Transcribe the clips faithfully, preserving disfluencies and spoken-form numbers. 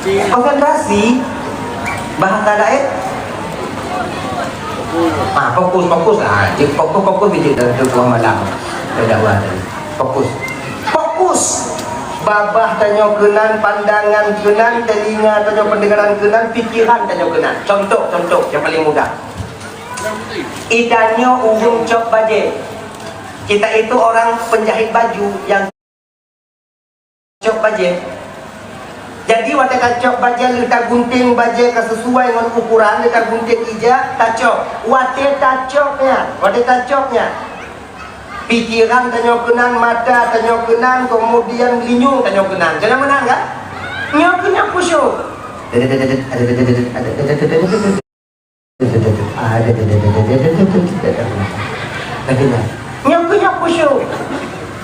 Konsentrasi, bahasa laén. Ah, fokus, fokus. Ah, cek fokus, fokus biji dari buah malam. Dari dakwah tadi. Fokus. Fokus. Babah tanyoe keunan, pandangan keunan, telinga tanyoe, pendengaran keunan, pikiran tanyoe keunan. Contoh, contoh yang paling mudah. Itanyoe ureuëng cok bajée. Kita itu orang penjahit baju yang cok bajée. Jadi watée tacok bajée, lheueh tagunting bajée ka sesuai ngon ukuran, lheueh tagunting ija, tacok. Watée tacok nyan, watée tacok nyan, pikiran tanyoe keunan, mata tanyoe keunan, kemudian linyueng tanyoe keunan. Jangan menang kan? Nyoe keunan khusyuk. Nyoe keuh nyoe khusyuk.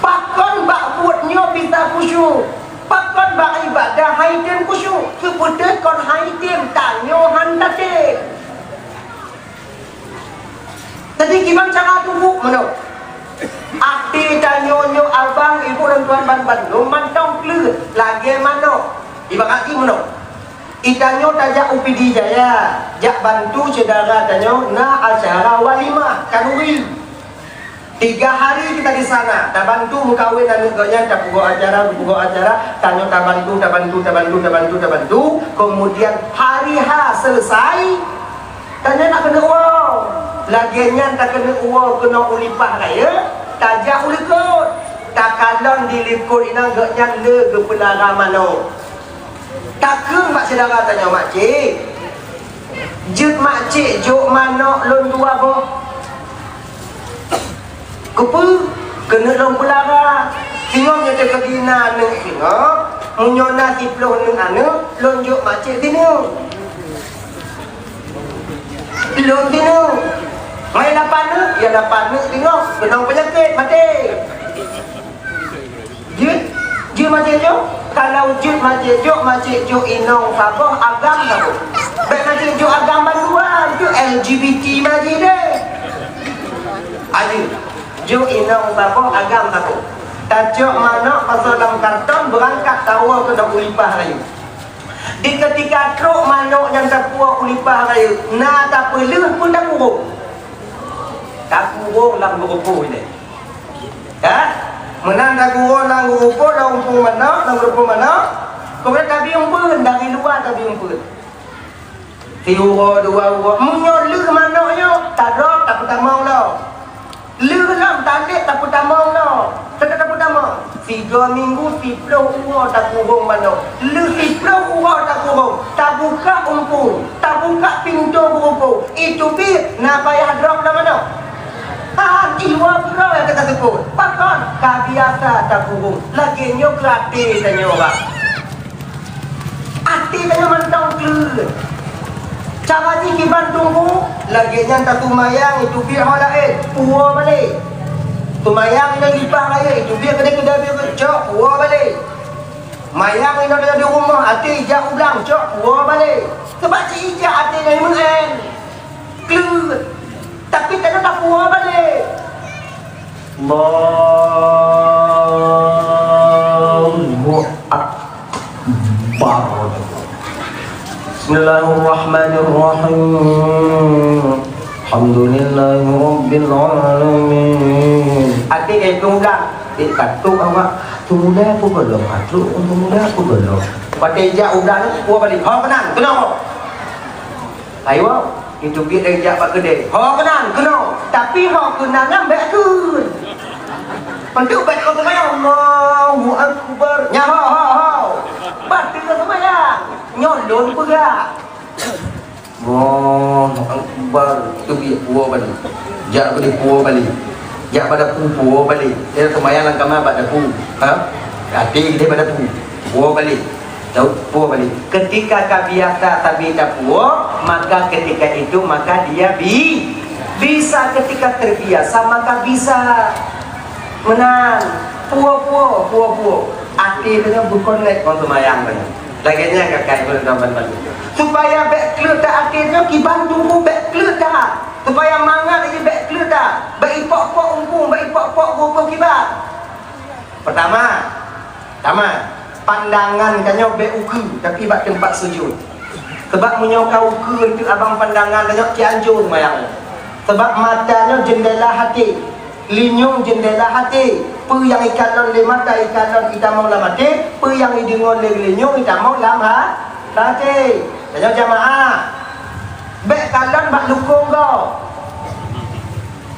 Pakon bak buet nyoe bisa khusyuk? Pakon bak ibadah hai tem khusyuk? Seubeutôi kon hai tem, tanyoe han tatem. Jadi kiban cara tubuh meunoe. Até tanyoe nyoe abang, ibu dan tuan ban bandum mantong kleuet lagée manok. Ibarat jih meunoe. Itanyoe tajak u Pidie Jaya, jak bantu syedara tanyoe na acara walimah khanuri. Tiga hari kita di sana, tabantu meukawen aneuk gobnyan, tapeugoe acara, tapeugoe acara, tanyoe tabantu, tabantu, tabantu, tabantu, tabantu. Kemudian hari H selesai, tanyoe nak keuneuk woe. Lagée nyan takeuneuk woe keunoe u Lipah Rayeuk, tajak u Leukot. Takalon di Leukot inan gobnyan le geupeulara manok. Takheun bak syedara tanyoe, "Makcik, jeuet makcik jok manok lôn dua boh." "Keupeue?" "Keuneuk lôn peulara. Singoh nyoe teukeudi na aneuk singoh, meunyoe na siploh aneuk, aneuk lôn jok makcik sineuk." Lôn sineuk. Ngon lapan neuk, ya lapan neuk singoh, keunong peunyakét, maté. Jeuet, jeuet makcik jok. Kalau jeuet makcik jok, makcik jok inong saboh, agam saboh. Bék makcik jok agam bandua, jok L G B T makcik deh. Ayo, jok inong saboh, agam saboh. Tacok manok pasoe lam karton, beurangkat tawoe keunoe u Lipah Rayeuk. Di keutika trok manok nyan tapuwoe u Lipah Rayeuk, na tapeuleueh pun takurong. Takurong lam geurupoh ilée. Ya? Meunan takurong lam geurupoh, lam umpung manok, lam geurupoh manok. Keumudian tabi umpun, dari luwa tabi umpun. Siuroe dua uroe, meunyoe leueh manok nyoe, tadrop tapeutamong lom. Leueh lom taleb tapeutamong lom. Teuka tapeutamong. Sigoe minggu siploh uroe takurong manok. Leueh siploh uroe takurong, tabuka umpung, tabuka pintoe geurupoh. Iteubiet na payah drop lam manok. Hán iwoe keudroe teuka seupôt. Pakon? Ka biasa takurong. Lagée nyoe keu até tanyoe, Bang. Até tanyoe mantong kleuet. Cara jih kiban teungku, lagée nyan taseumayang, iteubiet ho laén, puwoe balek. Seumayang inoe Lipah Rayeuk, iteubiet keudeh keudeh, cok, puwoe balek. Mayang inoe di rumoh, até ijak u blang, cok, puwoe balek. Sabab cit ijak até nyan meu'en. Kleuet. Tapi tanyoe tapuwoe balek. Allahu Akbar. Bismillahirrahmanirrahim. Alhamdulillahirabbil alamin. Até ka ipeueng ulang. Dek, ka trok awak. Teumula peue gohlom? Ka trok, teumula peue gohlom? Watée jak ulang, puwoe balek. Ho, keunan, keunoe. Ayo, iteubiet dari jak bak keudè. Ho keunan, keunoe. Tapi ho keunan nyan bèk kheun. Untuk bèk keu seumayang, Allahu Akbar. Nyan ho, ho, ho. Bateue seumayang. Nyoe lôn peugah. Allahu Akbar. Iteubiet puwoe balek. Jak keudè puwoe balek. Jak bak dapu puwoe balek. Dia seumayang lam kama bak dapu. Ha? Até keudè bak dapu. Puwoe balek. Tahu, puwoe balek. Ketika ka biasa sabe tapuwoe, maka ketika itu maka dia bi-, bisa. Ketika terbiasa maka bisa. Meunan, puwoe-puwoe, puwoe-puwoe. Até tanyoe beukonek ngon seumayang tanyoe. Lagèe nyan ka kai ngon teman-teman. Supaya bèk kleuet that até tanyoe, kiban tuboh bèk kleuet that. Supaya mangat lagi bèk kleuet that. Bèk ipok-pok umpung, bèk ipok-pok buku kiban. Pertama, pertama, Pandangan tanyoe bék ukeue, tapi bak teumpat sujud. Sabab meunyoe ka ukeue eunteuk abang pandangan tanyoe, cianjong mayang. Sabab mata nyoe jeundela até, linyueng jeundela até. Peue nyang ikalon lé mata ikalon itamong lam até, peue nyang ideungoe lé linyueng itamong lam ha-, até. Tanyoe jamaah, bék kalon bak lukong gob.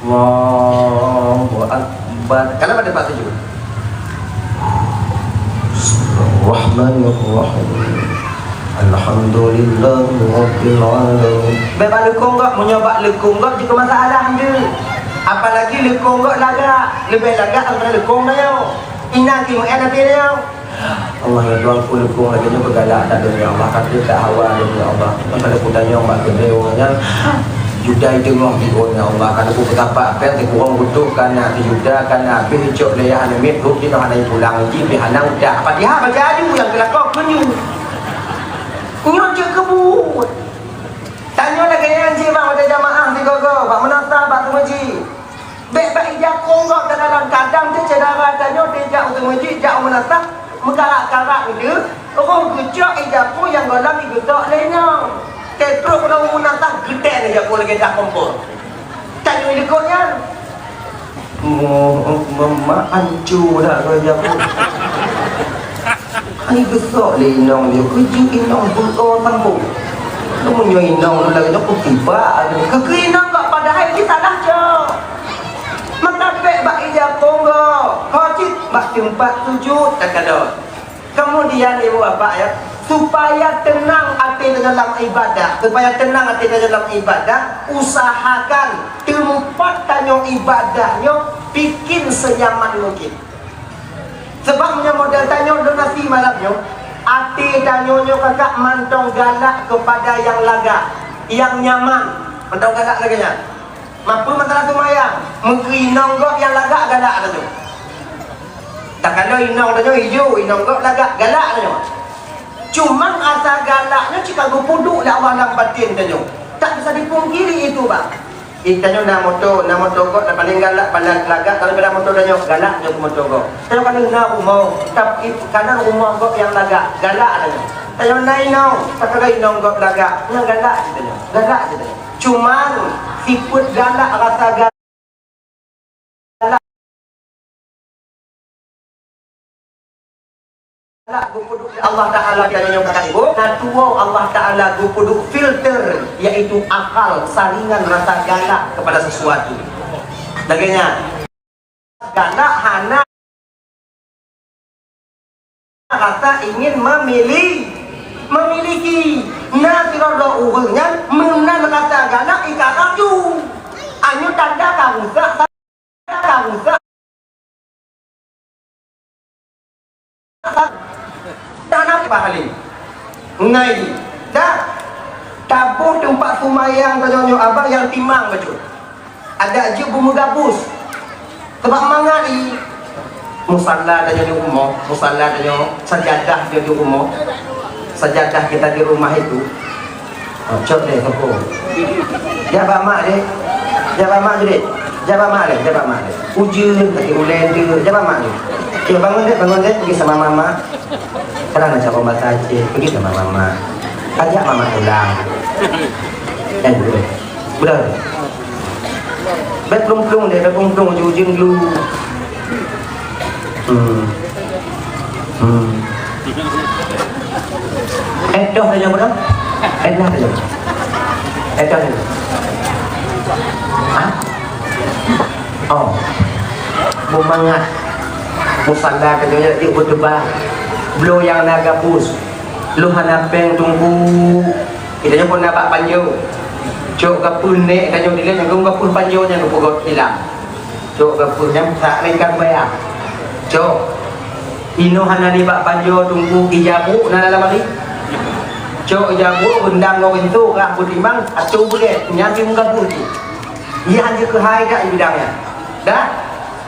Allahu Akbar. Kalau pada tempat sujud. Bismillahirrahmanirrahim. Alhamdulillahirabbil alamin. Bak lukong gob, meunyoe bak lukong gob jeuet keu masalah nyan. Apalagi lukong gob lagak, leubeh lagak daripada lukong nyoe. Inan ki meu'en até nyoe. Allah, ya Tuhanku, lukong lagée nyoe keu galak that lôn, ya Allah, ka treuk that hawa lôn, ya Allah. Maka lôn kutanyong bak keudroe nyan, Yuda iteungoh jiôn, ya Allah, ka lôn kutapak péng sikurong butôh, ka na sijuta, ka na abéh icok lé yah aneuk miet, rhot jinoe hana jipulang, jih pih hana udah. Fatihah baca aju nyang keulakoe keu nyoe. Nyoe jeuet keu buet. Tanyoe lagée nyan cit bak watée jamaah sigoe-goe, bak meunasah, bak seumeujih. Bék bak ija kong gob teukalon, kadang teuh syedara tanyoe teuh jak u seumeujih, jak u meunasah, meukarat-karat deuh, roh geucok ija kong nyang gohlom geusok lé inong. Teutrok lom u meunasah, geutén ija kong lagée dah kompor. Tanyoe likot nyan. Mo-, mo-, ma-, ancu dah kau ija kong. Hai geusok lé inong nyoe, keu jeuet inong beuo sambong. Meunyoe inong lôn lagée nyoe, kutibak lôn. Keu, keu inong kok padahai jih salah cok. Maka bék bak ija kong gob, ho cit bak teumpat sujud takalon. Kemudian, ibu bapak ya, supaya tenang até dalam ibadah, supaya tenang até dalam ibadah, usahakan teumpat tanyoe ibadah nyoe bikin senyaman mungkin. Sabab meunyoe model tanyoe lôn hase malam nyoe, até tanyoe nyoe kakak mantong galak keupada nyang lagak, nyang nyaman, mantong galak lagée nyan. Mapeue masalah seumayang? Meukeu inong gob nyang lagak galak tanyoe. Takalon inong tanyoe ijo, inong gob lagak galak tanyoe. Cuman rasa galak nyoe cit ka geupeuduek lé Allah lam baten tanyoe. Tak bisa dipungkiri itu, bang. Ih, tanyoe na moto, na moto gob, na paleng galak, paleng lagak, tapi pada moto tanyoe galak nyoe moto gob. Tanyoe kana na rumoh, tapi kana rumoh gob nyang lagak, galak tanyoe. Tanyoe na inong, takalon inong gob lagak, nyan galak cit tanyoe, galak cit tanyoe. Cuman sifeuet galak, rasa galak galak geupeuduek lé Allah Taala, tanyoe nyoe kakak ibu, na tuwoe Allah Taala geupeuduek filter, yaitu akal, saringan rasa galak kepada sesuatu. Lagée nyan, galak hana rasa ingin memili-, memiliki. Na sidroe ureuëng nyan meunan rasa galak ikalaju. Anyoe tanda ka rusak, tanda ka rusak. Dan apa hal ini? Ngai. Dah. Taboh teumpat seumayang tanyoe nyoe abang nyang timang bacut. Adak jeuet beumeugabus. Teubak mangat i. Musalla tanyoe di rumoh, musalla tanyoe, sajadah tanyoe di rumoh. Sajadah kita di rumah itu. Oh, cok deh, toko. Jak bak mak deh. Jak bak mak deh. Jak bak mak deh, jak bak mak deh. Ujeuen, kaki uleng tu, jak bak mak deh. Yo, bangun deh, bangun deh, pergi sama mama. Sekarang nak cakap bahasa Aceh, pergi sama mama. Ajak mama pulang. Dan dulu. Betul. Bèk plueng-plueng deh, bèk plueng-plueng ujeuen-ujeuen dulu. Hmm. Hmm. Eh, doh saja, betul? Eh, nah saja. Eh, doh saja. Hah? Oh. Beumangat. Musalla ka jeuet, jeuet beuteuba. Bloe nyang na gabus. Lôn hana péng teungku. Kita nyoe pun na bak panjoe. Cok gapeuh nek tanyoe dilèe nyang gapeuh panjoe nyang geupeugöt ilang. Cok gapeuh nyan sak lengkap bayar. Cok. Inoe hana nibak panjoe teungku ija brôk na lam lamari. Cok ija brôk reundang ngon rinso rah beutimang atô beureh nyan pih meugabeuh tu. Nyan jeuet keuhai dak bidang nyan. Dah?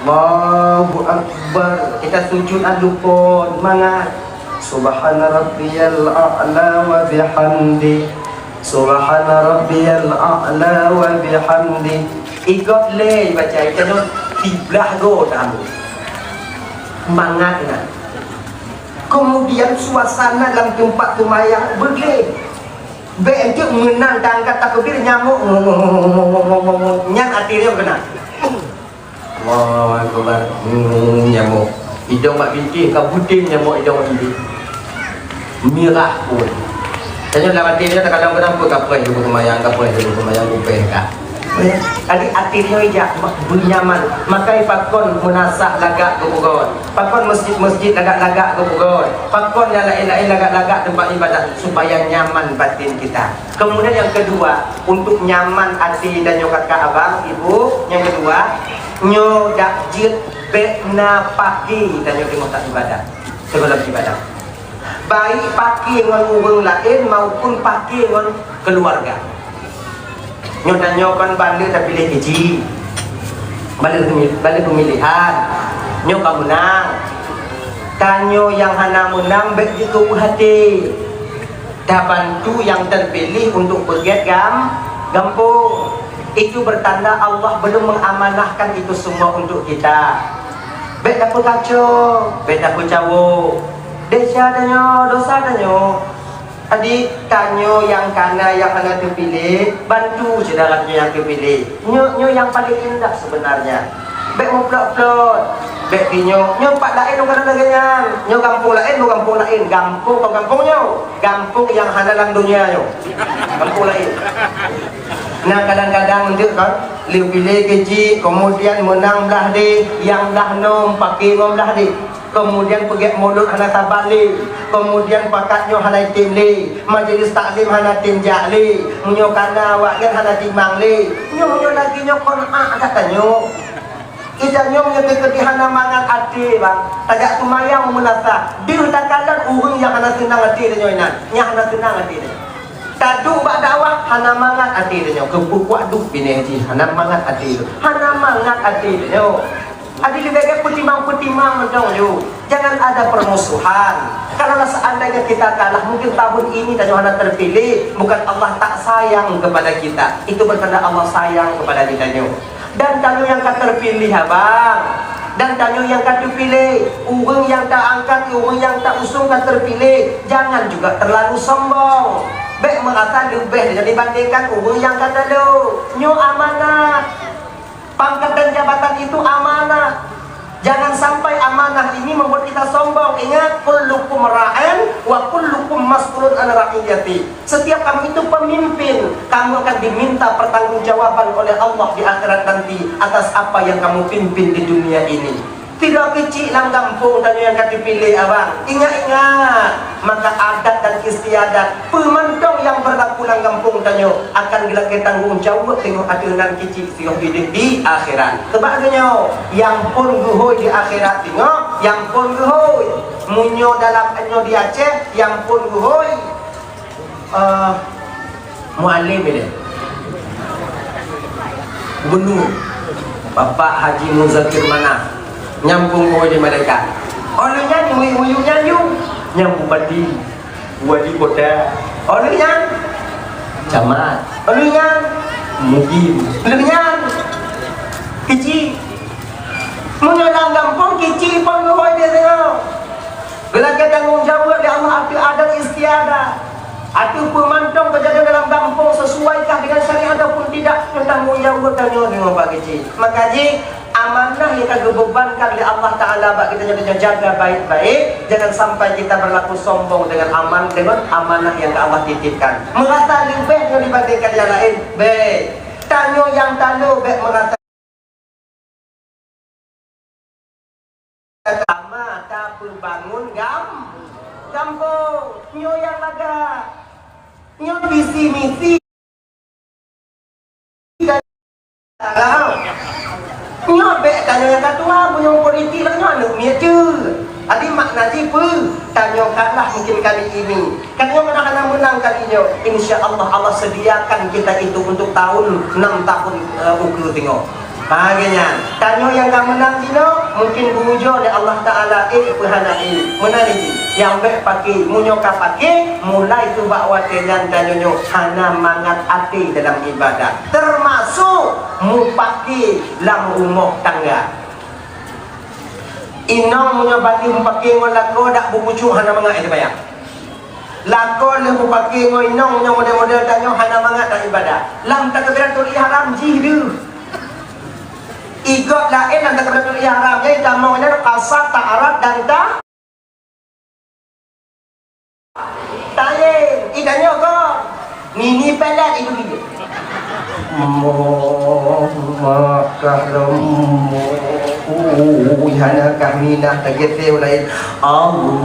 Allahu Akbar. Kita sujud alukon mangat. Subhana rabbiyal a'la wa bihamdi. Subhana rabbiyal a'la wa bihamdi. Igot lé baca itanyoe siblah go tamu. Mangat ingat. Kemudian suasana lam teumpat seumayang beugleh. Bék enteuk meunan taangkat takbir nyamok. Nyan até nyoe keunan. Allahu Akbar. Hmm, nyamok. Idong bak bintéh ka butem nyamok idong bak bintéh. Mirah pun. Tanyoe lam até nyoe takalon keunan peue kapreh lôn seumayang, kapreh lôn seumayang, kupéh ka. Jadi até nyoe jak beuinyaman. Makai pakon meunasah lagak geupeugöt. Pakon meuseujid-meuseujid lagak-lagak geupeugöt. Pakon nyang laén-laén lagak-lagak teumpat ibadah supaya nyaman batin kita. Kemudian yang kedua, untuk nyaman até tanyoe kakak abang, ibu, yang kedua, nyoe dak jeuet bék na paké tanyoe teungoh tak ibadah. Sebelum ibadah. Baik paké ngon ureuëng laén maupun paké ngon keuluwarga. Nyoe tanyoe kon bala tapiléh keu jih. Bala, bala peumilihan. Nyoe ka meunang. Tanyoe nyang hana meunang bék jikeuweuh até. Tabantu nyang teupiléh untuk peugét gam-, gampông. Itu bertanda Allah belum mengamanahkan itu semua untuk kita. Bék tapeukaco, bék tapeucawo. Desya tanyoe, dosa tanyoe. Jadi, tanyoe nyang kana nyang hana teupiléh, bantu syedara tanyoe nyang teupiléh. Nyoe, nyoe nyang paleng indah sebenarnya. Bék muplot-plot. Bék binyoe, nyoe pat laén bukan lagée nyan. Nyoe gampông laén, nyoe gampông laén. Gampông kon gampông nyoe. Gampông nyang hana lam donya nyoe. Gampông laén. Nah, kadang-kadang enteuk kan, lheueh piléh keu jih, kemudian meunang blah deh, nyang blah nyoe paké ngon blah deh. Kemudian peugét mulod hana saban lé, kemudian pakat nyoe hana item lé, majelis taklim hana tem jak lé, meunyoe kana awaknyan hana timang lé. Nyoe meunyoe lagée nyoe kon a that tanyoe. Ija nyoe meunyoe teukeudi hana mangat até, bang, tajak seumayang meunasah, deuh takalon ureuëng nyang hana seunang até tanyoe inan, nyang hana seunang até tanyoe. Taduek bak dakwah hana mangat até tanyoe, keu peukuak duek binéh jih hana mangat até, hana mangat até tanyoe. Jadi leubeh gét peutimang-peutimang mantong ju. Jangan ada permusuhan. Kalaulah seandainya kita kalah, mungkin tahun ini tanyoe hana terpilih, bukan Allah tak sayang kepada kita. Itu bertanda Allah sayang kepada kita nyoe. Dan tanyoe nyang ka terpilih, abang. Dan tanyoe nyang ka terpilih, ureuëng nyang ta angkat, ureuëng nyang ta usung ka terpilih, jangan juga terlalu sombong. Bék merasa leubeh dibandingkan ureuëng nyang ka talo. Nyoe amanah. Pangkat dan jabatan itu amanah. Jangan sampai amanah ini membuat kita sombong. Ingat, kullukum ra'in wa kullukum mas'ulun an ra'iyati. Setiap kamu itu pemimpin, kamu akan diminta pertanggungjawaban oleh Allah di akhirat nanti atas apa yang kamu pimpin di dunia ini. Tidak kecil lam gampông tanyoe nyang ka terpilih, abang. Ingat-ingat, maka adat dan istiadat peumantong nyang berlaku lam gampông tanyoe akan geulakée tanggong jaweueb teungoh ateueh nan kecil. Singoh idéh di akhirat. Sebab geutanyoe, nyang phon geuhôi di akhirat singoh, nyang phon geuhôi. Meunyoe dalam nyoe di Aceh, nyang phon geuhôi, eh, mualem ilée. Gubernur, Bapak Haji Muzakir Manaf, nyang phon geuhôi di malaikat. Oleh nyan, muyueb-muyueb nyan ju, nyang bupati. Wali kota. Oleh nyan, camat. Oleh nyan, mukim. Oleh nyan, keuchik. Meunyoe lam gampông keuchik pun geuhôi di singoh. Geulakée tanggong jaweueb di Allah ateueh adat istiadat. Ateueh peumantong keujadian dalam gampông sesuaikah dengan syariat ataupun tidak, tanggong jaweueb tanyoe singoh bak keuchik. Maka jih, amanah nyang ka geubebankan lé Allah Taala bak geutanyoe, tanyoe jaga baik-baik, jangan sampai kita berlaku sombong dengan aman-, dengan amanah nyang ka Allah titipkan. Merasa leubeh nyoe dibandingkan nyang laén, bék. Tanyoe nyang talo bék merasa sama tapeubangun gam-, gampông. Nyoe nyang lagak. Nyoe visi misi. Nyoe bék tanyoe nyang ka tuha, meunyoe politik lagée nyoe aneuk miet jeuet. Jadi makna jih peue? Tanyoe kalah mungkin kali ini. Kan nyoe hana meunang kali nyoe. Insya Allah, Allah sediakan kita itu untuk tahun enam tahun, eh, ukeue singoh. Ha, lagée nyan. Tanyoe nyang ka meunang jinoe, mungkin geuujoe lé Allah Taala, eh, peue hana, eh, meunan jih. Nyang bék paké, meunyoe ka paké, mulai teubak watée nyan tanyoe nyoe hana mangat até dalam ibadat. Teumasok mupaké lam rumoh tangga. Inong meunyoe bandi meupaké ngon lakoe dak beupucuk hana mangat teubayang. Lakoe lheueh meupaké ngon inong meunyoe model-model tanyoe hana mangat dak ibadah. Lam takbiratul ihram jih deuh. Igob laén lam takbiratul ihram, nyan tamong nyan kasat, ta'arad dan ta-, Tayen, ih, tanyoe kon. Nini pelet ibu dia. Mo, makah lom. Ui, hana kah minah tagete lain. Allah.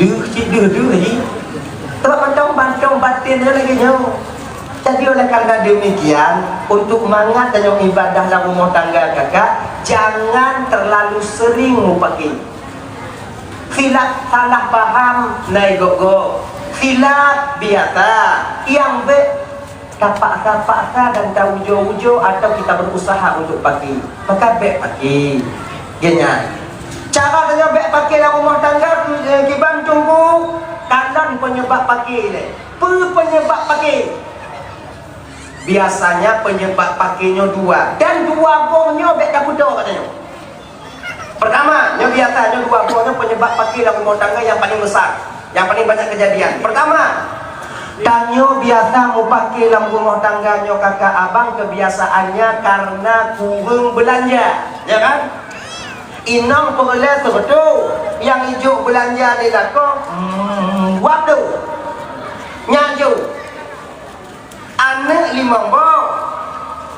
Deuh cit deuh deuh ji. Sebab mantong-mantong batin dia lagi nyoe. Jadi oleh karena demikian, untuk mangat tanyoe ibadah lam rumah tangga kakak, jangan terlalu sering mupaki. Khilaf salah paham na igob-gob. Khilaf biasa nyang bèk tapaksa-paksa dan taujoe-ujoe atau kita berusaha untuk paki. Maka bèk paki. Geuhnyan. Cara tanyoe bèk paki lam rumah tangga, eh, kiban Teungku, kalon penyebab paki lé. Peue penyebab paki? Biasanya penyebab paki nyoe dua, dan dua boh nyoe bèk tapeutoe katanya. Pertama, nyoe biasa nyoe dua boh nyoe penyebab paki lam rumah tangga nyang paling besar, nyang paling banyak kejadian. Pertama, tanyoe biasa mupaki lam rumah tangga nyoe kakak abang kebiasaannya karena kureueng belanja, ya kan? Inong peureulèe seubeutôi, nyang ijok belanja di lakoe, hmm, wab dum. Nyan jok. Aneuk limong boh.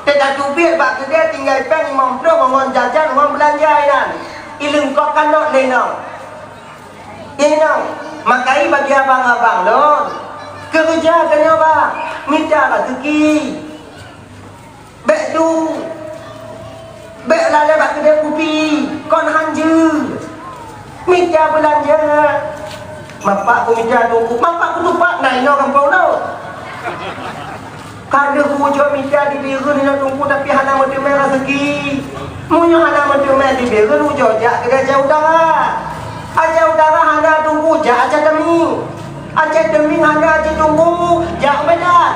Teuka teubiet bak keudè tinggai péng limong ploh ngon jajan ngon beulanja inan. Ileungkok kanot lé inong. Inong, makai bagi abang-abang lôn. Keureuja tanyoe bang, mita raseuki. Bèk du. Bèk lalè bak keudè kupi, kon han jeuet. Mita beulanja. Mapak kumita Teungku, mapak kutupat na inoe gampông lôn. Ka lheueh ujoe mita di Bireuen inoe Teungku, tapi hana meuteumé raseuki. Meunyoe hana meuteumé di Bireuen, ujoe jak keudè Aceh Utara. Aceh Utara hana Teungku, jak Aceh Teumieng. Aceh Teumieng hana Aceh Teungku, jak Medan.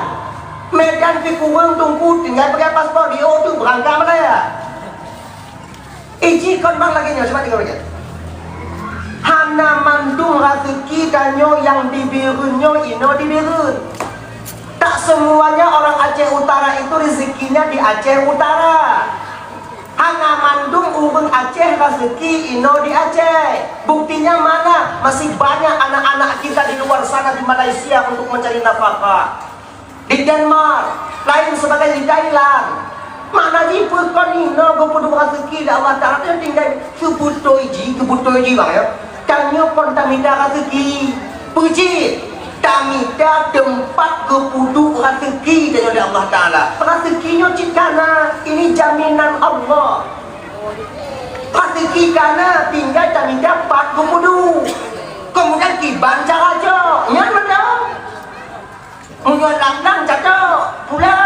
Medan pi kureueng Teungku, tinggai peugah paspor, di O tu beurangkat Malaya. Iji kon bang lagèe nyoe, cuba tinggai lagèe. Hana mandum raseuki tanyoe nyang di Bireuen nyoe inoe di Bireuen. Tak semuanya orang Aceh Utara itu rezekinya di Aceh Utara. Hana mandum ureueng Aceh raseuki inoe di Aceh. Buktinya mana? Masih banyak anak-anak kita di luar sana di Malaysia untuk mencari nafkah. Di Denmark, lain sebagai di Thailand. Makna jih peue kon inoe geupeuduek raseuki lé Allah Taala, nyan tinggai seubeutôi jih, seubeutôi jih bang ya. Tanyoe kon tamita raseuki. Peue jih? Tamita teumpat geupeuduek raseuki tanyoe lé Allah Taala. Raseuki nyoe cit kana, ini jaminan Allah. Raseuki kana tinggai tamita pat geupeuduek. Kemudian kiban cara jok, nyan mantong. Meunyoe lam-lam cacok, pula.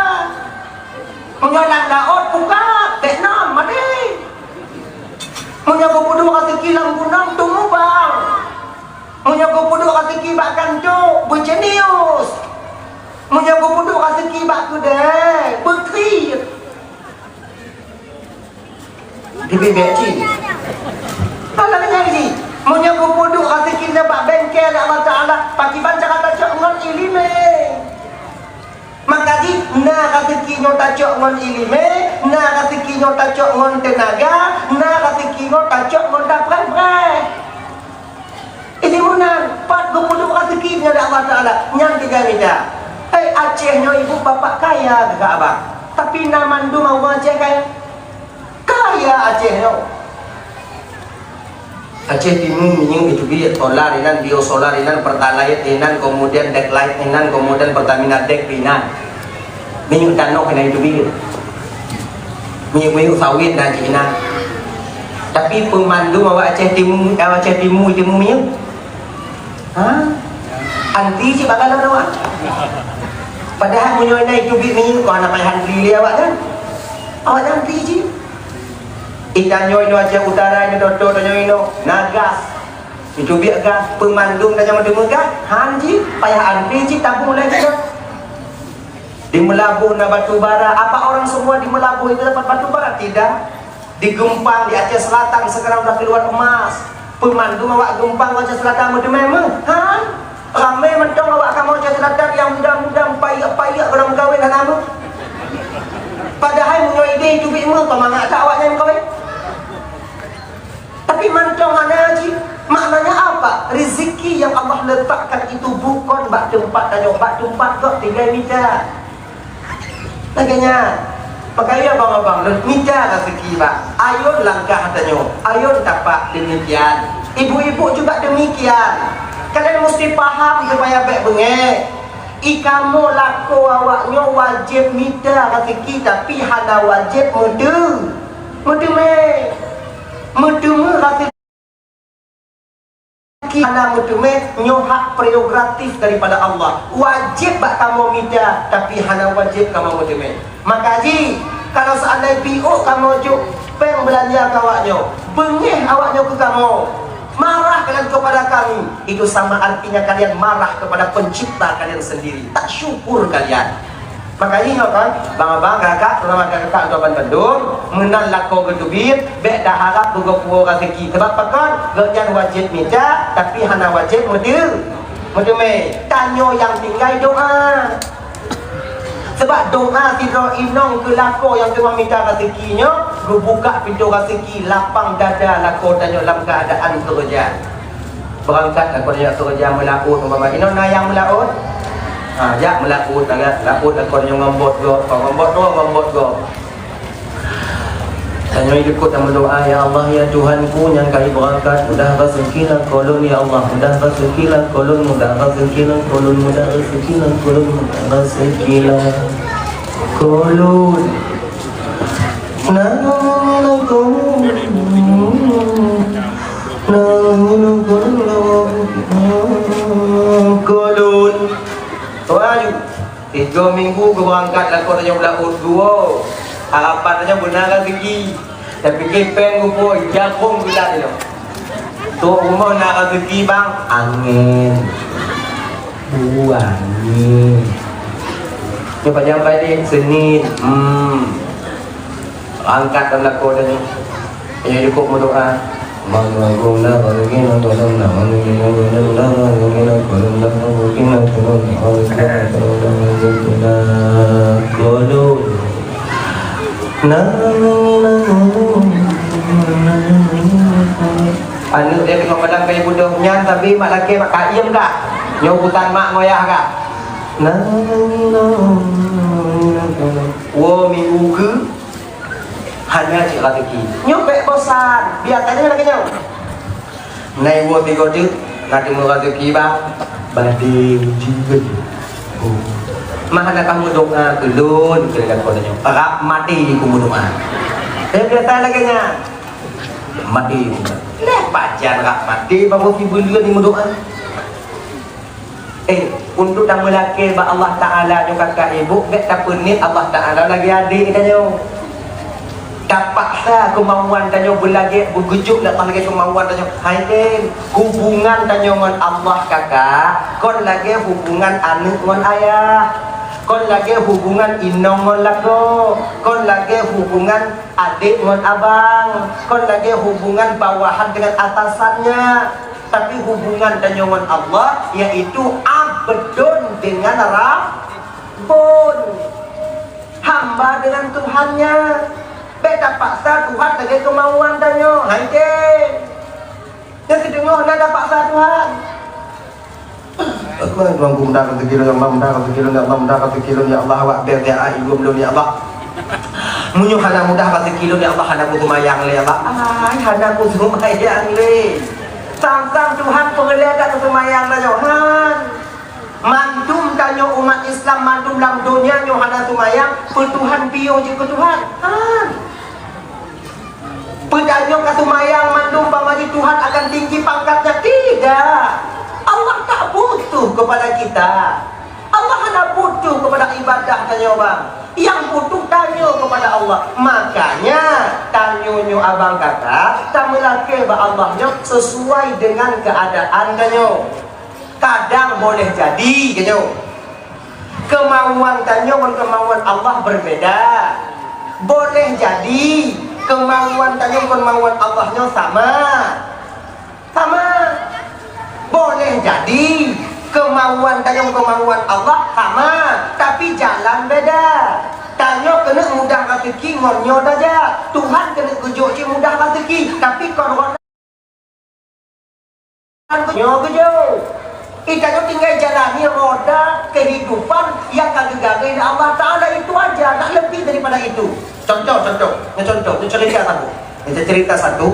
Meunyoe lam laôt pukat, bèk nam, maté. Meunyoe geupeuduek raseuki lam gunong, teumubang. Meunyoe geupeuduek raseuki bak kantô, beujenius. Meunyoe geupeuduek raseuki bak keudè, beukriet. Dibibek cit. Kalau nyan jih, meunyoe geupeuduek raseuki nibak bengkel Allah Taala, pakiban cara tacok ngon iéleumé. Maka jih, na raseuki nyoe tacok ngon iéleumé, na raseuki nyoe tacok ngon teunaga, na raseuki nyoe tacok ngon tapreh-preh. Jadi meunan, pat geupeuduek raseuki nyan lé Allah Taala, nyan tinggai mita. Hei, Aceh nyoe ibu bapak kaya geuh abang. Tapi na mandum ureueng Aceh kaya. Kaya Aceh nyoe. Aceh Timu minyeuk iteubiet solar inan, biosolar inan, Pertalite inan, kemudian Deklite inan, kemudian Pertamina Dek inan. Minyeuk tanoh inan iteubiet. Minyeuk-minyeuk sawit na jih inan. Tapi peumandum awak Aceh Timu, awak Aceh Timu, Timu minyeuk. Ha? Anti cit bak galon awak. Padahai meunyoe na iteubiet minyeuk, kok hana payah antri lé awak nyan. Awak nyan anti cit. Ih, tanyoe inoe Aceh Utara, inoe Toto, tanyoe inoe na gas. Iteubiet gas, peumandum tanyoe meuteumé gas, han jih, payah antri cit tabung lagèe nyan. Di Meulaboh na batu bara, apa orang semua di Meulaboh itu dapat batu bara? Tidak. Di Geumpang, di Aceh Selatan, sekarang udah keluar emas. Peumandum awak Geumpang, Aceh Selatan meuteumé meuh, han? Ramé mantong awak kamoe Aceh Selatan nyang muda-muda, payek-payek, ureueng meukawen hana meuh. Padahai meunyoe idéh teubiet meuh, peumangat that awak nyan meukawen. Tapi mantong hana jih. Maknanya apa? Rezeki yang Allah letakkan itu bukan bak teumpat tanyoe, bak teumpat gob tinggai mita. Lagèe nyan, pakon abang-abang lôn mita raseuki bak, ayôn langkah tanyoe, ayôn tapak demikian. Ibu-ibu juga demikian. Kalian mesti paham supaya bèk beungéh. I kamoe lakoe awak nyoe wajéb mita raseuki, tapi hana wajéb meuteu-, meuteumé. Meuteumé raseuki hana meuteumé, nyoe hak prerogatif daripada Allah. Wajéb bak kamoe mita, tapi hana wajéb kamoe meuteumé. Maka jih, kalau seandai piôh kamoe jok péng beulanja keu awak nyoe, beungéh awak nyoe keu kamoe, marah kalian kepada kami, itu sama artinya kalian marah kepada pencipta kalian sendiri. Tak syukur kalian. Maka jih nyoe kan, bang-abang, kakak, terutama kakak untuk bandum, meunan lakoe geuteubiet, bèk taharap geupeue raseuki. Sebab pakon, gobnyan wajéb mita, tapi hana wajéb meuteu-, meuteumé. Tanyoe nyang tinggai doa. Sebab doa sidroe inong keu lakoe nyang teuma mita raseuki nyoe, geubuka pintoe raseuki, lapang dada lakoe tanyoe lam keuadaan keureuja. Beurangkat lakoe tanyoe keureuja meulaôt, umpama inong na nyang meulaôt. Ha, jak meulaôt, laôt lakoe tanyoe ngon bot gob, ngon bot gob, ngon bot gob. Tanyoe ikôt dan meudoa, "Ya Allah, ya Tuhanku nyang ka ibeurangkat, mudah raseuki lakoe lôn, ya Allah, mudah raseuki lakoe lôn, mudah raseuki lakoe lôn, mudah raseuki lakoe lôn, mudah raseuki lakoe lôn." Nah, lakoe lôn. Nah, lakoe lôn. Kolon. Wahyu. Tiga minggu geubeurangkat lakoe tanyoe beulah ôt geuwoe. Harapan tanyoe beuna raseuki. Tapi kipeng geuwoe, jakong geulat nyoe. Trok rumoh na raseuki, bang, angén. Beu angén. Nyoe pajan balik, Senin. Hmm. Angkat dan lakoe tanyoe. Hanya cukup meudoa. Aneuk dia tengok padang kayu budoh nyan, tapi mak lakée mak kayém kah? Nyoe urusan mak ngoyah kah? Woe minggu keu Hana cit raseuki. Nyoe bék bosan. Biasa nyoe lagée nyoe. Nai woe tigo teuk, na teumé raseuki ba, badé ujeuen. Oh. Mah hana ka meudoa keu lôn, keu lakoe nyoe. Rab maté ku meudoa. Eh, biasa lagée nyan. Maté ku. Lé pajan rab maté, baru sibuleuen ni meudoa. Eh, untuk tameulakée bak Allah Taala nyoe kakak ibu, bék tapeuniet Allah Taala lagée adék tanyoe. Tapaksa keumauan tanyoe beulagée, beugeujok lé Allah lagée keumauan tanyoe. Hai tem, hubungan tanyoe ngon Allah kakak, kon lagée hubungan aneuk ngon ayah, kon lagée hubungan inong ngon lakoe, kon lagée hubungan adék ngon abang, kon lagée hubungan bawahan dengan atasannya. Tapi hubungan tanyoe ngon Allah, yaitu abdun dengan rabbun, hamba dengan Tuhannya. Bék tapaksa Tuhan lagée keumauan tanyoe. Hai tem. Nyang sideungoe na tapaksa Tuhan. Aku nak tuan ku mudah rezeki lôn, ya Allah, mudah rezeki lôn, ya Allah, mudah rezeki lôn, ya Allah, awak bèe, ya, ah, ilum lôn, ya Allah. Meunyoe hana mudah raseuki lôn, ya Allah, hana kuseumayang lé, ya Allah. Ai, hana kuseumayang lé. Sang-sang Tuhan peureulée that kuseumayang tanyoe. Han. Mandum tanyoe umat Islam, mandum lam donya nyoe hana seumayang, peu Tuhan piôh jeuet keu Tuhan? Han. Peu tanyoe ka seumayang mandum, umpama jih Tuhan akan tinggi pangkatnya? Tidak. Allah tak butuh kepada kita. Allah hana butuh kepada ibadah tanyoe, bang. Nyang butuh tanyoe kepada Allah. Makanya, tanyoe nyoe abang kakak, tameulakée bak Allah nyoe sesuai dengan keadaan tanyoe. Kadang boleh jadi, gitu. Keumauan tanyoe ngon keumauan Allah berbeda. Boleh jadi, Keumauan tanyoe ngon keumauan Allah nyoe sama. Sama. Boleh jadi keumauan tanyoe ngon keumauan Allah sama, tapi jalan beda. Tanyoe keuneuk mudah raseuki ngon nyoe tajak. Tuhan keuneuk geujok cit mudah raseuki, tapi kon Nyoe geujok. Kita nyoe tinggai jalani roda kehidupan yang ka geugagai lé Allah Taala, itu aja, tak lebih daripada itu. Contoh, contoh, nyoe contoh, nyoe cerita satu. Nyoe cerita satu.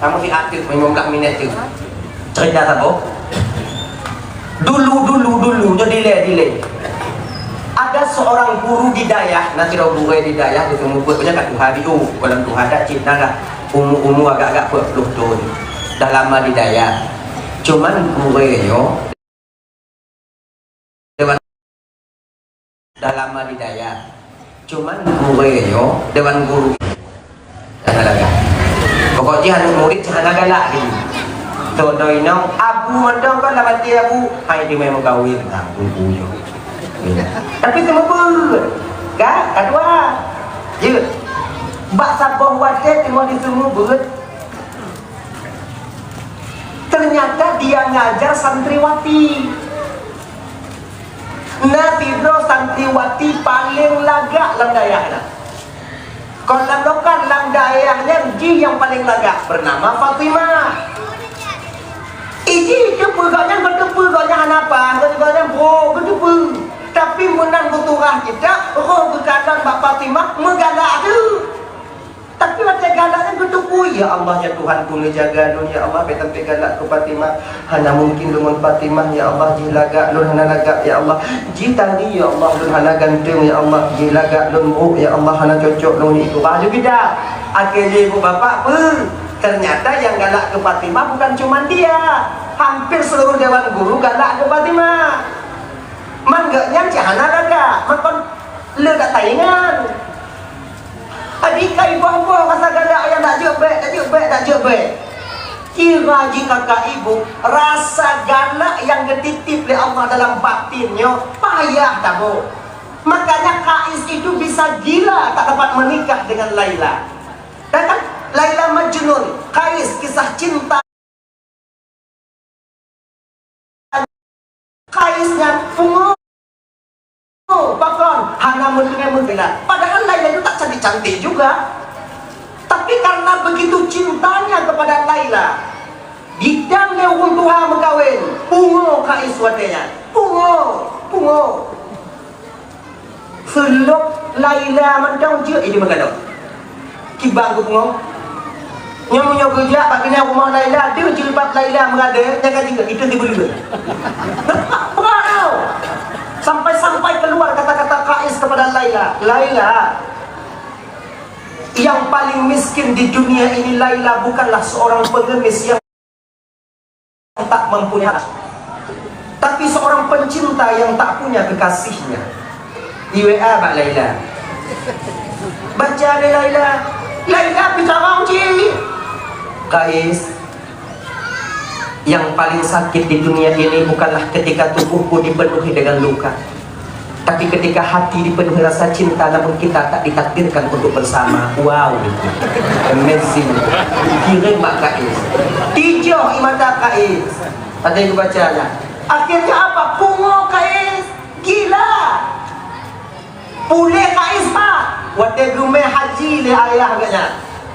Kamu si Atik, lima belas minit tu. Cerita satu. Dulu, dulu, dulu, nyoe delay, delay. Ada seorang guru di dayah, na sidroe gurée di dayah, di Seumeubeuet, nyan ka tuha biôh, golom tuha that cit na lah. Umu-umu agak-agak peuet ploh thon. Dah lama di dayah. Cuman gurée nyoe dewan, dah lama di dayah. Cuman gurée nyoe dewan guru. Hana lagak. Pokok jih aneuk murit hana galak lagi. Contoh inong, abu mantong kan lam até abu, hai teumé meukawen, nah, guru nyoe. Tapi Seumeubeuet, ka, ka dua. Jeuet. Bak saboh watée teungoh di Seumeubeuet, ternyata dia ngajar santriwati. Na sidroe santriwati paleng lagak lam dayah na. Kon lam lokal, lam dayah nyan jih nyang paleng lagak, bernama Fatimah. Iji teupeue gobnyan, beuteupeue gobnyan hana paih, gobnyan brok beuteupeue. Tapi meunan geuturah kitab, roh geukalon bak Fatimah, meugalak teuh. Tapi watée galak nyan geuteupeue, "Ya Allah, ya Tuhanku, neujaga lôn, ya Allah, bèk sampai galak keu Fatimah. Hana mungkin lôn ngon Fatimah, ya Allah, jih lagak lôn hana lagak, ya Allah. Jih tadi, ya Allah, lôn hana ganteng, ya Allah, jih lagak lôn brok, ya Allah, hana cocok lôn ngon itu." Bah, jeuet kita. Akhé jih ibu bapak peue? Ternyata yang galak keu Fatimah bukan cuma dia. Hampir seluruh dewan guru galak keu Fatimah. Man gobnyan cit hana lagak, makon le dak taingat. Tadi ka iboh-boh rasa galak ayah, dak jeuet bèk, dak jeuet bèk, dak jeuet bèk. Kira jih kakak ibu, rasa galak nyang geutitip lé Allah dalam batin nyoe payah taboh. Makanya Kais itu bisa gila tak dapat menikah dengan Laila. Dan kan Laila Majnun, Kais kisah cinta. Kais nyan pungo, pakon hana meuteumé meukeuna. Padahal Laila itu tak cantik-cantik juga. Tapi karena begitu cintanya kepada Laila, didang lé ureueng tuha meukawen, pungo Kais watée nyan. Pungo, pungo. Seulop Laila mantong jeuet di meugadôh. Kiban geupeungoh. Nyoe meunyoe geujak bak keunan rumoh Laila, deuh jilbab Laila meurade, nyan ka jeuet, itu di beuleuen. Sampai-sampai keluar kata-kata Kais kepada Laila, "Laila, yang paling miskin di dunia ini, Laila, bukanlah seorang pengemis yang tak mempunyai, tapi seorang pencinta yang tak punya kekasihnya." Di W A bak Laila. Baca lé Laila. Laila bicara cit. Kais, yang paling sakit di dunia ini bukanlah ketika tubuhku dipenuhi dengan luka. Tapi ketika hati dipenuhi rasa cinta, namun kita tak ditakdirkan untuk bersama. Wow, gitu. Amazing. Kirim bak Kais. Tijoh ie mata Kais. Ada yang baca ya. Akhirnya apa? Pungo Kais. Gila. Puléh Kais, Pak. Watée geumé haji lé ayah geuhnyan.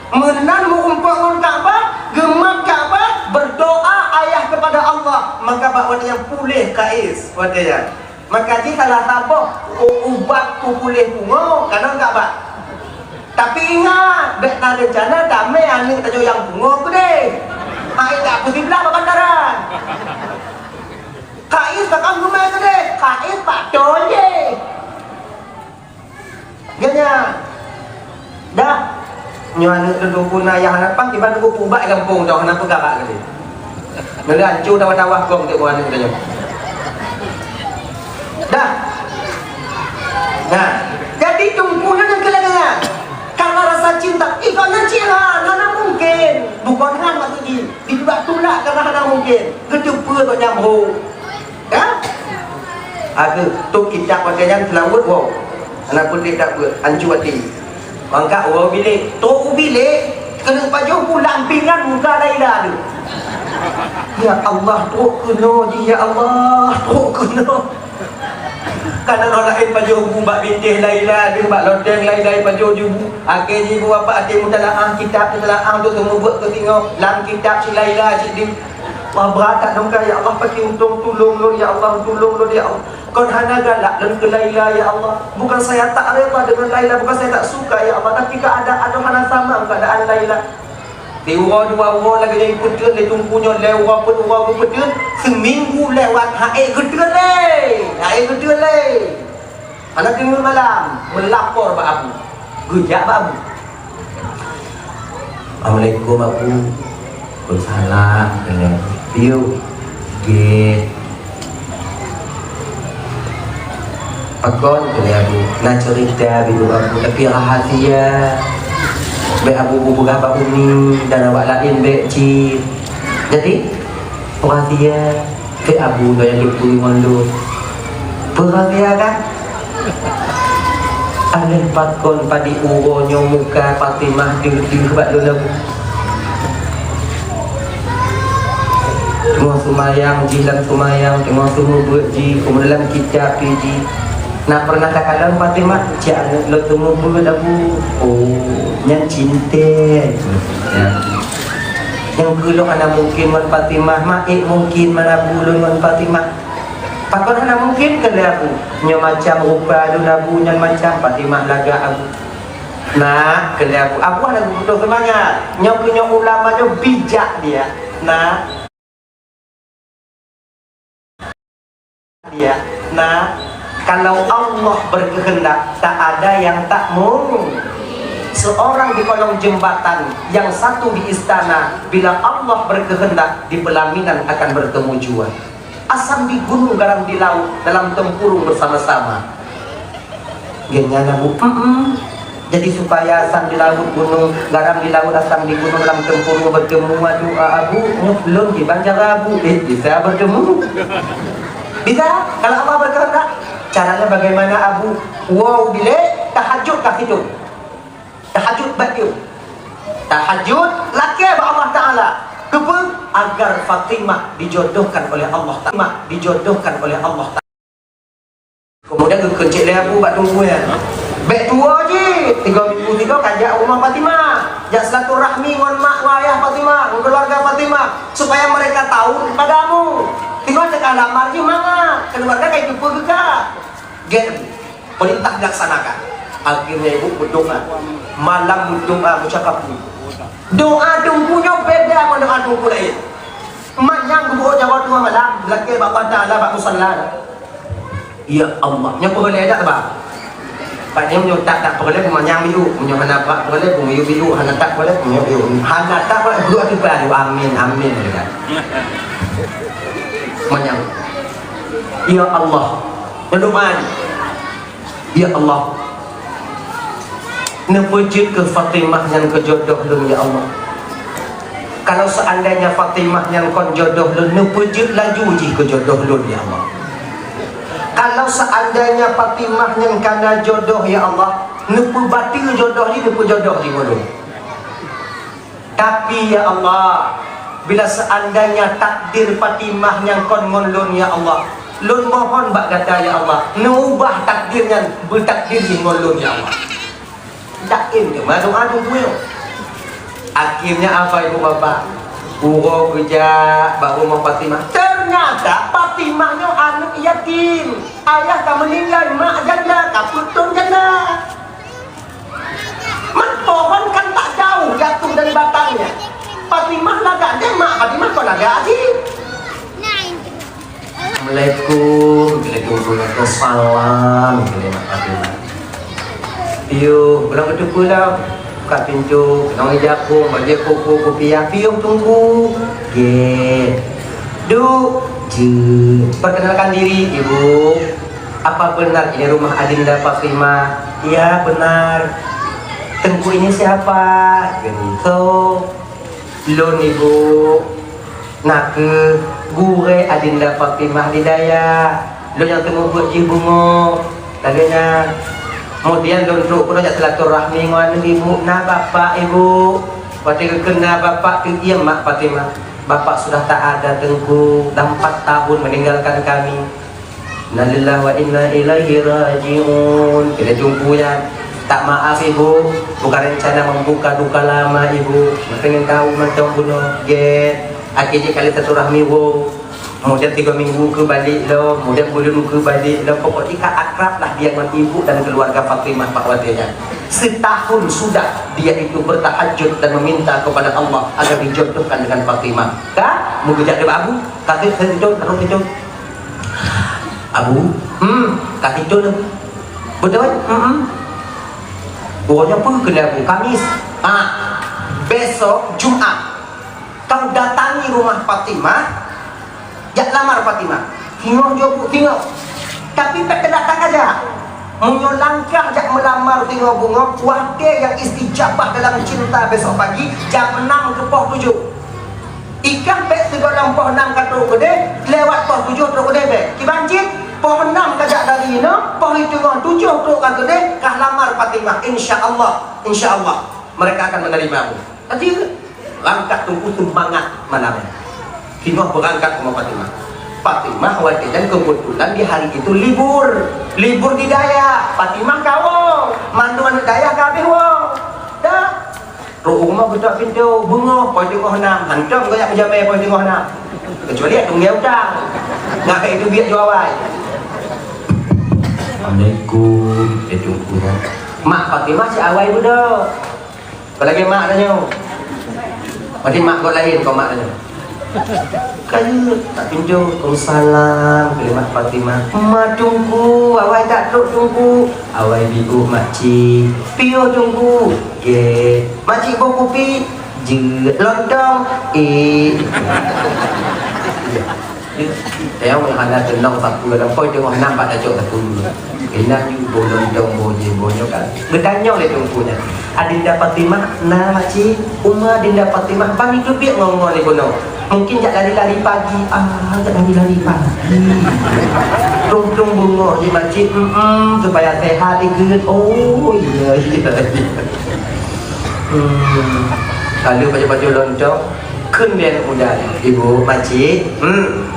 Meunan meurumpok ngon Ka'bah, geumat Ka'bah, berdoa ayah kepada Allah. Maka bak watée nyan puléh Kais. Watée nyan. Maka jih salah saboh u-, ubat keu puléh pungo, kanon Ka'bah. Tapi ingat, bèk na reuncana damé aneuk tanyoe nyang pungo keudeh. Hai tak peusiblah bak bantaran. Kais takon geumé keudeh, Kais patong jih. Geuhnyan. Dah. Nyoe aneuk lôn teungku na yah hana paih, kiban teungku pubak gampông tau hana peugah bak geude. Meulai ancô tawa-tawa kong teuk bunoe aneuk tanyoe. Dah. Nah, jadi teungku nyan nyang keu lagèe nyan. Karena rasa cinta, ih, kok nyan cit han, hana mungkin. Bukon han maksud jih. Ditulak-tulak karena hana mungkin. Geuteupeue kok nyang ho. Ya? Aduh, tu kitab watèe nyan seulaweuet woe. Hana peutrép that beuet, ancô até. Mangkat uroe bilék, trok u bilék, keuneuk pajoh bu lam pingan muka Laila tu. Ya Allah, trok keunoe jih, ya Allah, trok keunoe. Kan ureueng laén pajoh bu bak bintéh Laila, deuh bak loteng Laila pajoh ju bu. Akhé jih bu bapak até meutalaah kitab, meutalaah tu seumeubeuet keu singoh. Lam kitab cit Laila cit deuh. Wah, brat that dong ka, ya Allah, pakri untông, tulông lôn, ya Allah, tulông lôn, ya Allah. Kon hana galak lôn keu Laila, ya Allah. Bukan saya tak reda dengan Laila, bukan saya tak suka, ya Allah, tapi keadaan lôn hana sama keadaan Laila. Di uroe dua uroe lagèe nyang geupeuteun lé Teungku nyoe, lhèe uroe peuet uroe geupeuteun, seuminggu lewat han ék geutreun lé. Han ék geutreun lé. Hana teungeut malam, meulapor bak Abu. Geujak bak Abu. "Assalamualaikum, Abu." "Waalaikumsalam," kheun lé Abu. "Piôh?" "Gét." "Pakon?" kheun lé Abu. "Na ceurita bak Abu, tapi rahasia. Bèk Abu beupeugah bak Umi dan awak laén bèk cit. Jadi, rahasia." Keu Abu nyoe nyang geupeu ngon lôn. Peurhatikan, aneuk pakon padub uroe nyoe muka Fatimah deuh-deuh bak lôn, Abu. Teungoh seumayang jih lam seumayang, teungoh seumeubeuet jih, teungoh lam kitab jih. Na peureunah takalon Fatimah, cit aneuk lôn seumeubeuet, Abu. Oh, nyan cinta. Ya. Nyang keu lôn hana mungken ngon Fatimah, ma ék mungken man Abu lôn ngon Fatimah. Pakon hana mungken keu lé Abu? Nyoe macam rupa lôn Abu, nyan macam Fatimah lagak Abu. Nak, keu lé Abu, Abu hana geuputôh seumangat. Nyoe keu nyoe ulama nyoe bijak dia. Nak. Dia, nah, kalau Allah berkehendak, tak ada yang tak mungkin. Seorang di kolong jembatan, yang satu di istana, bila Allah berkehendak, di pelaminan akan bertemu jua. Asam di gunung, garam di laut, dalam tempurung bersama-sama. Geuhnyan Abu, mm-mm. Jadi supaya asam di laut gunung, garam di laut, asam di gunung lam tempurung bertemu, aduh, a, Abu, nyoe lôn kiban cara Abu, eh, bisa bertemu. Bisa, kalau Allah berkehendak. Caranya bagaimana, Abu? Woe u bilék, tahajud ka situ. Tahajud bak yum. Tahajud lakée bak Allah Taala. Keupeue? Agar Fatimah dijodohkan oleh Allah Taala. Dijodohkan oleh Allah Taala. Kemudian geukeuncék lé Abu bak teungku nyan. Bék tuwoe jih, tiga minggu tiga ka jak rumoh Fatimah. Jak silaturahmi ngon mak ngon ayah Fatimah, ngon keuluarga Fatimah, supaya mereka tahu kepadamu. Singoh teuka lamar jih mangat, keuluarga ka jiteupeue keu ka. Gét, peurintah dilaksanakan. Akhirnya ibu berdoa. Malam berdoa, baca kafir. Doa teungku nyoe beda ngon doa teungku laén. Manyang geuboh jaroe teungoh malam, lakée bak Allah Taala bak musalla. Ya Allah, nyoe peureulée dak, Bang? Pat nyoe, nyoe tak, tak peureulée, peumanyang miyueb. Nyoe hana bak peureulée, peumiyueb miyueb. Hana tak peureulée, peumiyueb miyueb. Hana tak peureulée, geuduek ateueh peuet, amin, amin, ya. Manyang. Ya Allah, nyoe doa. Ya Allah, neupeujeuet keu Fatimah nyan keu jodoh lôn, ya Allah. Kalau seandainya Fatimah nyan kon jodoh lôn, neupeujeuet laju jih keu jodoh lôn, ya Allah. Kalau seandainya Fatimah nyan kana jodoh, ya Allah, neupeubateue jodoh jih, neupeujodoh jih ngon lôn. Tapi, ya Allah, bila seandainya takdir Fatimah nyan kon ngon lôn, ya Allah, lôn mohon bak gata, ya Allah, neuubah takdir nyan beutakdir jih ngon lôn, ya Allah. Daim teuma doa teungku nyoe. Akhirnya, apa ibu bapak, uroe geujak bak rumoh Fatimah. Ternyata Fatimah nyoe aneuk yatim. Ayah ka meuninggai, mak janda, ka peuet thon janda. Mak pohon kan tak jauh jatuh dari batangnya. Fatimah lagak deh, mak Fatimah kon lagak jih. Assalamualaikum, waalaikumsalam, kheun lé mak Fatimah. Piôh, ulang keuteupeu dah. Buka pintu, keunong ija kong, bajée koko, kupiah, piôh teungku. Gét. Duek, jeuet. Perkenalkan diri, Ibu. Apa benar ini rumah Adinda Fatimah? Ya, benar. Teungku ini siapa? Geuntô. Lôn, Ibu. Nakeuh gurée Adinda Fatimah di daya. Lôn nyang teumeubuet jih bungoh. Lagée nyan. Kemudian lôn trok keunoe jak silaturahmi ngon ibu, na bapak ibu. Watèe geukheun na bapak, teuiem mak Fatimah. Bapak sudah tak ada Teungku, dah empat tahun meninggalkan kami. Innalillahi wa inna ilaihi raji'un. Kira jumpu ya. Tak maaf ibu, bukan rencana membuka duka lama ibu. Pengen tahu macam bunoe. Gét. Akhirnya kali silaturahmi wo. Kemudian tiga minggu ke balik lo, kemudian bulan ke balik lo. Pokoknya ka akrab lah dia dengan ibu dan keluarga Fatimah Pak Watenya. Setahun sudah dia itu bertahajud dan meminta kepada Allah agar dijodohkan dengan Fatimah. Ka? Mengejak dia Abu, kasih sejujur, kasih sejujur. Abu, hmm, kasih sejujur. Betul? Hmm. Pokoknya pun kena Abu, Kamis. Ah, besok Jumat. Kau datangi rumah Fatimah, jak lamar Fatimah. Singoh jaweueb singoh. Tapi pèt teulat that ka jak. Meunyoe langkah jak meulamar singoh beungoh, watèe nyang istijabah dalam cinta besok pagi, jam enam keu poh tujoh. Ikah pèt sigohlom poh enam ka trok keudeh, lewat poh tujoh trok keudeh bèk. Kiban cit, poh enam ka jak dari inoe, poh iteungoh tujoh trok ka keudeh, kah lamar Fatimah. Insya Allah, insya Allah, mereka akan menerimamu. Aja. Langkah Teungku seumangat malam nyan. Singoh beurangkat keu Fatimah. Fatimah watèe nyan keubeutulan di hari itu libur. Libur di dayah. Fatimah ka woe. Mandum aneuk dayah ka habéh woe. Dah. Trok u rumoh geutok pintoe, beungoh, poh teungoh nam. Hantom geuyak meujamè poh teungoh nam. Keucuali tunggè utang. Nggak kayak itu biar jual awai. Assalamualaikum, eh, Teungku. Mak Fatimah si awai beudôh. Apalagi mak tanyoe. Berarti mak kau lain kau mak tanyoe. Kayu tak pinjau. Waalaikumsalam, kalimat Fatimah. Ma Teungku, awai tak trok Teungku. Awai biôh makcik. Piôh Teungku. Gét. Makcik boh kupi. Jeuet lontong. Eh. Teuh hana teunong sapeue lam poi teungoh nam bak tacok sapeue. Inan ju boh lontong boh jih boh nyoe kan. Geutanyong lé teungku nyan. Adinda Fatimah na makcik, uma Adinda Fatimah ban iteubiet ngon-ngon lé bunoe. Mungkin jak lari-lari pagi. Ah, jak lari-lari pagi. Tung-tung beungoh di makcik, mm, supaya sehat ikeu. Oh, iya, iya, iya. Hmm. Lalu baju-baju lontong. Kheun lé aneuk muda, "Ibu, makcik, hmm,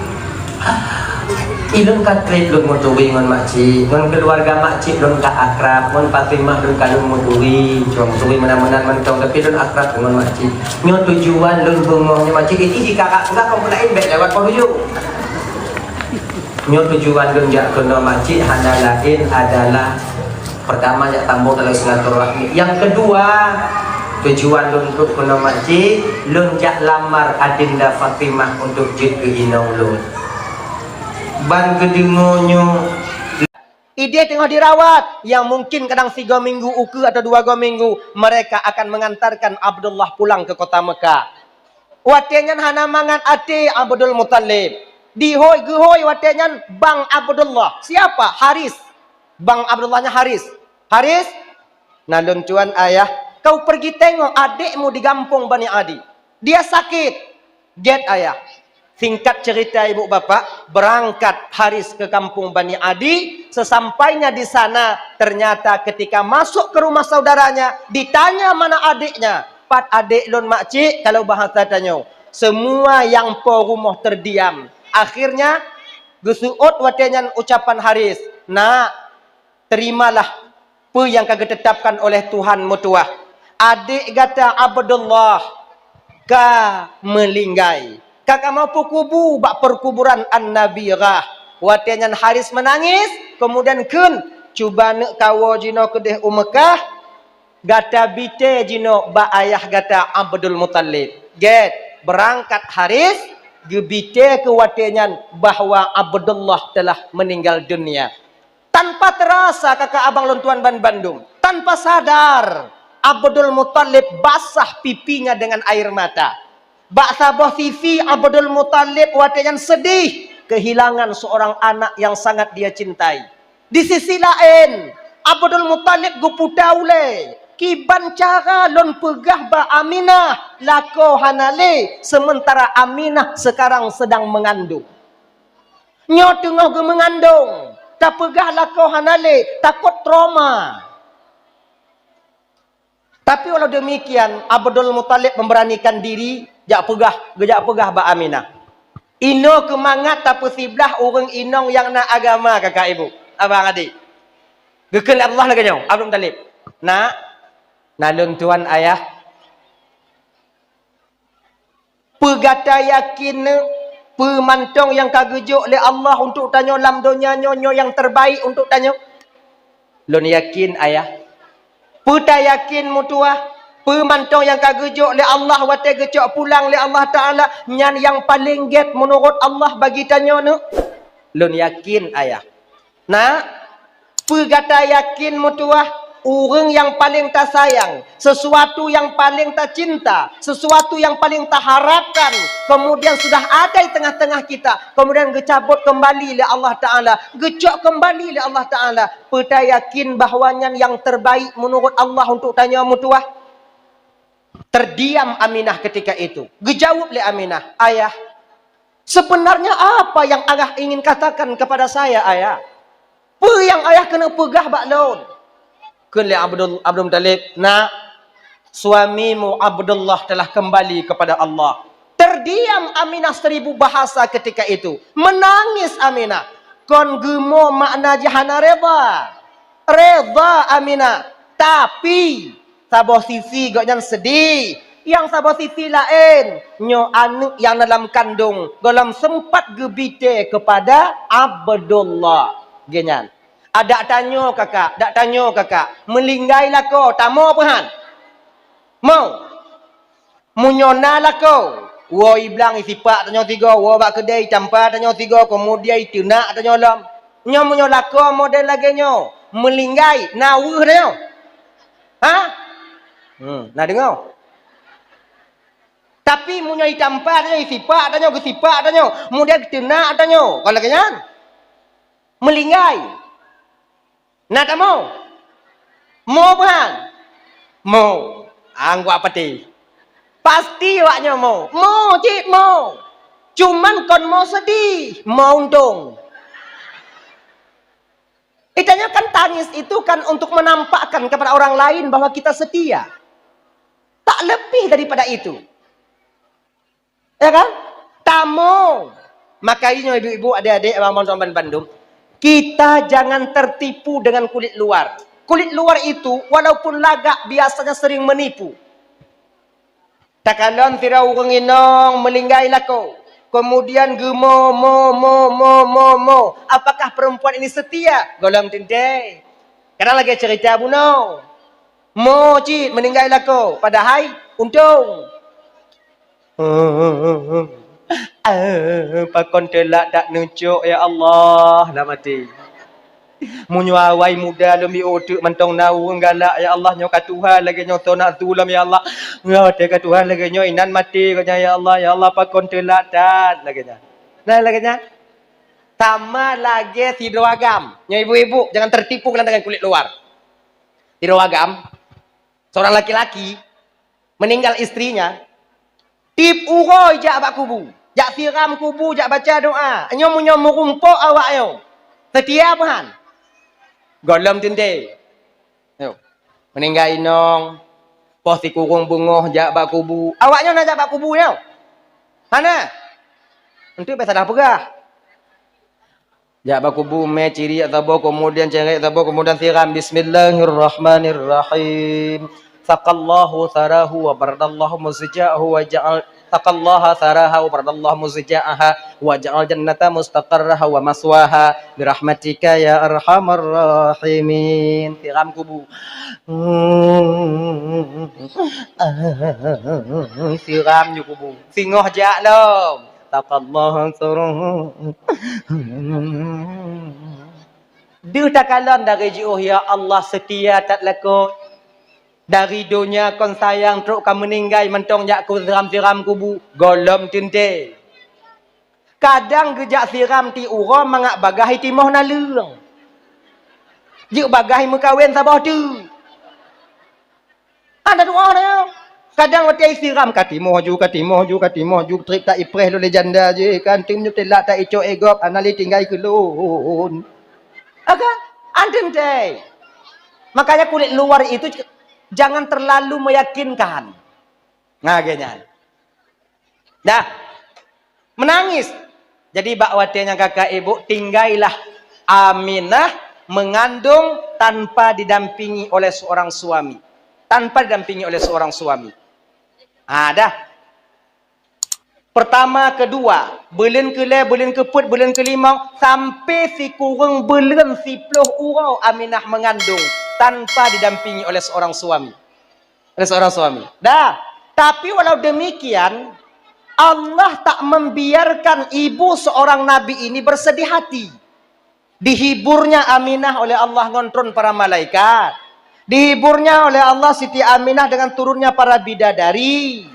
ilôn ka trép lôn meuturi ngon makcik, ngon keuluwarga makcik lôn ka akrab, ngon Fatimah lôn ka lôn meuturi, cuma meuturi meunan-meunan mantong, tapi lôn akrab ngon makcik. Nyoe tujuan lôn beungoh nyoe makcik, ini jika ka peugah kon laén bèk lewat poh tujoh." Nyoe tujuan lôn jak keunoe makcik hana laén adalah, peurtama, jak tambong tali silaturahmi. Nyang keudua, tujuan lôn trok keunoe makcik, lôn jak lamar Adinda Fatimah untuk jeuet keu inong lôn. Ban geudeungoe nyoe, idéh teungoh dirawat, nyang mungkin kadang sigoe minggu ukeue atau dua goe minggu, mereka akan mengantarkan Abdullah pulang ke kota Mekah. Watèe nyan hana mangat até Abdul Muthalib. Dihôi geuhôi watèe nyan bang Abdullah. Siapa? Haris. Bang Abdullah nyan Haris. Haris, na lôn tuan ayah, kau pergi tengok adikmu di gampông Bani Adi. Dia sakit. Gét ayah. Singkat cerita ibu bapak, berangkat Haris ke kampung Bani Adi. Sesampainya di sana, ternyata ketika masuk ke rumah saudaranya, ditanya mana adiknya. Pat adék lôn makcik, kalau bahasa tanyoe, semua nyang po rumoh terdiam. Akhirnya, geuseuôt watèe nyan ucapan Haris, "Nak, terimalah peue nyang ka geutetapkan oleh Tuhan meutuwah. Adék gata Abdullah ka meulinggai. Ka kamoe peukubu bak peukuburan An-Nabirah." Watèe nyan Haris meunangis, keumudian kheun, "Cuba neuk kawoe jinoe keudeh u Meukah." Gata bite jinoe bak ayah gata Abdul Muthalib. Gét, beurangkat Haris, geubite keu watèe nyan bahwa Abdullah telah meninggal dunia. Tanpa terasa, kaka abang lôn tuan ban bandum, tanpa sadar, Abdul Muthalib basah pipinya dengan air mata. Bak saboh sisi, Abdul Muthalib watèe nyan sedih kehilangan seorang anak yang sangat dia cintai. Di sisi laén, Abdul Muthalib geuputa ulèe, "Kiban cara lôn peugah bak Aminah lakoe hana lé, sementara Aminah sekarang sedang mengandung." Nyoe teungoh geumeungandong, tapeugah lakoe hana lé, takot trauma. Tapi walau demikian, Abdul Muthalib memberanikan diri, jak peugah, geujak peugah bak Aminah. Inoe keumangat tapeusiblah ureuëng inong nyang na agama, kakak ibu, abang adik. Geukheun lé Abdullah lagée nyoe, Abdul Muthalib, "Nak, na lôn tuan ayah." Peugata yakin, peue mantong nyang ka geujok lé Allah untuk tanyoe lam donya nyoe, nyoe nyang terbaik untuk tanyoe? Lôn yakin, ayah. Peue tayakin, meutuwah? Peue mantong nyang ka geujok lé Allah watée geucok pulang lé Allah Taala, nyan nyang paleng gét meunurot Allah bagi tanyoe, neuk? Lôn yakin, ayah. Nak, peugata yakin, meutuwah, ureuëng nyang paleng tasayang, sesuatu nyang paleng tacinta, sesuatu nyang paleng taharapkan, kemudian sudah ada di tengah-tengah kita, kemudian geucabot keumbali lé Allah Taala, geucok keumbali lé Allah Taala, peue tayakin bahwa nyan nyang terbaik meunurot Allah untuk tanyoe, meutuwah? Terdiam Aminah ketika itu. Geujaweueb lé Aminah, "Ayah, sebenarnya apa yang ayah ingin katakan kepada saya, ayah? Peue nyang ayah keuneuk peugah bak lôn?" Kheun lé Abdul, Abdul Muthalib, "Nak, suamimu Abdullah telah kembali kepada Allah." Terdiam Aminah seribu bahasa ketika itu. Menangis Aminah. Kon geumo makna jih hana reda. Reda Aminah, tapi saboh sisi gobnyan seudeh. Nyang saboh sisi laén, nyoe aneuëk nyang na lam kandong gohlom sempat geubite keupada Abdullah. Geuhnyan, "Adak tanyoe kakak, dak tanyoe kakak, meulinggai lakoe, tamoe peuhan?" Mo. Meunyoe na lakoe, woe i blang isipak tanyoe sigoe, woe bak keudée itampa tanyoe sigoe, keumudian iteunak tanyoe lom. Nyoe meunyoe lakoe model lagée nyoe, meulinggai, na weueh tanyoe? Ha? Hmm, na deungoe. Tapi meunyoe itampa tanyoe, isipak tanyoe, geusipak tanyoe, keumudian geuteunak tanyoe, kon lagée nyan? Meulinggai. Na tamoe? Mo peuhan? Mo. Anggok pati. Pasti awaknyoe mo. Mo, cit mo. Cuman kon mo seudeh, mo untông. Itanyoe kan tangis itu kan untuk menampakkan kepada orang lain bahwa kita setia. Tak lebih daripada itu. Ya kan? Tamoe. Maka inyoe ibu-ibu, adik-adik, abang-abang, tuan bandum, kita jangan tertipu dengan kulit luar. Kulit luar itu walaupun lagak, biasanya sering menipu. Takalon sidroe ureuëng inong meulinggai lakoe, keumudian geumo, mo, mo, mo, mo, mo. Apakah perempuan ini setia? Gohlom teuntée. Kadang lagée cerita bunoe. Mo cit meuninggai lakoe, padahai untông. Pakon teulak that neucok, ya Allah, lam até. Meunyoe awai muda lom jiôh teuk mantong na ureuëng galak, ya Allah, nyoe ka tuha lagée nyoe, soe na su lom, ya Allah. Nyoe watée ka tuha lagée nyoe, inan maté gobnyan, ya Allah, ya Allah, pakon teulak that lagée nyan. Nah, lagée nyan. Sama lagée sidroe agam. Nyoe ibu-ibu, jangan tertipu dengan kulit luar. Sidroe agam, seorang laki-laki, meninggal istrinya, tiep uroe jak bak kubu, jak siram kubu, jak baca doa. Nyoe meunyoe meurumpok awak nyoe, setia peuhan? Gohlom teuntée. Nyoe, meuninggai inong, poh sikureueng beungoh jak bak kubu. Awak nyoe na jak bak kubu nyoe? Hana. Enteuk bèk salah peugah. Jak bak kubu, mè ciriek saboh, keumudian cèrèt saboh, keumudian siram. Bismillahirrahmanirrahim. Saqallahu tharahu wa baradallahu muzja'ahu wa ja'al, saqallaha tharaha wa baradallahu muzja'aha wa ja'al jannata mustaqarraha wa maswaha. Birahmatika ya arhamar rahimin. Siram kubu. Siram ju kubu. Singoh jak lom. Taqallaha suruh. Deuh takalon dari jiôh, ya Allah, seutia that lakoe. Dari donya kon sayang trok ka meuninggai mantong jak ku siram-siram kubu. Gohlom teuntèe. Kadang geujak siram tiep uroe mangat bagaih timoh naleueng. Jeuet bagaih meukawen saboh teuk. Hana tu'oh na. Kadang watèe siram ka timoh ju, ka timoh ju, ka timoh ju, trép ta ipreh lé janda jih kan, teungoh teulak ta icok égop, hana lé tinggai keu lôn. Akan, hana teuntèe. Makanya kulit luar itu Jangan terlalu meyakinkan. Nah, geuh nyan. Dah. Menangis. Jadi, bak watée nyan kakak ibu, tinggailah Aminah mengandung tanpa didampingi oleh seorang suami. Tanpa didampingi oleh seorang suami. Ah, dah. Pertama, kedua, buleuen keulhée, buleuen keupeuet, buleuen keulimong, sampai sikureueng buleuen siplôh uroe Aminah mengandung tanpa didampingi oleh seorang suami. Oleh seorang suami. Dah. Tapi walau demikian, Allah tak membiarkan ibu seorang nabi ini bersedih hati. Dihiburnya Aminah oleh Allah ngon tron para malaikat. Dihiburnya oleh Allah Siti Aminah dengan turunnya para bidadari.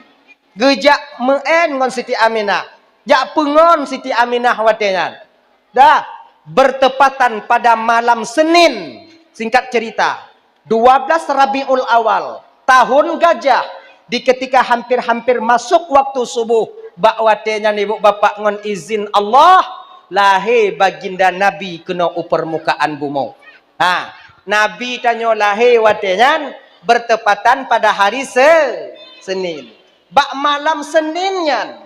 Geujak meu'en ngon Siti Aminah. Jak peungon Siti Aminah watée nyan. Dah, bertepatan pada malam Senin. Singkat cerita, dua belas Rabiul Awal, tahun gajah, di ketika hampir-hampir masuk waktu subuh, bak watée nyan ibu bapak ngon izin Allah, lahé baginda Nabi keunoe u peurmukaan bumoe. Ha, Nabi tanyoe lahé watée nyan bertepatan pada hari Se-, Senin. Bak malam Senin nyan,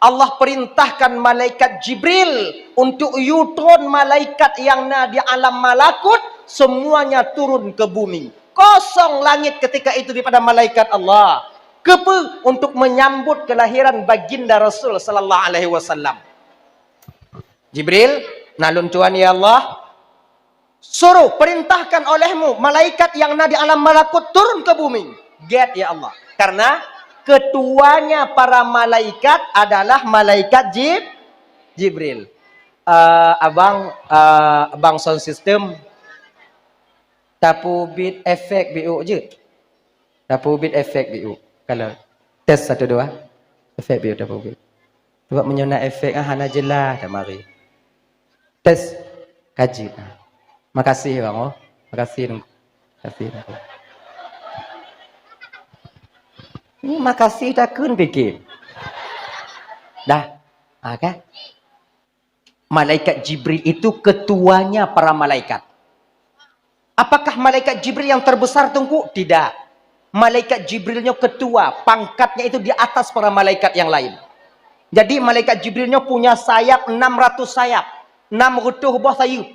Allah perintahkan malaikat Jibril untuk yue tron malaikat nyang na di alam malakut, semuanya turun ke bumi. Kosong langit ketika itu daripada malaikat Allah. Keupeue? Untuk menyambut kelahiran baginda Rasul sallallahu alaihi wasallam. Jibril, na lôn tuan ya Allah, suruh, perintahkan olehmu malaikat yang na di alam malakut turun ke bumi. Gét ya Allah. Karena ketuanya para malaikat adalah malaikat Jib-, Jibril. Eh, abang, eh, abang sound system, tapeubiet efek biuk jeuet. Tapeubiet efek biuk. Kalau tes satu dua, efek biuk tapeubiet. Sebab meunyoe na efek, ah, hana jelas dah mari. Tes, kaji. Ah. Makasih bang, oh. Makasih Teungku. Makasih Teungku. Ni makasih takheun pikir. Dah. Ah, kan? Malaikat Jibril itu ketuanya para malaikat. Apakah malaikat Jibril yang terbesar, Teungku? Tidak. Malaikat Jibril nyoe ketua, pangkatnya itu di atas para malaikat yang lain. Jadi, malaikat Jibril nyoe punya sayap enam ratus sayap, enam reutôh boh sayeuep.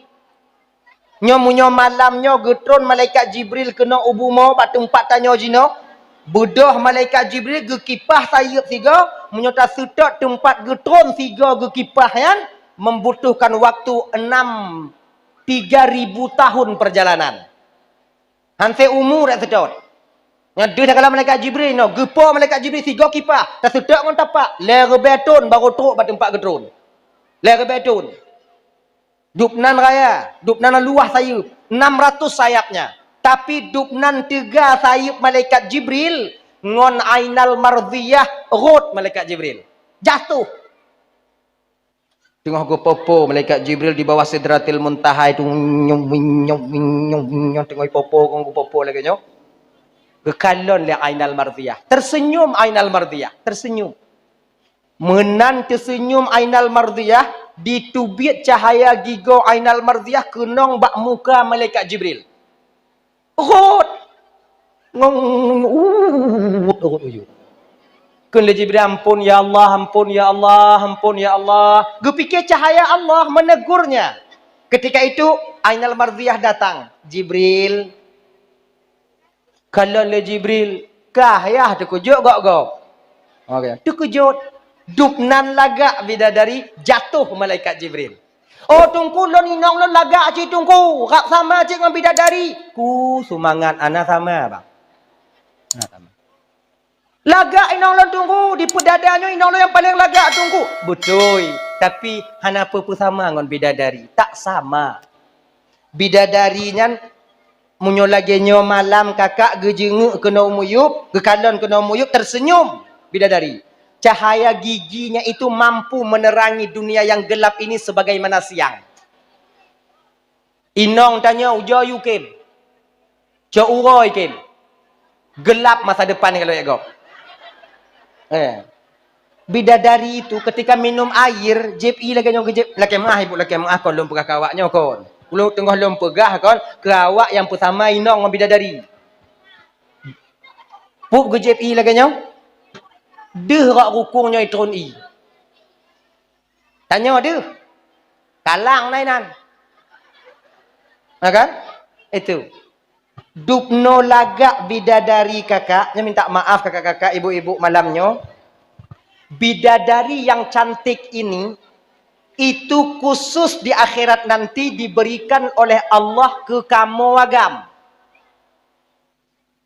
Nyoe meunyoe malam nyoe geutron malaikat Jibril keunoe u bumoe bak teumpat tanyoe jinoe, beudôh malaikat Jibril geukipah sayeuep sigoe, meunyoe taseutôt teumpat geutron sigoe geukipah nyan, membutuhkan waktu enam, tiga ribu tahun perjalanan. Hana umu dak seutôt. Nyan deuh takalon malaikat Jibril nyoe, geupo malaikat Jibril sigoe kipah, taseutôt ngon tapak, lhèe ribèe thon barô trok bak teumpat geutron. Lhèe ribèe thon. Dubnan raya, dubnan luwah sayeuep, enam ratus sayapnya. Tapi dubnan teuga sayeuep malaikat Jibril ngon Ainal Mardhiyah rhot malaikat Jibril. Jatuh. Teungoh geupopo malaikat Jibril di bawah Sidratil Muntaha itu, nyum, nyum, nyum, nyum, nyum, teungoh popo, teungoh geupopo lagèe nyoe. Geukalon lé Ainal Mardhiyah. Tersenyum Ainal Mardhiyah, tersenyum. Meunan teuseunyum Ainal Mardhiyah, diteubiet cahaya gigoe Ainal Mardhiyah keunong bak muka malaikat Jibril. Rhot! Ngong, rhot, rhot, rhot. Kheun lé Jibril, "Ampôn ya Allah, ampôn ya Allah, ampôn ya Allah." Geupike cahaya Allah menegurnya. Ketika itu, Ainal Mardhiyah datang. "Jibril." Kalon lé Jibril, kah yah teukeujot gob-gob. Oke, teukeujot. Dubnan lagak bidadari, jatuh malaikat Jibril. "Oh Teungku, lôn inong lôn lagak cit Teungku, rab sama cit ngon bidadari." Ku seumangat, hana sama, bang. Hana sama. "Lagak inong lôn Teungku, di peudada nyoe inong lôn nyang paleng lagak Teungku." "Beutôi, tapi hana peue-peue sama ngon bidadari, tak sama." Bidadari nyan, meunyoe lagèe nyoe malam kakak geujeungeuk keunoe u miyueb, geukalon keunoe u miyueb, tersenyum bidadari. Cahaya giginya itu mampu menerangi dunia yang gelap ini sebagaimana siang. Inong tanyoe ujoe yue khem. Cok uroe khem. Gelap masa depan kalau jak gob. Eh. Bidadari itu ketika minum air, jieb ie lagèe nyoe geujieb, "Lakèe meu'ah, Ibu, lakèe meu'ah kon lôn peugah keu awak nyoe kon. Ulôn teungoh lôn peugah kon keu awak nyang peusama inong ngon bidadari." Peue geujieb ie lagée nyoe? Deuh rot rukung nyoe itron ie. Tanyoe deuh. Kalang na inan. Na kan? Itu. Dubnoe lagak bidadari kakak, nyoe minta maaf kakak-kakak, ibu-ibu malam nyoe. Bidadari yang cantik ini, itu khusus di akhirat nanti diberikan oleh Allah keu kamoe agam.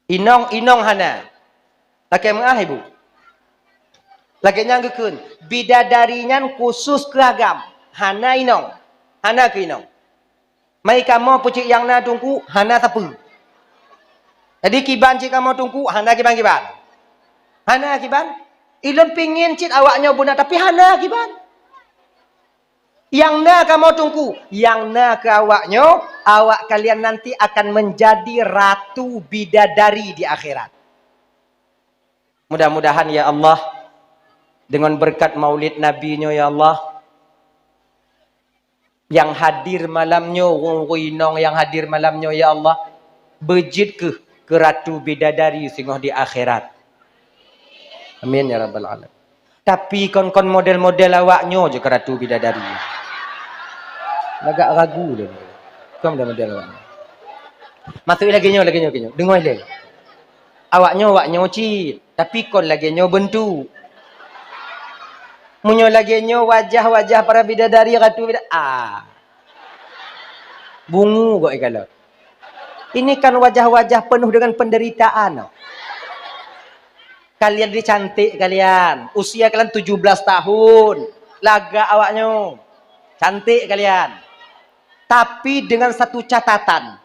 Inong-inong hana. Lakée meuáh, Ibu. Lagée nyan geukheun, bidadari nyan khusus keu agam. Hana inong. Hana keu inong. Mai kamoe peucit nyang na teungku, hana sapeue. Jadi kiban cit kamoe teungku, hana kiban-kiban. Hana kiban. Ilôn pingin cit awak nyoe beuna, tapi hana kiban. Nyang na kamoe teungku, nyang na keu awak nyoe, awak kalian nanti akan menjadi ratu bidadari di akhirat. Mudah-mudahan ya Allah, dengan berkat maulid Nabi nyoe ya Allah, nyang hadir malam nyoe, ureuëng-ureuëng inong nyang hadir malam nyoe ya Allah, beujeuet keuh keu ratu bidadari singoh di akhirat. Amin ya rabbal alamin. Tapi kon-kon model-model awak nyoe jeuet keu ratu bidadari. Lagak ragu lé. Kon model-model awak nyoe. Maksud lagée nyoe, lagée nyoe, lagée nyoe. Deungoe lé. Awak nyoe, awak nyoe cit, tapi kon lagée nyoe beuntuk. Meunyoe lagée nyoe wajah-wajah para bidadari ratu bida-, ah. Bungu kok ikalon. Ini kan wajah-wajah penuh dengan penderitaan. Kalian ni cantik kalian, usia kalian tujuh belas tahun, lagak awak nyoe. Cantik kalian. Tapi dengan satu catatan.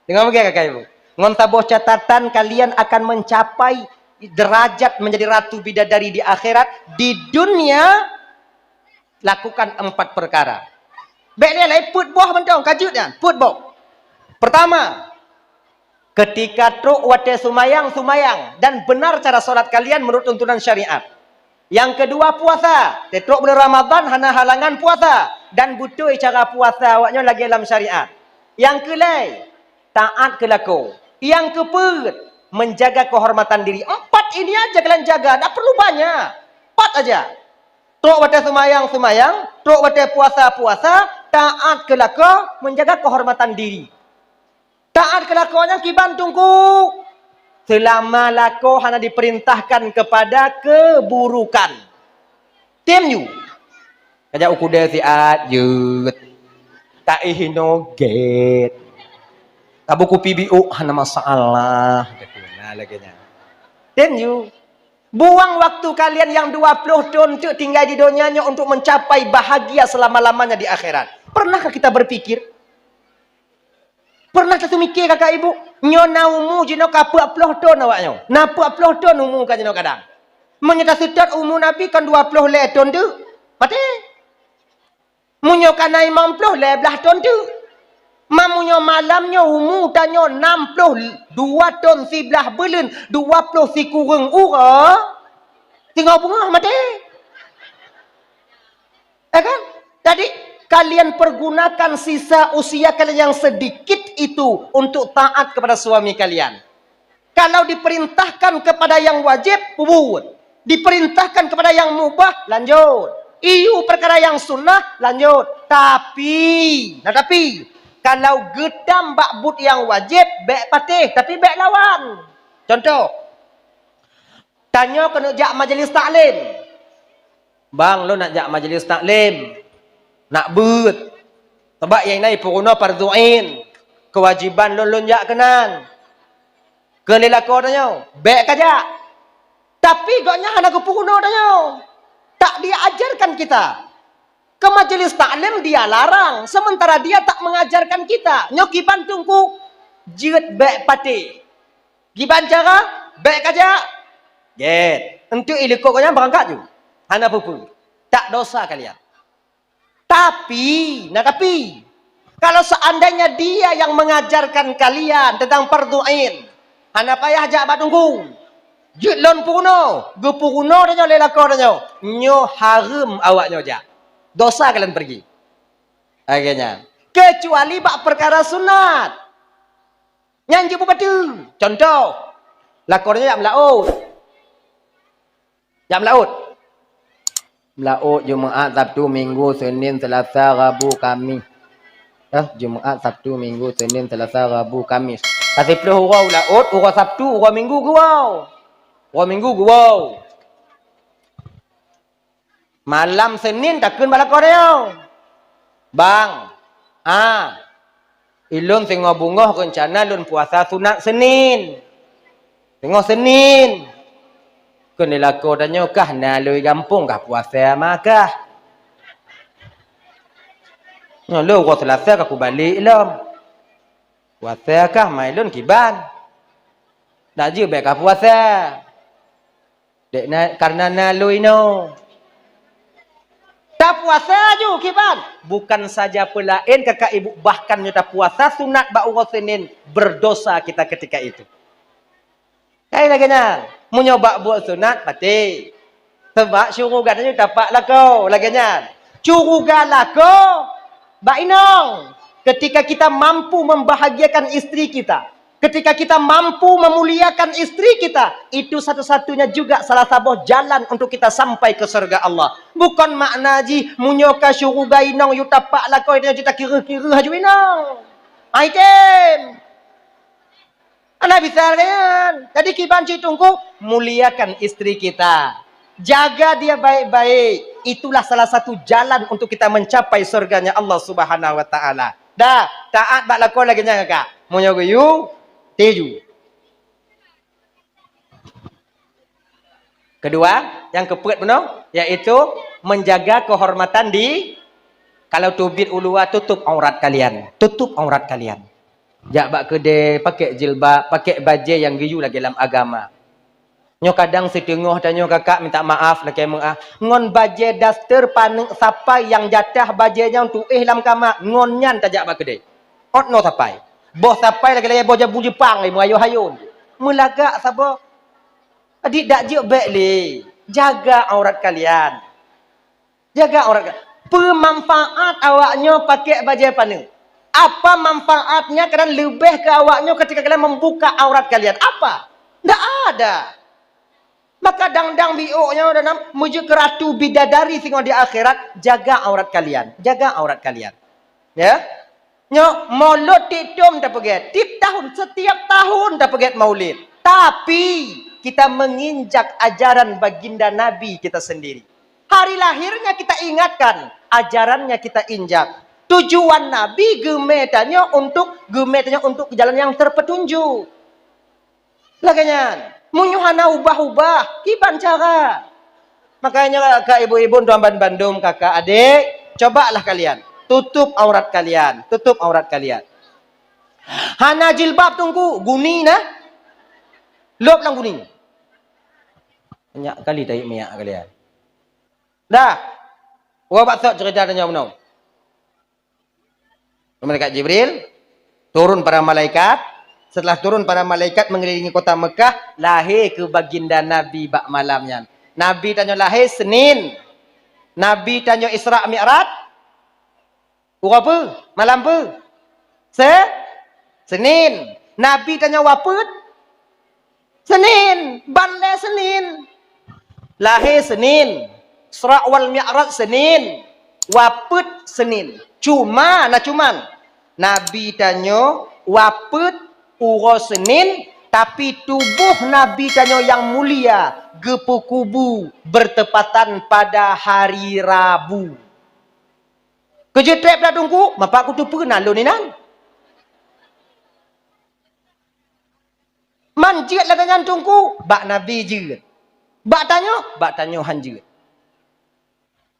Dengan begitu kakak ibu. Ngon saboh catatan kalian akan mencapai derajat menjadi ratu bidadari di akhirat, di dunia lakukan empat perkara. Bék lé laén peuet boh mantong, ka jeuet nyan, peuet boh. Pertama, ketika trok watée sumayang, sumayang dan benar cara salat kalian menurut tuntunan syariat. Yang kedua puasa, tetrok bulan Ramadan hana halangan puasa dan beutôi cara puasa awaknyoe lagée lam syariat. Yang keulai, taat keu lakoe. Yang keupeuet, menjaga kehormatan diri. Empat ini aja kalian jaga, tak perlu banyak. Empat aja. Trok watée sumayang, sumayang, trok watée puasa, puasa, taat keu lakoe, menjaga kehormatan diri. Taat keu lakoe nyan kiban teungku. Selama lakoe hana diperintahkan kepada keburukan. Tem yue. Kajak u keudè siat jeuet. Taéh inoe gét. Tabu kupi biôk hana masalah. Nah, lagée nyan. Tem yue. Buang waktu kalian yang dua puluh thon teuk tinggai di donya nyoe untuk mencapai bahagia selama-lamanya di akhirat. Pernahkah kita berpikir? Pernah taseumiké kakak ibu? Nyoe na umu jinoe ka peuet ploh thon awaknyoe. Na peuet ploh thon umu ka jinoe kadang. Meunyoe taseutôt umu Nabi kon dua ploh lhèe thon teuk, maté. Meunyoe ka na limong ploh lhèe blaih thon teuk. Ma meunyoe malam nyoe umu tanyoe nam ploh dua thon siblaih buleuen, dua ploh sikureueng uroe, singoh beungoh maté. Ya kan? Jadi, kalian pergunakan sisa usia kalian yang sedikit itu untuk taat kepada suami kalian. Kalau diperintahkan kepada yang wajib, peubuet. Diperintahkan kepada yang mubah, lanjut. Iyu perkara yang sunnah, lanjut. Tapi, nah tapi, kalau geutam bak buet yang wajib, bèk patéh, tapi bèk lawan. Contoh, tanyoe keuneuk jak majelis taklim. Bang, lôn nak jak majelis taklim. Nak beuet. Sabab nyang na ipeurunoe fardhu ain. Kewajiban lôn, lôn jak keunan. Keu lé lakoe tanyoe, bèk kajak. Tapi gobnyan hana geupeurunoe tanyoe. Tak diajarkan kita. Ke majelis taklim dia larang, sementara dia tak mengajarkan kita. Nyoe kiban teungku, jeuet bèk patéh. Kiban cara, bèk kajak. Gét. Enteuk ilikot gobnyan beurangkat ju. Hana peue-peue. Tak dosa kalian. Tapi, nah tapi, kalau seandainya dia yang mengajarkan kalian tentang fardhu ain, hana payah jak bak teungku. Jeuet lôn peurunoe, geupeurunoe tanyoe lé lakoe tanyoe. Nyoe hareuem awaknyoe jak. Dosa kalian pergi. Lagèe nyan. Kecuali bak perkara sunat. Nyan jeuet beubateue. Contoh, Lakoe nyan jak meulaôt. Jak meulaôt. Meulaôt Jumaat, Sabtu, Minggu, Senin, Selasa, Rabu, Kamis. Eh, Jumaat, Sabtu, Minggu, Senin, Selasa, Rabu, Kamis. Ka siplôh uroe u laôt, uroe Sabtu, uroe Minggu geuwoe. Uroe Minggu geuwoe. Malam Senin takheun bak lakoe nyoe, "Bang, ah, ilôn singoh beungoh reuncana lôn puasa sunat Senin. Singoh Senin." Kheun lé lakoe tanyoe, "Kah na lôn i gampông kah puasa ma kah? Nyoe lôn uroe Selasa ka kubalek lom. Puasa kah ma ilôn kiban? Dak jeuet bèk kah puasa." Dek na, karena na lôn inoe. Tapuasa ju kiban. Bukan saja peulaén kakak ibu, bahkan nyoe tapuasa sunat bak uroe Senin, berdosa kita ketika itu. Hai lagèe nyan. Meunyoe bak buet sunat, pati. Sebab syuruga nyoe tapak lakoe, lagèe nyan. Syuruga lakoe bak inong. Ketika kita mampu membahagiakan istri kita, ketika kita mampu memuliakan istri kita, itu satu-satunya juga salah saboh jalan untuk kita sampai ke surga Allah. Bukon makna jih, meunyoe ka syuruga inong, yue tapak lakoe, yue takireuh-kireuh aju inong. Ai tem. Hana bisa lagèe nyan. Jadi kiban cit Teungku, muliakan istri kita. Jaga dia baik-baik. Itulah salah satu jalan untuk kita mencapai surganya Allah Subhanahu wa Ta'ala. Dah, taat bak lakoe lagèe nyan kakak. Meunyoe geuyue, tiju. Kedua, nyang keupeuet bunoe, yaitu menjaga kehormatan di, kalau teubiet u luwa, tutup aurat kalian. Tutup aurat kalian. Jak bak keudè, pakèk jilbab, pakèk bajèe nyang geuyue lagèe lam agama. Nyoe kadang siteungoh tanyoe kakak minta maaf lakèe meu'ah, ngon bajèe daster paneuk sapai nyang jatah bajèe nyan tu'oh lam kama, ngon nyan tajak bak keudè. Ôt noe sapai. Boh sapai lagèe-lagèe boh jabu Jepang lé, meuayoh-ayoh. Meulagak saboh. Jadi dak jeuet bèk lé. Jaga aurat kalian. Jaga aurat kalian. Peue manfaat awaknyoe pakèk bajèe paneuk? Apa manfaatnya kalian leubeh keu awaknyoe ketika kalian membuka aurat kalian? Apa? Ndak ada. Maka dang-dang biôk nyoe dalam meujeuet keu ratu bidadari singoh di akhirat, jaga aurat kalian. Jaga aurat kalian. Ya. Nyoe, Maulud tiep tom tapeugèt, tiep tahun, setiap tahun tapeugèt Maulid. Tapi, kita menginjak ajaran baginda Nabi kita sendiri. Hari lahirnya kita ingatkan, ajarannya kita injak. Tujuan Nabi geumè tanyoe untuk, geumè tanyoe untuk jalan yang terpetunjuk. Lagèe nyan. Meunyoe hana ubah-ubah, kiban cara? Makanya kak ibu-ibu tuan ban-, bandum, kakak, adik, cobalah kalian. Tutup aurat kalian, tutup aurat kalian. Hana jilbab Teungku, guni nah. Lôb lam guni. Banyak kali tahi minyak kalian. Dah. Wah, bak sot cerita tanyoe bunoe. Malaikat Jibril, turun para malaikat. Setelah turun para malaikat mengelilingi kota Mekah, lahé keu baginda Nabi bak malam nyan. Nabi tanyoe lahé Senin. Nabi tanyoe Isra Mi'raj, uroe peue? Malam peue? Se-, Senin. Nabi tanyoe wafeuet Senin, ban lé Senin. Lahé Senin, Isra wal Mi'raj Senin, wafeuet Senin. Cuma, na cuman, Nabi tanyoe wafeuet uroe Senin, tapi tuboh Nabi tanyoe nyang mulia geupeukubu bertepatan pada hari Rabu. Keujeuet trép dak Teungku, mapak kuteupeue na lôn inan. Man jeuet lagèe nyan Teungku, bak Nabi jeuet. Bak tanyoe, bak tanyoe han jeuet.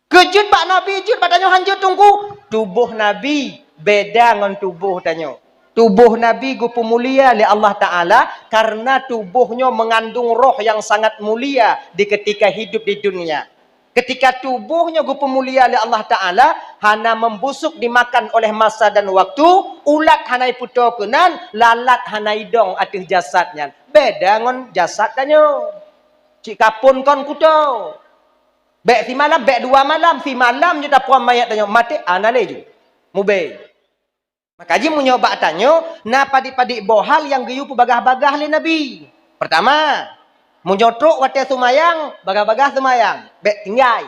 Keujeuet bak Nabi jeuet, bak tanyoe han jeuet Teungku. Tuboh Nabi beda ngon tuboh tanyoe. Tuboh Nabi geupeumulia lé Allah Taala karena tuboh nyoe mengandung roh yang sangat mulia di ketika hidup di dunia. Ketika tuboh nyoe geupeumulia lé Allah Taala, hana membusuk dimakan oleh masa dan waktu, ulat hana ipeutoe keunan, lalat hana idong ateueh jasad nyan. Beda ngon jasad tanyoe. Cit kapon kon kuto. Bèk simalam, bèk dua malam, simalam ju tapuam mayat tanyoe, maté, hana lé ju. Mubé. Maka jih meunyoe bak tanyoe, na padit-padit boh hal nyang geuyue peubagah-bagah lé Nabi. Pertama, meunyoe trok watée seumayang, bagah-bagah seumayang, bék tinggai.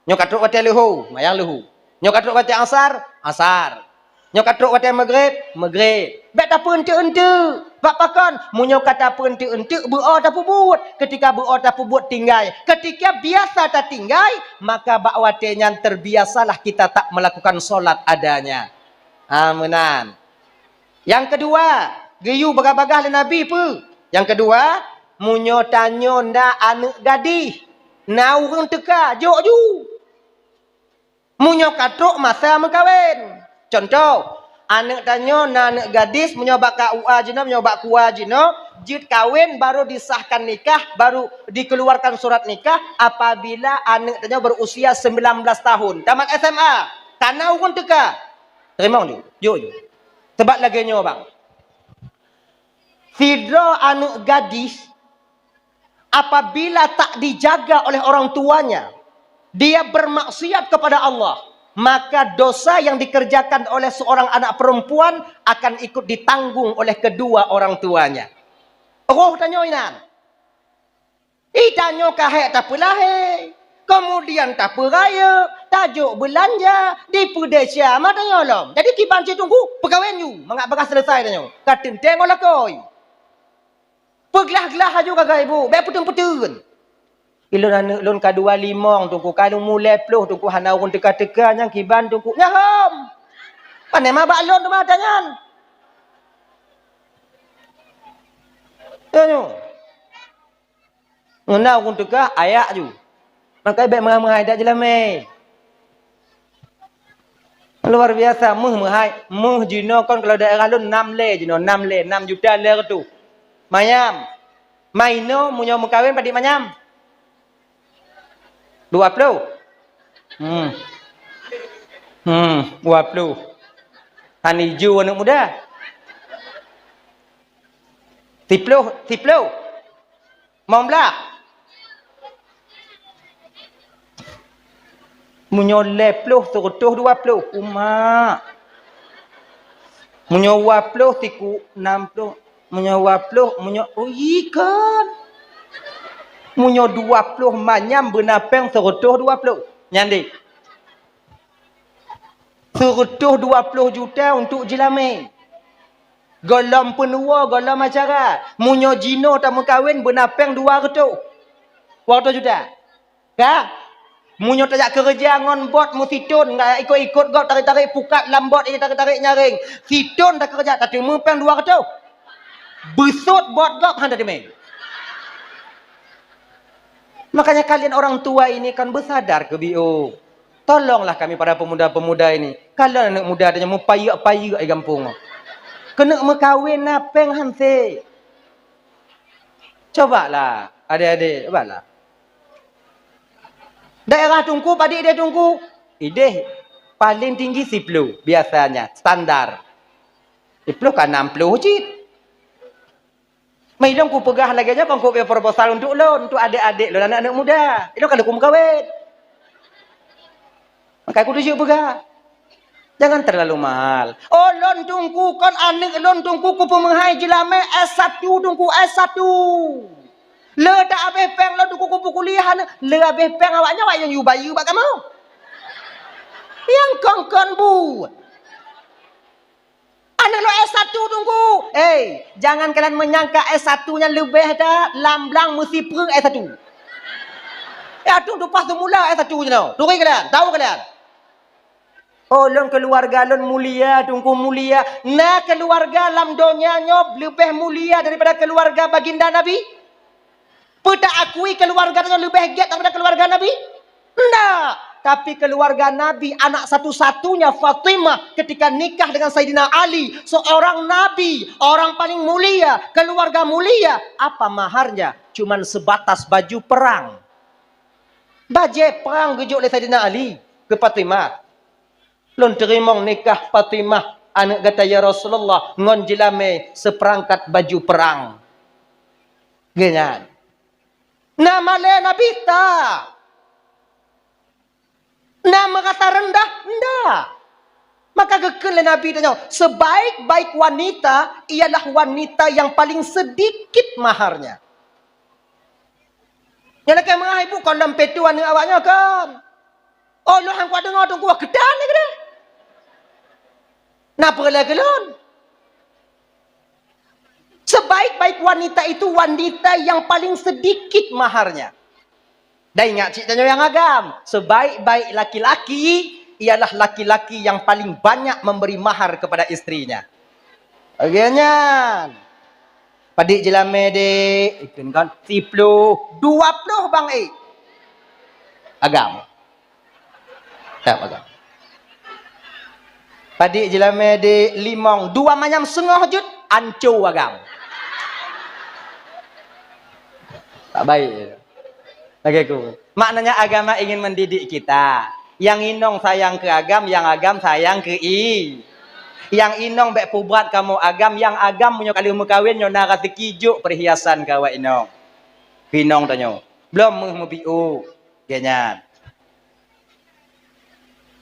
Nyoe ka trok watée leuhô, mayang leuhô. Nyoe ka trok watée asar, asar. Nyoe ka trok watée maghrib, maghrib. Bék tapeueunteuk-eunteuk. Bak pakon? Meunyoe ka tapeueunteuk-eunteuk, beuo tapeubuet. Ketika beuo tapeubuet tinggai. Ketika biasa tatinggai, maka bak watée nyan terbiasalah kita tak melakukan solat adanya. Ha, meunan. Nyang keudua, geuyue bagah-bagah lé Nabi peue? Nyang keudua, meunyoe tanyoe na aneuëk gadih, na ureuëng teuka, jok ju. Meunyoe ka trok masa meukawen. Contoh, aneuëk tanyoe na aneuëk gadis, meunyoe bak K U A jinoe, meunyoe bak K U A jinoe, jeuet kawen baru disahkan nikah, baru dikeluarkan surat nikah apabila aneuëk tanyoe berusia sembilan belas tahun, tamat S M A. Ka na ureuëng teuka. Teurimong ju, jok ju. Sabab lagée nyoe, bang. Sidroe aneuëk gadis, apabila tak dijaga oleh orang tuanya, dia bermaksiat kepada Allah, maka dosa yang dikerjakan oleh seorang anak perempuan akan ikut ditanggung oleh kedua orang tuanya. Roh tanyoe inan. Ih, tanyoe ka hék tapeulahé, kemudian tapeurayeuk, tajok beulanja, dipeudesya ma tanyoe lom. Jadi kiban cit teungku, peukawen ju, mangat bagah seuleusoe tanyoe. Ka teuntée ngon lakoe. Peuglah-glah laju gagai bu, bék peuteun-peuteun. Ilôn aneuëk lôn ka dua limong teungku, ka lôn mulai ploh teungku, hana ureuëng teuka-teuka nyang kiban teungku. Nyan hom. Pane ma bak lôn teuma ata nyan. Tanyoe. Ngon na ureuëng teuka, ayak ju. Maka bék meuhai-meuhai dak jeulamé. Luar biasa, meuh meuhai. Meuh jinoe kon kalau daerah lôn nam lé jinoe, nam lé, nam juta lé reutôh. Manyam. Maino meunyoe meukawen padit manyam? Dua ploh. Hmm. Hmm, dua ploh. Hana ju aneuëk muda. Siploh, siploh. Limong blah. Meunyoe lhée ploh, seureutôh dua ploh. Umak. Meunyoe dua ploh, siku nam ploh. Meunyoe dua ploh, meunyoe, oh, ikan. Meunyoe dua ploh manyam beuna péng seureutôh dua ploh. Nyan deh. Seureutôh dua ploh juta untuk jeulamé. Gohlom peunuwoe, gohlom acara. Meunyoe jinoe tameukawen beuna péng dua reutôh. Dua reutôh juta. Ka? Meunyoe tajak keureuja ngon bot meusithon, nggak ikot-ikot gob tarék-tarék pukat lam bot, eh, tarék-tarék nyaréng. Sithon takeureuja, tateumé péng dua reutôh. Beusôt bot gob hana teumé. Makanya kalian orang tua ini kan bersadar ke bio. Tolonglah kami para pemuda-pemuda ini. Kalau anak muda ada yang mupayek-payek di kampung. Kena meukawen na péng hanse. Cobalah, adik-adik, cobalah. Daerah Teungku, padit ideh Teungku? Ideh paling tinggi siploh biasanya, standar. Siploh ka nam ploh cit. Meunyoe kupeugah lagée nyoe, kon kupeue proposal untuk lôn, untuk adék-adék lôn, aneuëk-aneuëk muda. Ilôn ka lheueh kumeukawen. Maka kutuju peugah, jangan terlalu mahal. Oh, lôn Teungku, kon aneuëk lôn Teungku kupeumeuhai jeulamé S satu Teungku, S satu. Le tak habéh péng lôn Teungku kupeukuliah aneuëk, le habéh péng awaknyan, awaknyan yue bayeue bak kamoe. Nyang kon-kon buet. Aneuëk lôn S satu Teungku. Hei, jangan kalian menyangka S satu nyan leubeh that, lam blang meusipreueng S satu. Ya, tu tumpah semula S satu jinoe. Turi kalian, tahu kalian. Oh, lôn keuluwarga lôn mulia, Teungku mulia. Na keuluwarga lam donya nyoe leubeh mulia daripada keuluwarga baginda Nabi? Peue ta akui keuluwarga tanyoe leubeh gét daripada keuluwarga Nabi? Ndak. Tapi keuluwarga Nabi, anak satu-satunya Fatimah, ketika nikah dengan Saidina Ali, seorang nabi, orang paling mulia, keuluwarga mulia, apa maharnya? Cuman sebatas baju perang. Bajée prang geujok lé Saidina Ali keu Fatimah. Lôn teurimong nikah Fatimah, aneuëk gata ya Rasulullah, ngon jeulamé seupeurangkat baju perang. Geuhnyan. Na malée Nabi? Ndak. Na meurasa reundah? Ndak. Maka geukheun lé Nabi tanyoe, "Sebaik-baik wanita ialah wanita yang paling sedikit maharnya." Nyan lakée meungaih ibu kon lom peue tu aneuëk awak nyoe kon. Oh, lôn han kuat deungoe Teungku, wah, keutan lé keudeh. Na peue lé keu lôn? Sebaik-baik wanita itu wanita yang paling sedikit maharnya. Dan ingat cit tanyoe nyang agam, sebaik-baik laki-laki ialah laki-laki yang paling banyak memberi mahar kepada istrinya. Lagée nyan. Padit jeulamé dek, ikheun kan, siploh, dua ploh bang ék. Agam. Tak agam. Padit jeulamé dek, limong, dua manyam seungoh jeuet, anco agam. Tak baik. Lagée ku. Maknanya agama ingin mendidik kita. Nyang inong sayang keu agam, nyang agam sayang keu i. Nyang inong bék peubrat kamoe agam, nyang agam meunyoe ka lheueh meukawen nyoe na raseuki jok peurhiasan keu awak inong. Keu inong tanyoe. Bloe meuh meubiôk. Lagée nyan.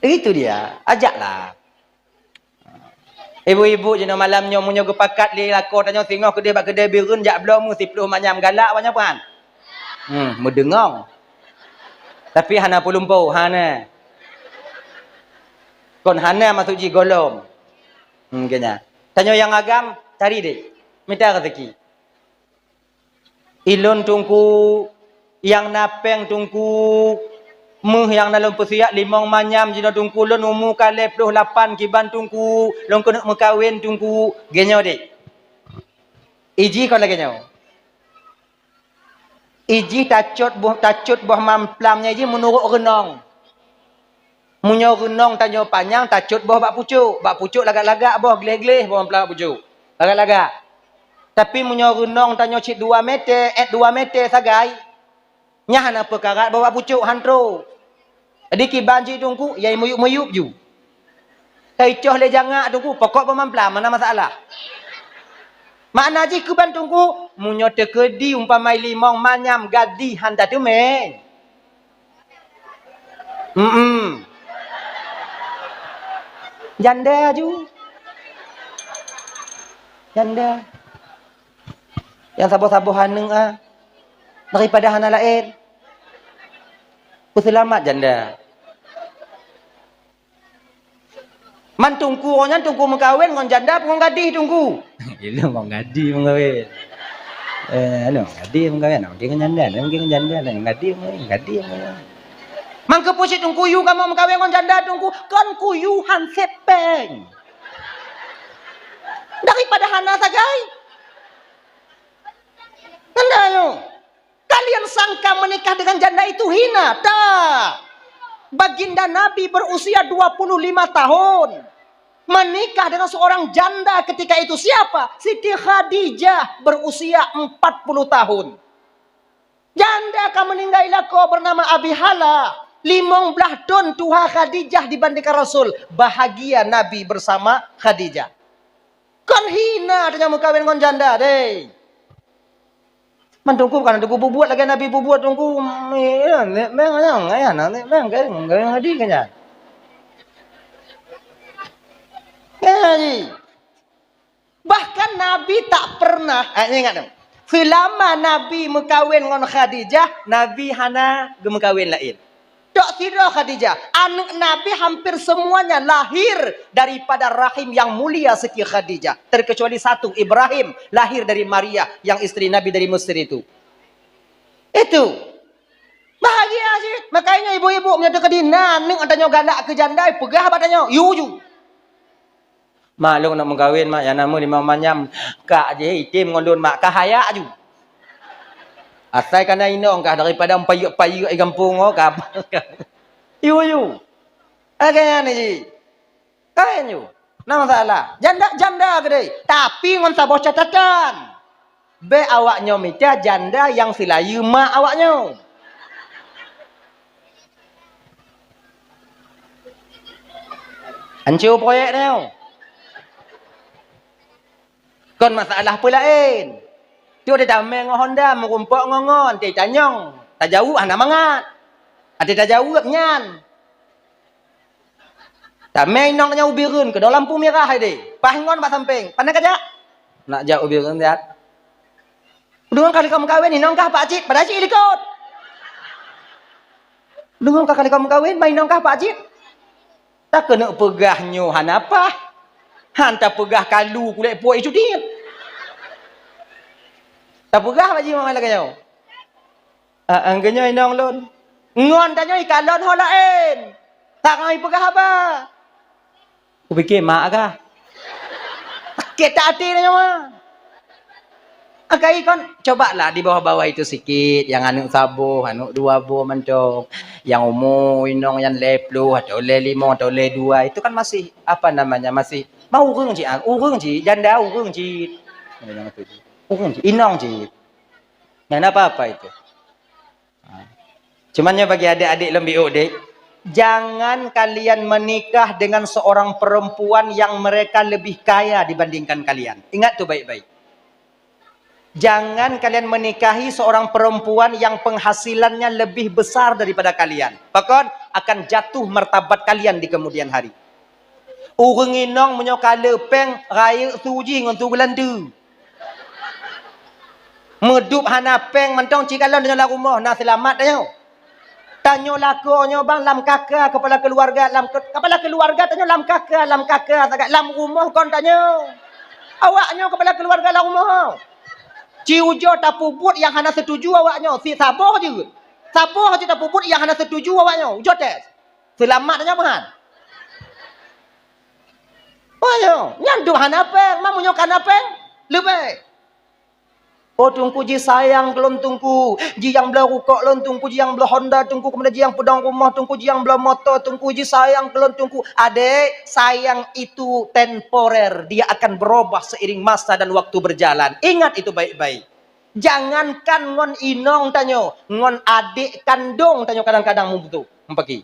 Itu dia, ajaklah. Ibu-ibu jinoe malam nyoe meunyoe geupakat lé lakoe tanyoe singoh keudeh bak keudè Bireuen jak bloe meuh siploh manyam galak awak nyan peuhan. Hmm, meudeungong. Tapi hana peulumpo, hana. Kon hana maksud jih gohlom. Hmm, keu nyan. Tanyoe nyang agam, cari deh. Mita rezeki. Ilôn Teungku, nyang na péng Teungku, meuh nyang na lôn peusiak limong manyam jinoe Teungku, lôn umu ka lhèe ploh lapan kiban Teungku, lôn keuneuk meukawen Teungku, geunyoe deh. Ijih kon lagèe nyoe. Ijih tacot boh, tacot boh mamplam nyan ijih meunurot reunong. Meunyoe reunong tanyoe panyang, tacot boh bak pucok. Bak pucok lagak-lagak boh, gleh-gleh boh meupeulak bak pucok. Lagak-lagak. Tapi meunyoe reunong tanyoe cit dua meter, èt dua meter sagai, nyan hana peukarat boh bak pucok, han trok. Jadi kiban cit Teungku, ya meuyup-meuyup ju. Taicoh lé jangak Teungku, pokok boh mamplam, hana masalah. Makna jih kiban Teungku, meunyoe teukeudi umpama limong manyam gadih han tateumèe. Mm-mm. Janda ju. Janda. Nyang saboh-saboh aneuk, ah. Daripada hana laén. Peuseulamat janda. Man Teungku nyan Teungku meukawen ngon janda peue ngon gadih Teungku? Ilôn ngon gadih meukawen. Eh, anu, gadih meukawen, mungkin ngon janda, mungkin ngon janda, ngon gadih meukawen, gadih meukawen. Man keupeue cit Teungku yue kamoe meukawen ngon janda Teungku? Kon kuyue han sép péng. Daripada hana sagai. Tanda nyoe. Kalian sangka menikah dengan janda itu hina? Tak. Baginda Nabi berusia dua puluh lima tahun. Menikah dengan seorang janda ketika itu. Siapa? Siti Khadijah berusia empat puluh tahun. Janda ka meninggai lakoe bernama Abi Hala. Limong blah thon tuha Khadijah dibandingkan Rasul. Bahagia Nabi bersama Khadijah. Kon hina tanyoe meukawen ngon janda, deh. Man Teungku bukan Teungku bubuet lagèe Nabi bubuet Teungku. Nek meng nyang, ayah nak nek meng, nek meng, nek meng, nek meng, nek meng, nek meng. Bahkan Nabi tak pernah, eh, ingat tu. Selama Nabi meukawen ngon Khadijah, Nabi hana geumeukawen laén. Tok sidroe Khadijah, aneuk Nabi hampir semuanya lahir daripada rahim yang mulia Siti Khadijah, terkecuali satu, Ibrahim, lahir dari Maria yang istri Nabi dari Mesir itu. Itu. Bahagia cit. Makanya ibu-ibu meunyoe teukeudi na aneuk tanyoe galak keu janda, peugah bak tanyoe, "Yue ju." "Mak, lôn nak meukawen, Mak, nyang na meuh limong manyam. Kak jih item ngon lôn, Mak, ka hayak ju. Asai ka na inong kah daripada payek-payek di gampông oh, ka." Yue, yue. Lagèe nyan jih. Kan yue. Na masalah. Janda, janda keudeh. Tapi ngon saboh catatan. Bèk awak nyoe mita janda nyang seulayeue mak awak nyoe. Hanco proyek nyoe. Kon masalah peue laén. Tiep-tiep tamé ngon Honda, meurumpok ngon-ngon, teuh tanyong, tajaweueb hana mangat. Até tajaweueb nyan. Tamé inong tanyoe u Bireuen, keudroe lampu mirah hai deh. Paih ngon bak sampéng. Pane ka jak? Nak jak u Bireuen siat. Deungon ka likot meukawen, inong kah pak cit, padahai cit likot. Deungon ka likot meukawen, ma inong kah pak cit. Takeuneuk peugah nyoe hana paih. Han tapeugah kalu kulét puet icut tiet. Tapeugah bak jih lagée nyoe. Ah, ah, geunyoe inong lôn. Ngon tanyoe ikalon ho laén. Tak ngai peugah haba. Kupike mak agah. Sakét that até tanyoe ma. Akai kon, cobalah di bawah-bawah itu sikit, nyang aneuk saboh, aneuk dua boh mantong, nyang umu inong nyan lhée ploh atau lhée limong atau lhée dua, itu kan masih, apa namanya, masih ma ureueng cit, ah, ureueng cit, janda ureueng cit. Ureueng cit, inong cit. Nyan apa-apa itu. Ha. Cuman nyoe bagi adik-adik lom biôk deh, jangan kalian menikah dengan seorang perempuan yang mereka lebih kaya dibandingkan kalian. Ingat tu baik-baik. Jangan kalian menikahi seorang perempuan yang penghasilannya lebih besar daripada kalian. Pakon? Akan jatuh martabat kalian di kemudian hari. Ureueng inong meunyoe ka le péng, rayeuk su jih ngon su geulanteue. Meudup hana péng mantong, ci kalon tanyoe lam rumoh, na seulamat tanyoe. Tanyoe lakoe nyoe bang lam kaka kepala keluarga, lam ke-, kepala keluarga tanyoe lam kaka, lam kaka sagai lam rumoh kon tanyoe. Awak nyoe kepala keluarga lam rumoh. Ci ujoe tapeubuet nyang hana setuju awak nyoe, si saboh jeuet. Saboh jeuet tapeubuet nyang hana setuju awak nyoe, ujoe tes. Seulamat tanyoe meuhan. Oh, nyoe, nyan duek hana péng, ma meunyoe ka na péng, leubeh. Oh, Teungku jisayang keu lôn, Teungku. Jiyang bloe rukok lôn, Teungku, jiyang bloe Honda, Teungku, kemudian jiyang peudong rumoh, Teungku, jiyang bloe moto, Teungku, jisayang keu lôn, Teungku. Adék, sayang itu temporer, dia akan berubah seiring masa dan waktu berjalan. Ingat itu baik-baik. Jangankan ngon inong tanyoe, ngon adék kandong tanyoe kadang-kadang meubutoh, meupaké.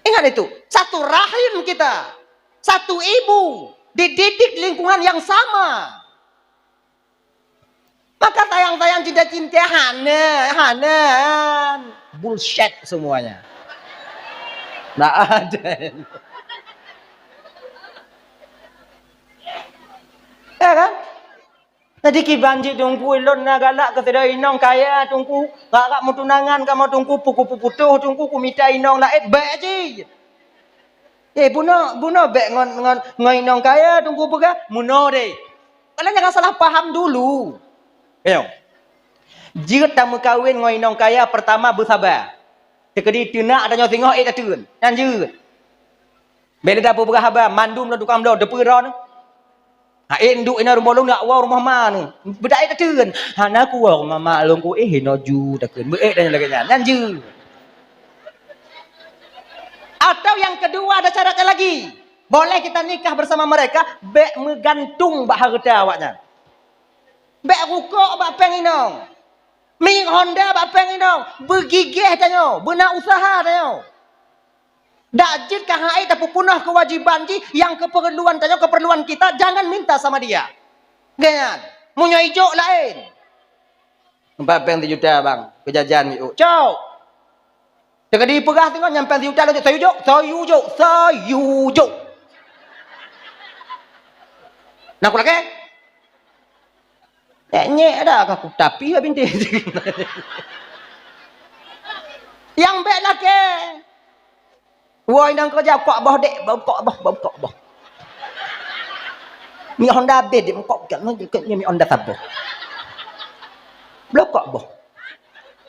Ingat itu, satu rahim kita, satu ibu, dididik lingkungan yang sama. Maka sayang-sayang, cinta-cinta, hana, hana. Bullshit semuanya. Ndak ada. Ya kan? Jadi kiban jih Teungku, ilôn na galak keu sidroe inong kaya Teungku, rab-rab meutunangan kamoe Teungku, peue kupeuputoh Teungku, kumita inong laén, bék jih. Eh, bunoe, bunoe bék ngon, ngon, ngon inong kaya Teungku peugah, meunoe deh. Kalian jangan salah paham dulu. Ayo. Jeuet tameukawen ngon inong kaya, pertama beusaba. Teukeudi teunak tanyoe singoh ék tateun. Nyan jeuet. Bék lé tapeugah haba, mandum lôn tukang bloe, teupeue droeneuh. Ha, ék nduek inoe rumoh lôn, nak woe rumoh ma neuh. Beudak ék tateun. Hana kuwoe rumoh ma lôn ku, éh, inoe ju takheun. Beuék dan lagée nyan. Nyan jeuet. Atau yang kedua, ada syaratnya lagi. Boleh kita nikah bersama mereka, bék meugantung bak hareuta awaknyan. Bék rukok bak péng inong. Minyeuk Honda bak péng inong. Beugigeh tanyoe, beuna useuha tanyoe. Dak jeuet ka han ék tapeupunoh keuwajiban jih nyang keupeurluan tanyoe, keupeurluan kita, jangan minta sama dia. Nyan, meunyoe ijok laén. Empat péng sijuta, bang, keu jajan miôk. Cok. Teukeudi peugah singoh nyan péng sijuta, laju sayujok, sayujok, sayujok. Nah, kulakée. Nyek-nyek dah ka kutapi lah bintéh. Nyang bék lakée. Woi, nyang keureuja kok boh dek, bau kok boh, bau kok boh. Mi Honda abéh dek, kok, kok, kok, mi Honda saboh. Bloe kok boh.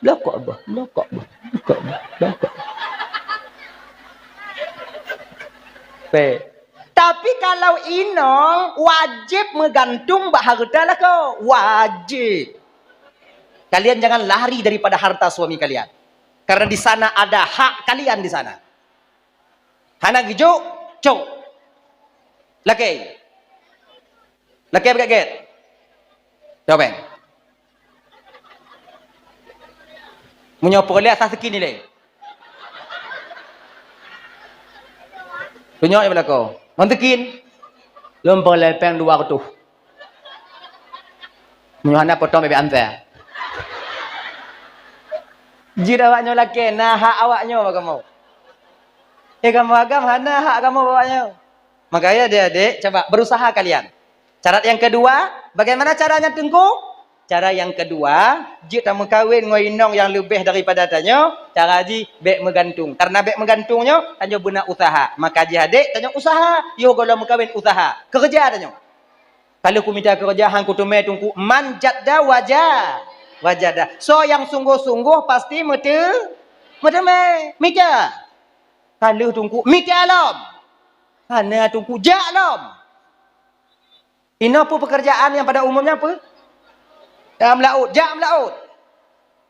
Bloe kok boh, bloe kok boh, bloe kok boh, bloe kok boh. Pe. Tapi kalau inong wajéb meugantung bak hareuta lakoe, wajéb. Kalian jangan lari daripada harta suami kalian. Karena di sana ada hak kalian di sana. Hana geujok, cok. Lakée. Lakée beuget-get. Coba. Meunyoe peureulée asai sikin ilée. Tunyok nyang beulako. Ngon sikin. Lôn peureulée péng dua reutôh. Meunyoe hana potong bebek ansa. Jeuet awak nyoe lakée, na hak awak nyoe bak kamoe. Eh, kamoe agam hana hak kamoe bawa nyoe. Makanya adik-adik, coba berusaha kalian. Syarat yang kedua, bagaimana caranya, Teungku? Cara yang kedua, jeuet tameukawen ngon inong nyang leubeh daripada tanyoe, cara jih bèk meugantung. Karena bèk meugantung nyoe, tanyoe beuna usaha. Maka jih adik, tanyoe usaha, yoh gohlom meukawen usaha. Keureuja tanyoe. Ka lheueh kumita keureuja han kuteumé, Teungku, man jadda waja-, wajada. Soe nyang sunggoh-sunggoh pasti meute-, meuteumé. Mita. Ka lheueh, Teungku, mita lom. Hana, Teungku, jak lom. Inoe peue pekerjaan nyang pada umumnya peue? Jak meulaôt, jak meulaôt.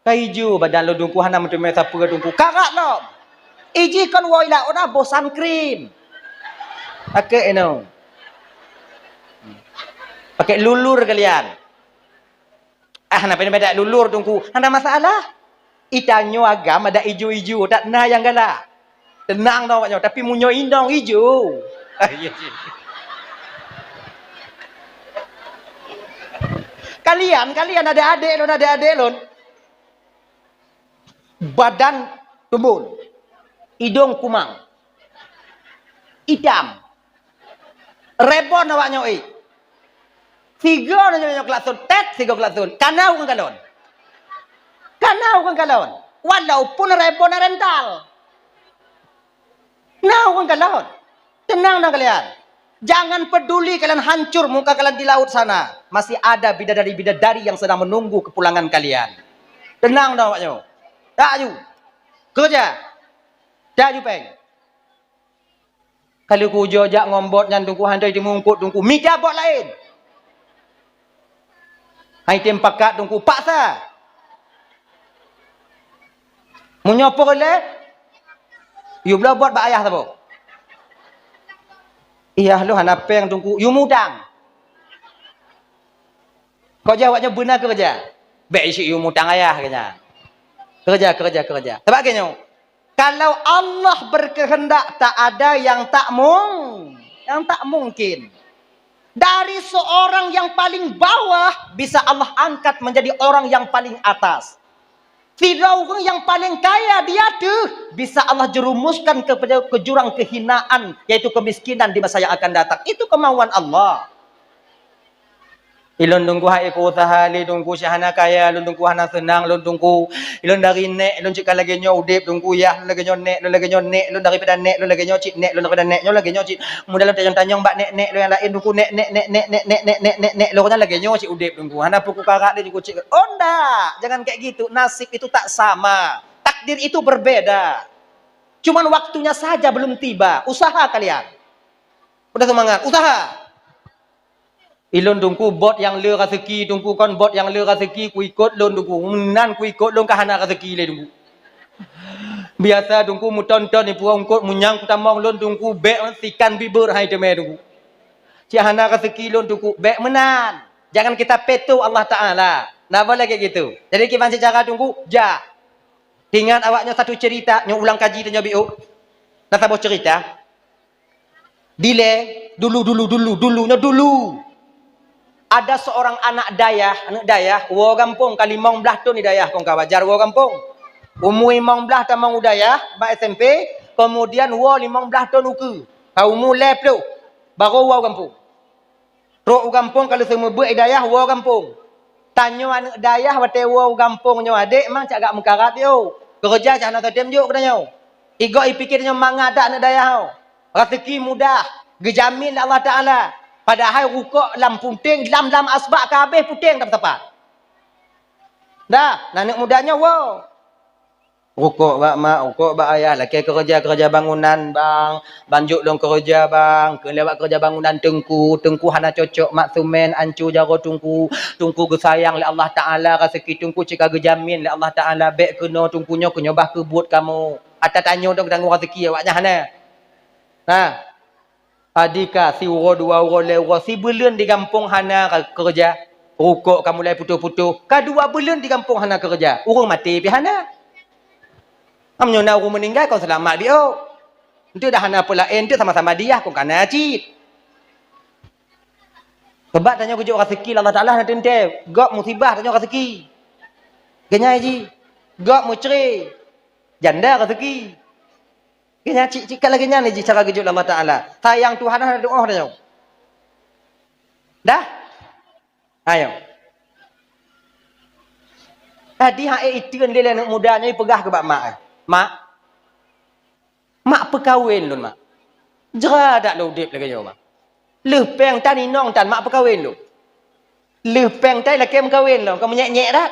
Ka ijo badan lôn, Teungku, hana meuteumé sapeue, Teungku. Karat lom. Ijih kon woe i laôt na boh sun cream. Pakai inoe. Pakai lulur kalian. Ah, hana payah lulur, Teungku. Hana masalah. Itanyoe agam adak ijo-ijo, dak na nyang galak. Teunang dong awak nyoe, tapi meunyoe inong ijo. Kalian, kalian adik-adik lôn, adik-adik lôn. Badan tumbul, idong kumang, itam, rebon awak nyoe, eh. Sigoe nyoe, nyoe klakson, tet, sigoe klakson. Kana ureueng kalon. Kana ureueng kalon. Walaupun rebon rental. Nah, ureueng kalon. Tenang na kalian. Jangan peduli kalian hancur muka kalian di laut sana. Masih ada bidadari-bidadari yang sedang menunggu kepulangan kalian. Tenang dah awak nyoe. Tak aju. Keureuja. Tak aju péng. Ka lheueh kujo jak ngon bot nyan, Teungku, han teumé eungkot, Teungku. Mita bot laén. Han item pakat, Teungku, paksa. Meunyoe peureulée, yue bloe bot bak ayah saboh. Ayah lôn hana péng, Teungku, yue mutang. Kok jaweueb nyoe beuna keureuja? Bék isyik yue mutang ayah, keunya. Keureuja, keureuja, keureuja. Sabab keuh nyoe, kalau Allah berkehendak, tak ada yang tak mung-, yang tak mungkin. Dari seorang yang paling bawah, bisa Allah angkat menjadi orang yang paling atas. Sidroe ureueng nyang paleng kaya di ateueh, bisa Allah jerumuskan ke, ke jurang kehinaan, yaitu kemiskinan di masa yang akan datang. Itu kemauan Allah. Ilôn Teungku hai ku useuha lé Teungku, cit hana kaya lôn Teungku, hana seunang lôn Teungku. Ilôn dari nèk lôn cit ka lagèe nyoe udép Teungku, yah lôn lagèe nyoe nèk lôn lagèe nyoe nèk lôn daripada nèk lôn lagèe nyoe cit nèk lôn daripada nèk nyoe lagèe nyoe cit. Mudah lôn tanyong-tanyong bak nèk-nèk lôn nyang laén Teungku, nèk, nèk, nèk, nèk, nèk lôn nyan lagèe nyoe cit udép Teungku. Hana peue kukarat lé Teungku cit. Oh ndak, jangan kayak gitu. Nasib itu tak sama. Takdir itu berbeda. Cuman waktunya saja belum tiba. Usaha kalian. Udah semangat, usaha. Ilôn Teungku bot nyang le raseuki Teungku, kon bot nyang le raseuki kuikot lôn Teungku. Meunan kuikot lôn ka hana raseuki lé Teungku. Biasa Teungku meuton-ton ipuwoe eungkot, meunyan kutamong lôn Teungku bék sikan bibeuet hai teumé Teungku. Cit hana raseuki lôn Teungku, bék meunan. Jangan kita peto Allah Taala. Na boleh kayak gitu. Jadi kiban seucara Teungku, jak. Ingat awak nyoe satu cerita, nyoe ulang kaji tanyoe biôh. Na saboh cerita. Dilée, dulu, dulu, dulu, dulu, nyoe dulu. Ada seorang anak dayah, aneuk dayah, woe gampông ka limong blaih thon di dayah kon ka wajar woe gampông. Umu limong blaih tamong u dayah, bak S M P, kemudian woe limong blaih thon ukeue. Ka umu lhèe ploh, barô woe gampông. Trok u gampông ka lheueh seumeubeuet i dayah woe gampông. Tanyoe aneuk dayah watèe woe u gampông nyoe adék mang cit agak meukarat yoh. Keureuja cit hana teutem jok keu tanyoe. Igoe ipike tanyoe mangat that aneuk dayah nyoe. Raseuki mudah, geujamin lé Allah Taala. Padahai rukok lam puténg, lam, lam asbak ka habéh puténg that sapat. Dah, aneuk muda nyoe woe. Rukok bak mak, rukok bak ayah, lakèe keureuja, keureuja bangunan, bang. Ban jok lôn keureuja, bang. Keu lewat keureuja bangunan, Teungku. Teungku hana cocok mak seumén, anco jaroe Teungku. Teungku geusayang lé Allah Taala, raseuki Teungku cit ka geujamin lé Allah Taala. Bék keunoe Teungku nyoe, keu nyoe bah keu buet kamoe. Ata tanyoe dong tanggong raseuki awak nyan hana. Nah. Adika siuroe dua uroe lhèe uroe, sibuleuen di gampông hana keureuja. Rukok ka mulai putôh-putôh. Ka dua buleuen di gampông hana keureuja. Ureueng maté pih hana. Meunyoe na ureueng meuninggai kon seulamat biôh. Eunteuk dah hana peue laén, eunteuk sama-sama diyah kon kana cit. Sabab tanyoe geujok raseuki lé Allah Taala hana teuntèe. Gob musibah tanyoe raseuki. Geunyai jih. Gob meucre. Janda raseuki. Keunya cit-cit ka lagèe nyan jih cara geujok lé Allah Taala. Sayang Tuhan hana tu'oh tanyoe. Dah? Ayo. Tadi hana ék iteun lé aneuk muda nyoe peugah keu bak mak, "Mak, mak peukawen lôn, mak. Jra that lôn udép lagèe nyoe, mak. Lheueh péng tan inong tan mak peukawen lôn. Lheueh péng tan lakèe meukawen lôn, ka meunyék-nyék that."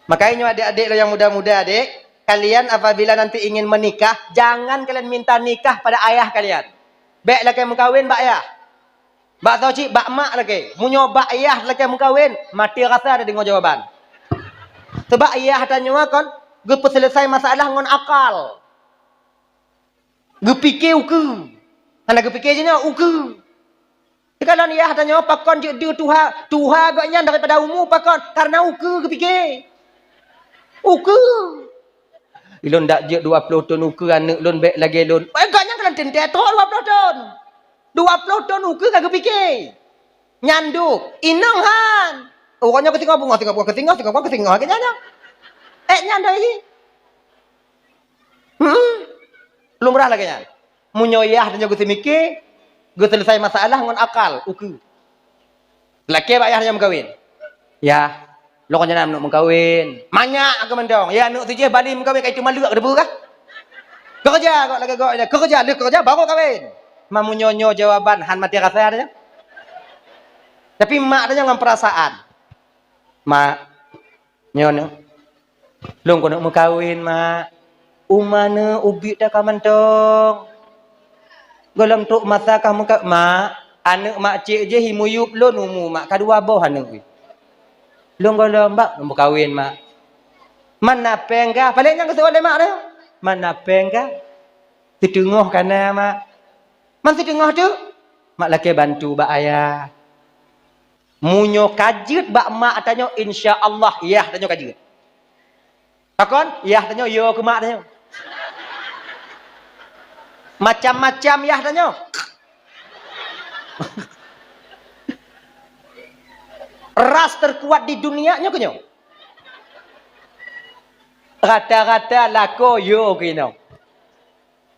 Makanya nyoe adék-adék lôn nyang muda-muda, adék, kalian apabila nanti ingin menikah, jangan kalian minta nikah pada ayah kalian. Bèk lakèe meukawen bak ayah. Bak soe cit, bak mak lakèe. Meunyoe bak yah lakèe meukawen, maté rasa tadeungoe jawaban. Sabab yah tanyoe kon geupeuseuleusoe masalah ngon akal. Geupike ukeue. Hana geupike jinoe ukeue. Teukalon yah tanyoe pakon jeuet deuh tuha, tuha gobnyan daripada umu pakon, kareuna ukeue geupike. Ukeue. Ilôn dak jeuet dua ploh thon ukeue aneuk lôn bèk lagèe lôn. Eh, gobnyan kalon teuntèe trok dua ploh thon. Dua ploh thon ukeue ka geupike. Nyan dum, inong han. Uroe nyoe keusingoh beungoh, singoh beungoh, keusingoh, singoh beungoh, keusingoh, keu nyan nyoe. Eh, nyan doi. Hmm. Lumrah lagèe nyan. Meunyoe yah tanyoe geuseumike, geuseuleusai masalah ngon akal, ukeue. Lakèe bak yah tanyoe meukawen. Yah, lôn nyan aneuk meukawen. Manyak keu mantong. Ya aneuk tujih bali meukawen ka itu maleuek debu kah? Keureuja kok lagèe gok, keureuja, lheueh keureuja baru kawen. Ma meunyoe nyoe jawaban han maté rasa tanyoe. Tapi mak tanyoe ngon peurasaan. Mak, nyoe, nyoe. Lôn keuneuk meukawen, mak. Uma neuh ubit dah ka mantong. Gohlom trok masa kah meuka-, mak, aneuk mak cék jih imuyup lôn umu mak ka dua boh aneuk jih. Lôn gohlom bak lôn meukawen, mak. Man na péng kah? Paléng nyang geuseuôt lé mak teuh. Man na péng kah? Siteungoh ka na, mak. Man siteungoh teuk? Mak lakèe bantu bak ayah. Meunyoe ka jeuet bak mak tanyoe, insya Allah yah tanyoe ka jeuet. Pakon? Yah tanyoe yo keu mak tanyoe. Macam-macam yah tanyoe. Ras terkuat di dunia nyoe keuh nyoe. Rata-rata lakoe yo keu inong.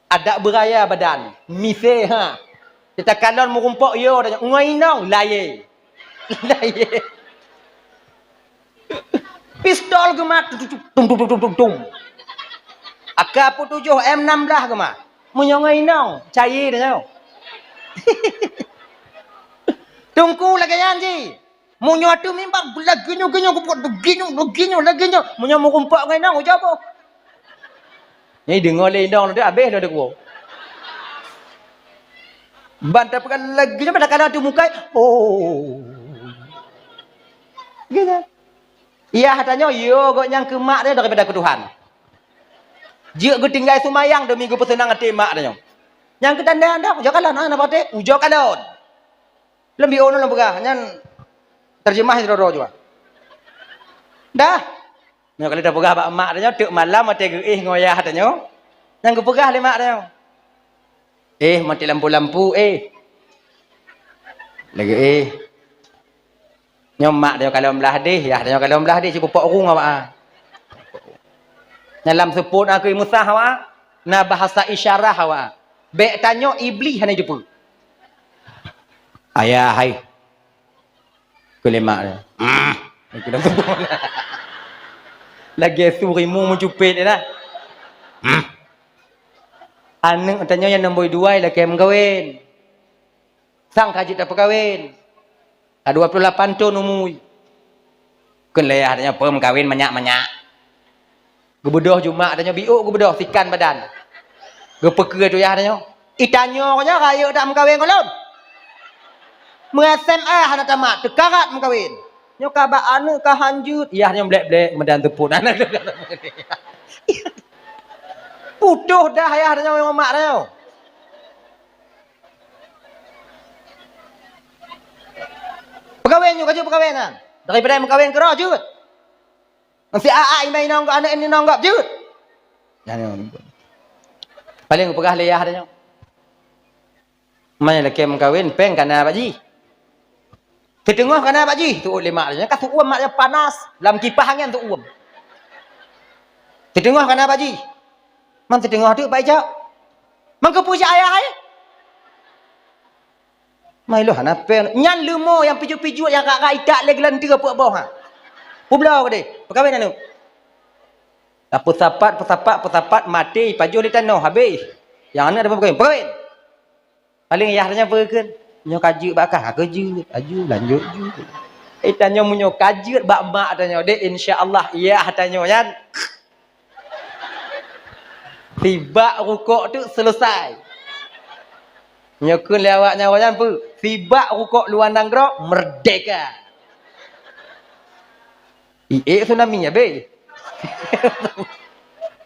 Adak beuraya badan, misé ha. Teukalon meurumpok yo tanyoe, ngon inong, layé. Layé. Pistol geumat, tum, tum, tum, tum, tum, tum. A K peuet tujôh M enam belas geumat. Meunyoe ngon inong, cayé tanyoe. Teungku lagèe nyan jih. Meunyoe ateueh mimba, lagèe nyoe, lagèe nyoe, lagèe nyoe, lagèe nyoe. Meunyoe meurumpok ngon inong, ujoe boh. Nyan deungoe lé inong, nanti habéh lom deungoe. Ban tapeugah lagèe nyoe, ban takalon ateueh muka, oh. Gitu. Yah tanyoe, yo gobnyan keu mak tanyoe daripada keu Tuhan. Jeuet geutinggai seumayang demi geupeuseunang até mak tanyoe. Nyang keu tanda-tanda, ujoe kalon, ah, na patéh, ujoe kalon. Lom biôh nyoe lôn peugah, nyan terjemah sidroe-droe jua. Dah. Nyoe kali tapeugah bak mak tanyoe, teuk malam watèe geuéh ngon yah tanyoe. Nyan geupeugah lé mak tanyoe. "Eh, mati lampu-lampu, eh." Lagèe, eh. Nyoe mak tanyoe kalon blah deh, yah tanyoe kalon blah deh, sipupok rung awak, ah. Nyan lam seupôt na keu musah awak, na bahasa isyarah awak. Bèk tanyoe Iblih hana jiteupeu. "Ayah hai." Keu lé mak dia. Hmm. Lagèe su rimu meucupet dia dah. Hmm. Aneuk tanyoe nyang nombor dua lakèe meukawen. Sang ka jeuet tapeukawen. Ka dua puluh lapan thon umu. Kheun lé yah tanyoe peue meukawen manyak-manyak. Geubeudôh ju mak tanyoe, biôk geubeudôh sikan badan. Geupeukeue ateueh yah tanyoe. "I tanyoe nyoe rayeuk that meukawen ngon lôn. Meu-S M A hana tamat, teukarat meukawen. Nyoe ka bak aneuk ka hanjeuet." Yah nyoe blek-blek meudan teupot aneuk. Putôh dah yah tanyoe ngon mak tanyoe. Peukawen nyoe ka jeuet peukawen nyan. Daripada meukawen keudroe jeuet. Ngon si aa iman inong gob, aneuk inong gob jeuet. Nyan nyoe. Paléng geupeugah lé yah tanyoe. Man lakèe meukawen, péng ka na bak jih. Siteungoh ka na bak jih, seuôt lé mak tanyoe. Ka seuôt mak tanyoe panas, lam kipah angén seuôt. Siteungoh ka na bak jih. Man siteungoh teuk bak ijak. Man keupeue jak ayah hai? Mai lôn hana péng. Nyan leumo nyang pijuet-pijuet nyang rak-rak itak lé geulanteue peuet boh ha. Peubloe keudeh. Peukawen aneuk. Tapeusapat, peusapat, peusapat, maté ipajoh lé tanoh habéh. Nyang aneuk dapeukawen. Peukawen. Paléng yah tanyoe peue kheun? Nyoe ka jeuet bak kah, ka jeuet. Aju lanjut jeuet. Eh, tanyoe meunyoe ka jeuet bak mak tanyoe deh, insya Allah yah tanyoe nyan sibak rukok tu selesai. Nyoe kheun lé awak nyan, awak nyan peue? Sibak rukok luwa nanggroe merdeka. Iék tsunami habéh.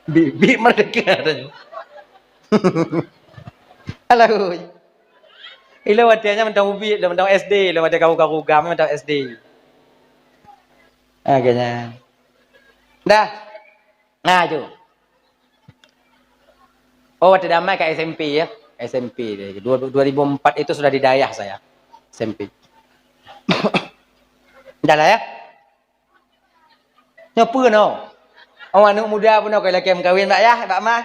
Bit-bit merdeka tanyoe. Alah, ui. Ilôn watèe nyan mantong ubit, lôn mantong S D, lôn watèe karu-karu gam mantong S D. Agaknya. Dah. Nah, tu. Oh, watèe damai ka S M P ya. S M P deh. Dua, dua ribu empat itu sudah di dayah saya. S M P. Dah lah ya. Nyoe peue nyoe? Oh, aneuk muda pun nyoe ka ilakèe meukawen bak yah, bak ma.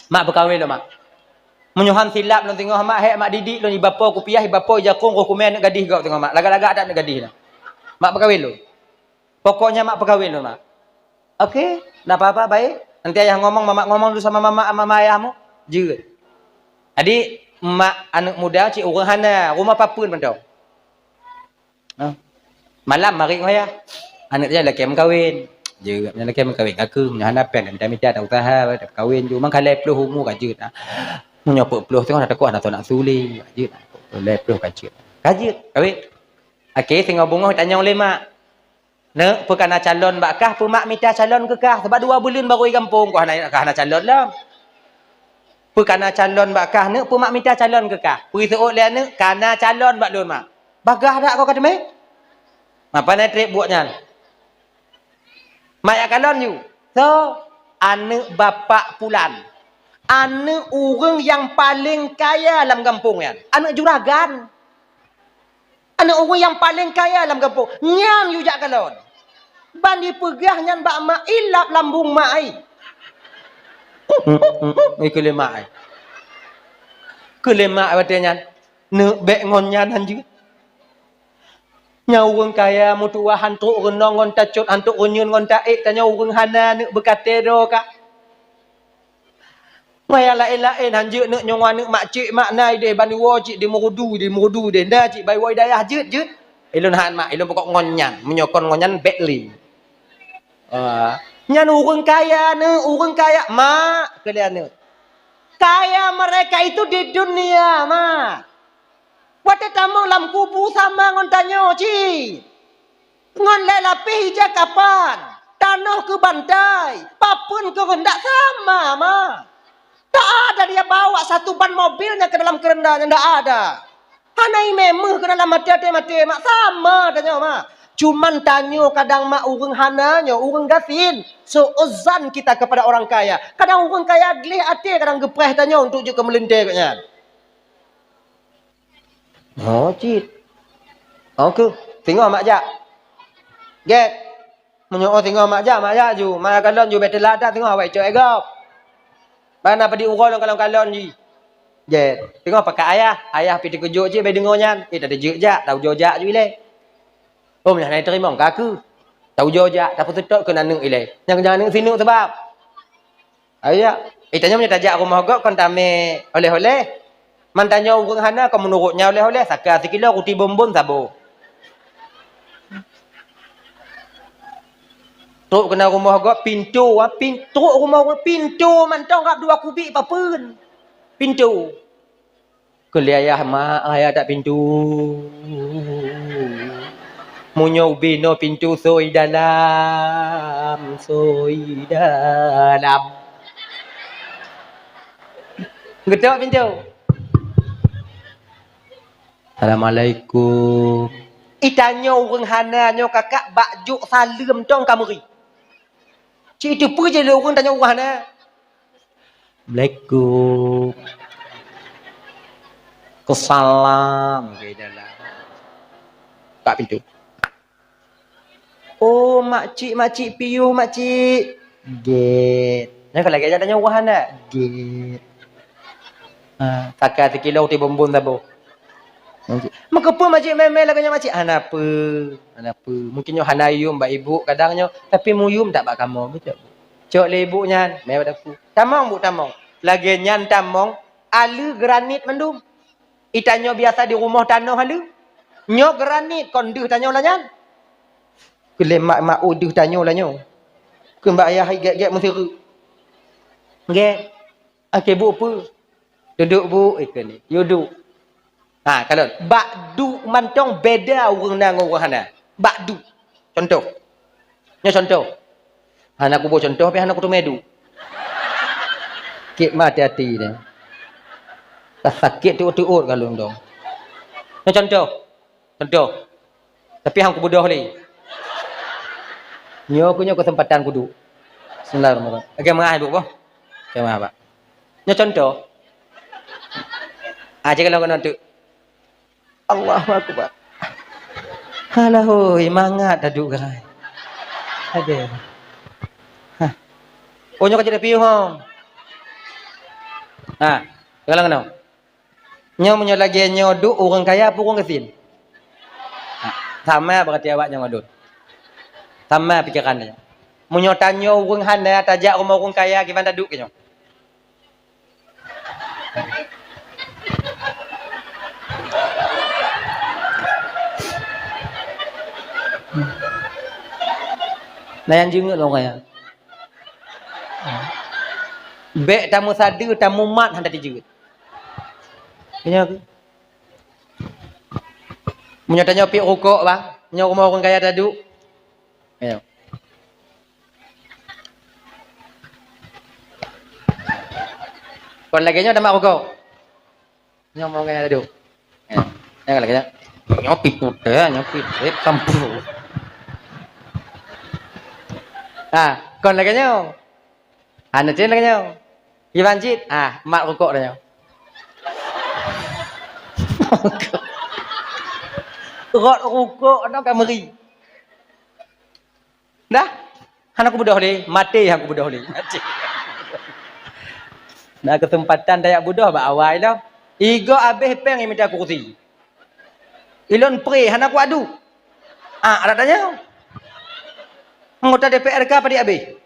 Mak peukawen lôn, Mak. Meunyoe han silap lôn singoh, Mak, hék Mak didik lôn, iba po kupiah, iba po ijakong, roh kumè aneuk gadih gob singoh, Mak. Lagak-lagak that aneuk gadih nyan. Mak peukawen lôn. Pokoknya Mak peukawen lôn, Mak. Oke, ndak apa-apa, baik. Nanti ayah ngomong, mamak ngomong dulu sama mamak, sama ayahmu. Jeuet. Jadi, mak aneuk muda cit ureueng hana, rumoh papeuen mantong. Nah, malam marit ngon ayah. Aneuk nyan lakèe meukawen. Jeuet, nyan lakèe meukawen. Aku nyan hana péng, mita-mita dak usaha, dak kawen ju. Memang ka lhèe ploh umu ka jeuet. Meunyoe peuet ploh teungoh dak takot hana soe nakeusu lé. Jeuet. Lhèe ploh ka jeuet. Ka jeuet, kawen. Oke, singoh beungoh tanyong lé mak. Neuk, peu kana calon bak kah, peu mak mita calon keu kah? Sabab dua buleuen barô i gampông, kah hana, kah hana calon lom. Peu kana calon bak kah, neuk, peu mak mita calon keu kah? Peu iseuôt lé aneuk, kana calon bak lôn, mak. Bagah dak kau ka teumé? Mapa na trép buet nyan? Mak jak kalon ju. So, aneuk bapak pulan. Aneuk ureueng nyang paleng kaya lam gampông nyan. Aneuk juragan. Aneuk ureueng nyang paleng kaya lam gampông, nyan yue jak kalon. Ban jipeugah nyan bak mak, ilap lambông mak ai. Ikeu lé mak ai. Keu lé mak ai watèe nyan, neuk bèk ngon nyan han jeuet. Nyan ureueng kaya meutuwah han trok reunong ngon tacot, han trok reunyeun ngon taék, tanyoe ureueng hana neuk beukaté droe ka. Ngon nyang laén-laén, han jeuet neuk nyoe ngon aneuk mak cék mak na idéh ban iwoe cit di Meurudu, di Meurudu idéh. Nda cit ban iwoe i dayah jeuet, jeuet. Ilôn han mak, ilôn pokok ngon nyan. Meunyoe kon ngon nyan, bèk lé. Ah, nyan ureueng kaya neuk, ureueng kaya mak, keu lé aneuk. Kaya mereka itu di dunia, mak. Watèe tamong lam kubu sama ngon tanyoe cit. Ngon lhèe lapéh ija kapan, tanoh keu bantai, papeuen keu reundak sama, ma. Tak ada dia bawa satu ban mobil nyang keu dalam keurenda nyan, tak ada. Hana imé méuh keu dalam maté-até maté, mak, sama tanyoe, mak. Cuman tanyoe kadang, mak, ureueng hana nyoe, ureueng gasien. Su'uzan kita kepada orang kaya. Kadang ureueng kaya gleh até, kadang geupreh tanyoe untuk jeuet keu meulintèe gobnyan. Oh, cit. Oh, keuh. Singoh mak jak. Gét. Meunyoe oh singoh mak jak, mak jak ju. Mak kalon ju bèk teulat that singoh awai cok e gob. Bana padi uroe lôn kalon-kalon jih. Gét. Singoh pakat ayah. Ayah pi teukeujot cit bèk deungoe nyan. Eh, tateujeuet jak, taujoe jak ju ilèe. Oh, meunyoe hana teurimong ka keuh. Taujoe jak, tapeuseutôt keu aneuk ilèe. Nyang, nyang aneuk sineuk sabab. Ayo, eh, tanyoe meunyoe tajak rumoh gob kon tamé oleh-oleh. Man tanyoe ureueng hana kon meunurot nyan oleh-oleh, saka sikilo, ruti bonbon, saboh. Trok keunan rumoh gob, pintoe, ah, pin-, trok rumoh gob, pintoe mantong rab dua kubik papeuen. Pintoe. Keu lé ayah mak, ayah dak pintoe. Meunyoe ubé noe pintoe soi dalam, soi dalam. Geutok pintoe. Assalamualaikum. Itanyoe ureueng hana nyoe kakak bak jok saleuem tong ka meuri. Cit teupeue jih lé ureueng tanyoe ureueng hana. Assalamualaikum. Kesalam ke dalam. Buka pintu. Oh, makcik, makcik piôh, makcik. Gét. Nyan ka lagèe nyan tanyoe ureueng hana. Gèt. Ha, saka sikilo ti bumbun saboh. Meukeupeu macik mè-mè lagèe nyan macik? Hana peue, hana peue. Mungkin nyoe hana yum bak ibu kadang nyoe, tapi meuyum that bak kamoe, beutôi. Cok lé ibu nyan, mè bak dapu. Tamong bu tamong. Lagèe nyan tamong, aleue granit mandum. Itanyoe biasa di rumoh tanoh aleue. Nyoe granit kon deuh tanyoe lagèe nyan. Keu lé mak-mak, "Oh, deuh tanyoe lagèe nyoe." Keu bak yah gèt-gèt meusireuk. Gèt. Akhé bu peue? Duek bu, ikeu ni. Yue duek. Ha, kalon. Bak duek mantong beda ureueng na ngon ureueng hana. Bak duek. Contoh. Nyoe contoh. Hana kuboh contoh, pih hana kuteumé duek. Kit ma hati-hati deh. Ka sakét teuôt-teuôt ka lôn dong. Nyoe contoh. Contoh. Tapi han kubeudôh lé. Nyoe keuh nyoe keuseumpatan kuduek. Bismillahirrahmanirrahim. Oke, meungaih bu boh. Oke, meungaih, Pak. Nyoe contoh. Ah, cakap lawan teuk. Allahu Akbar. Alah, hôi, mangat taduek, guys. Aduh. Hah. Oh, nyoe ka jadi piôh, ho. Ha, sekarang kena. Nyoe meunyoe lagèe nyoe duek ureueng kaya peue ureueng gasien? Ha, sama berarti awak nyoe ngon lôn. Sama pikeran nyoe. Meunyoe tanyoe ureueng hana tajak rumoh ureueng kaya, kiban taduek keu nyoe? Na nyang jeungeut lom kaya. Bèk tameusadeue, tamumat hana tijeuet. Nyoe keuh. Meunyoe tanyoe piep rukok, bah, nyoe rumoh ureueng kaya taduek. Nyoe. Kon lagèe nyoe tamat rukok. Nyoe rumoh ureueng kaya taduek. Nyoe. Nyoe lagèe nyoe. Nyoe pih putih, nyoe pih putih, campur. Ha, kon lagèe nyoe. Hana tem lagèe nyoe. Kiban cit, ah, mat rukok dah nyoe. Rot rukok nyoe ka meuri. Dah. Hana kubeudôh lé, maté han kubeudôh lé. Maté. Na keuseumpatan tajak beudôh bak awai lom. Igoe abéh péng imita kurusi. Ilôn pré hana kuadu. Ah, adak tanyong. Anggota D P R ka padit abéh.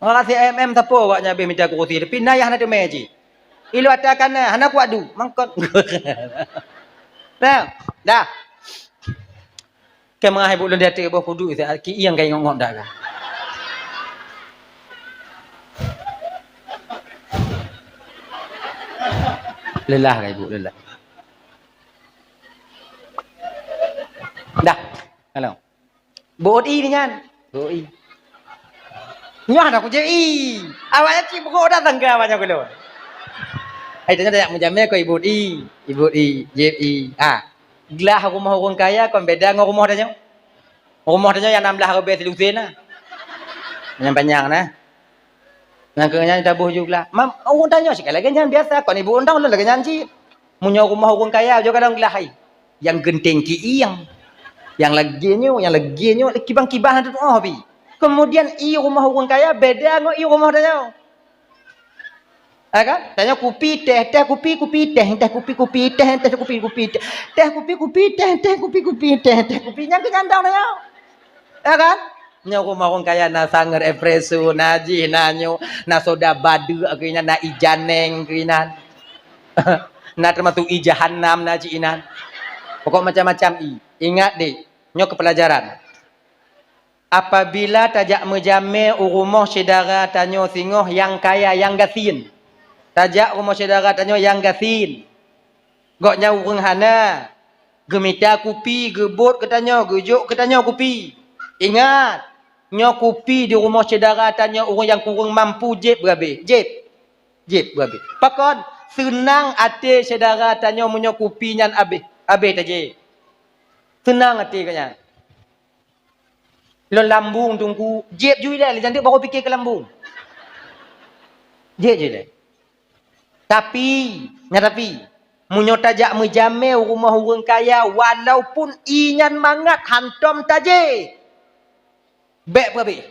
Orang si M M sapo awaknyan habéh mita kurusi, tapi na yah na teumé cit. Ilôn ata kana, hana kuat duek, mangkot. Dah, dah. Keu meu'ah ibu lôn di ateueh boh kudu, ki ieng ka ingot-ngot dak ka. Lelah ka ibu, lelah. Dah. Halo. Buet ie nyan. Buet ie. Nyoe hana kujép ie. Awaknyan cit beugok dah tangga awaknyan keu lôn. Hai, tanyoe tajak meujamé kon ibuet ie. Ibuet ie, jép ie. Ha. Glah rumoh ureueng kaya kon beda ngon rumoh tanyoe. Rumoh tanyoe nyang nam blaih ribèe silusén na. Nyang panyang na. Nyang keu nyan taboh ju glah. Mam, ureueng tanyoe cit ka lagèe nyan biasa, kon ibuet undang lôn lagèe nyan cit. Meunyoe rumoh ureueng kaya, jok kadang glah hai. Nyang geunteng ki ieng. Nyang lagèe nyoe, nyang lagèe nyoe, kiban-kiban hana teutuoh pi. Kemudian ie rumoh ureueng kaya beda ngon ie rumoh tanyoe. Ha kan? Tanyoe kupi, teh, teh kupi, kupi teh, teh kupi, kupi teh, teh kupi, kupi teh. Teh kupi, kupi teh, teh kupi, kupi teh, teh kupi. Nyang keu nyandang tanyoe. Ya kan? Nyoe rumoh ureueng kaya na sangeut espresso, na jih, na nyoe, na soda badeuk keu inan, na ie janeng keu inan. Na teumasok ie jahannam na cit inan. Pokok macam-macam ie. Ingat deh, nyoe keu pelajaran. Apabila tajak meujamé u rumoh syedara tanyoe singoh nyang kaya, nyang gasien. Tajak rumoh syedara tanyoe nyang gasien. Gobnyan ureueng hana, geumita kupi, geubot keu tanyoe, geujok keu tanyoe kupi. Ingat, nyoe kupi di rumoh syedara tanyoe ureueng nyang kureueng mampu jép beurabé. Jép. Jép beurabé. Pakon? Seunang até syedara tanyoe meunyoe kupi nyan abéh, abéh tajép. Seunang até gobnyan. Lôn lambung teungku, jép ju ilèe, lé janteuk barô pike keu lambung. Jép ju ilèe. Tapi, nyan tapi, meunyoe tajak meujamé u rumoh ureueng kaya, walaupun ie nyan mangat, hantom tajép. Bèk peurabé.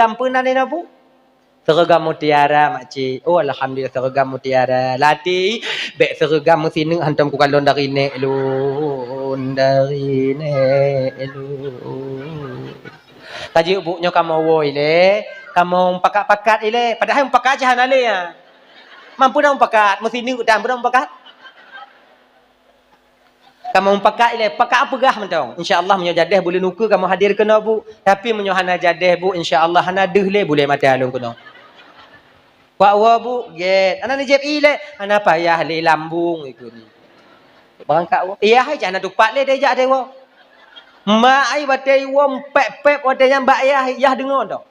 Seureuga peue nan inoe, Bu? Seureuga mutiara, makcik. Oh, alhamdulillah, seureuga mutiara. Lati, bèk seureuga meusineuk hantom kukalon dari nèk lôn, dari nèk lôn. Ka jeuet, Bu, nyoe kamoe woe ilèe, kamoe pakat-pakat ilèe. Padahai pakat cit hana lé, ya. Mampu na pakat, meusineuk dan peue na pakat. Kamoe pakat ilèe, pakat peugah mantong. Insya Allah, meunyoe jadèh buleuen ukeue kamoe hadir keunoe, Bu. Tapi meunyoe hana jadèh, Bu, insya Allah hana deuh lé buleuen maté lôn keunoe. Wak woe, Bu, gèt. Hana neujép ilèe, hana payah lé lambông ikôt ni. Beurangkat woe. Iyah ai, hana tupat lé tajak deungoe. Mak ai watèe iwoe pèp-pèp watèe nyan bak iyah, iyah deungoe tau.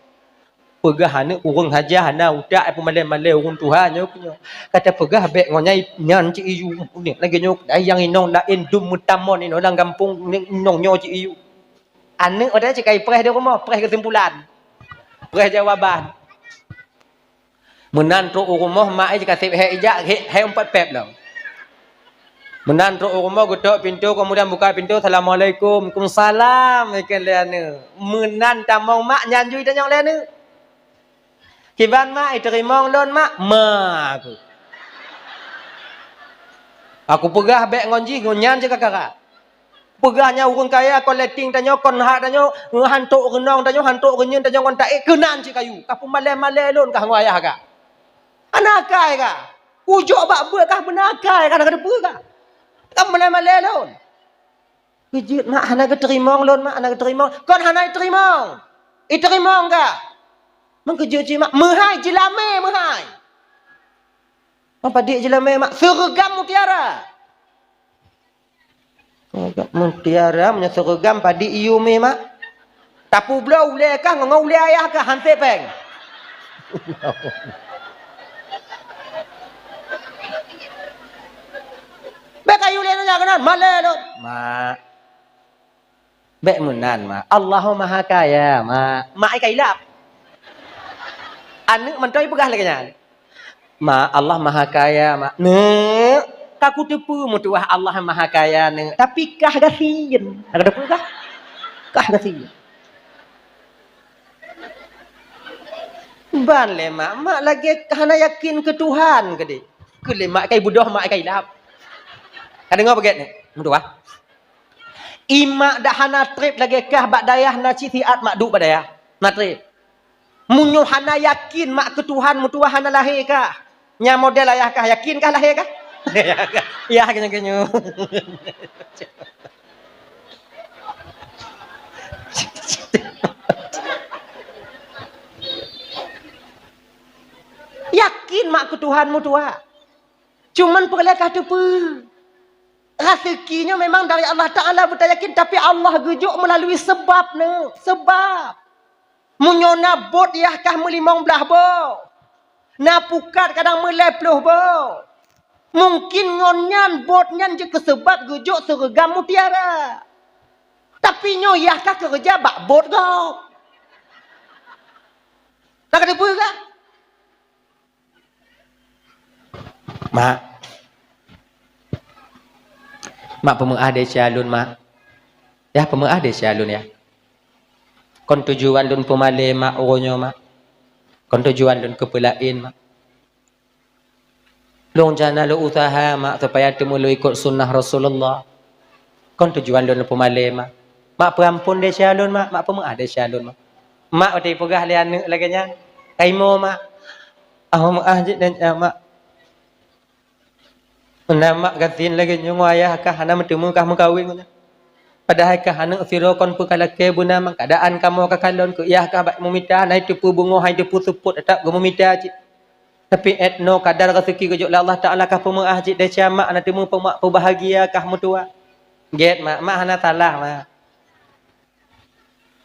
Peugah aneuk ureueng hajah hana utak, eh, peumalée-malée ureueng tuha nyoe keu nyoe. Ka tapeugah bék ngon nyang nyan cit iyue. Lagée nyoe, ai nyang inong laén dum meutamong inong lam gampông inong nyoe cit iyue. Aneuk watée cit ka ipreh di rumoh, preh keusimpulan. Preh jawaban. Meunan trok u rumoh mak jih ka seb hék ijak, hék, hék umpat pép lom. Meunan trok u rumoh geutok pintoe, keumudian buka pintoe, "Assalamualaikum." "Waalaikumsalam," ikheun lé aneuk. Meunan tamong mak nyan jui tanyong lé aneuk. "Kiban mak, iteurimong lôn mak?" "Ma," aku. Aku peugah bék ngon jih, ngon nyan cit ka karap. Peugah nyan ureueng kaya, kon leteng tanyoe, kon hak tanyoe, hantok reunong tanyoe, hantok reunyeun tanyoe ngon taék, keunan cit kayue. Ka peumalée-malée lôn kah ngon ayah kah. Hana akai kah. Kujok bak beuet kah beuna akai kah, hana kateupeue kah. Ka peumalée-malée lôn. Keujeuet mak, hana geuteurimong lôn mak, hana geuteurimong. Kon hana iteurimong. Iteurimong kah. Meukeujeuet cit mak, meuhai jeulamé meuhai. Mak padit jeulamé mak, seureugam mutiara. Mutiara meunyoe seureugam padit iyue mé mak. Tapubloe ulée kah ngon ulée ayah kah han sép péng. Bék kayue lé nyan keunan, malée lôn. Mak. Bék meunan mak. Allah Maha Kaya mak. Mak ai ka ilab. Aneuk mantong ipeugah lagée nyan. "Ma, Allah Maha Kaya, Mak." "Neuk, ka kuteupeue meutuwah Allah Maha Kaya, Neuk. Tapi kah gasien." Ka kateupeue kah? Kah gasien. Ban lé, Mak. Mak lagée hana yakin keu Tuhan keudeh. Keu lé Mak kai beudoh, Mak kai lab. Ka deungoe beugét, Neuk? Meutuwah. Imak dak hana treb lagée kah bak dayah na cit siat mak duek bak dayah. Na treb. Meunyoe hana yakin mak keu Tuhan meutuwah hana lahé kah. Nyan model ayah kah yakin kah lahé kah? Yah keunyoe-keunyoe. Yakin mak keu Tuhan meutuwah. Cuman peureulée kah teupeue. Raseuki nyoe memang dari Allah Taala beutayakin, tapi Allah geujok meulalui seubab nyoe. Seubab. Meunyoe na bot yah kah meulimong blaih boh, na pukat kadang meulhèe ploh boh, mungkin ngon nyan bot nyan jeuet keu seubab geujok seureugam mutiara. Tapi nyoe yah kah keureuja bak bot gob. Ka teupeue kah? Mak. Mak, peumeu'ah desya lôn, Mak. Yah, peumeu'ah desya lôn, yah. Kon tujuan lôn peumalée, Mak, uroe nyoe, Mak. Kon tujuan lôn keu peulaén, Mak. Lôn rencana lôn useuha, Mak, supaya teuma lôn ikot sunnah Rasulullah. Kon tujuan lôn peumalée, Mak. Mak, peuampôn desya lôn, Mak. Mak, peumeu'ah desya lôn, Mak. Mak, watée peugah lé aneuk lagée nyan, "Kaimoe, Mak." "Ah, meu'ah jih desya, Mak." Meunan mak gasien lagée nyoe ngon ayah kah hana meuteumé kah meukawen ngon nyan. Padahai kah aneuk sidroe kon peu ka lakée beuna, meukeadaan kamoe ka kalon keu yah kah bak meumita, hai teupeu beungoh, hai teupeu seupôt, teutap geumeumita cit. Tapi 'et noe kadar raseuki geujok lé Allah Taala kah peumeu'ah cit desya mak, hana teumé peumak peubahgia kah meutuwah. Gét mak, mak hana salah mak.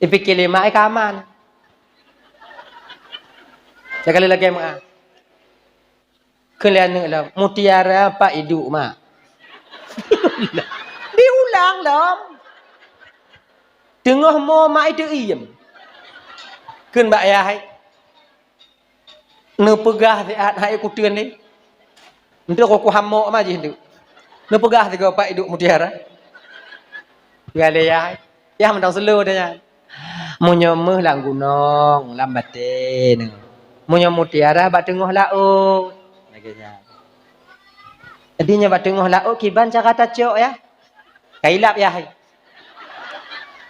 Ipike lé mak ai ka aman. Cakap lé lagée mak. Kheun lé aneuk lom, "Mutiara pat iduek, Mak?" Diulang lom. Teungoh mo mak iteuiem. Kheun bak yah hai, "Neupeugah siat hai kuteun deh. Enteuk ku hamok ma jih enteuk. Neupeugah sigoe pat iduek mutiara." Geualée yah hai. Yah mantong seuleu deh nyan. Meunyoe méuh lam gunong, lam batée neuh. Meunyoe mutiara bak teungoh laôt. Lagée nyan. Jadi nyoe bak teungoh laôt kiban cara tacok yah. Ka ilab yah hai.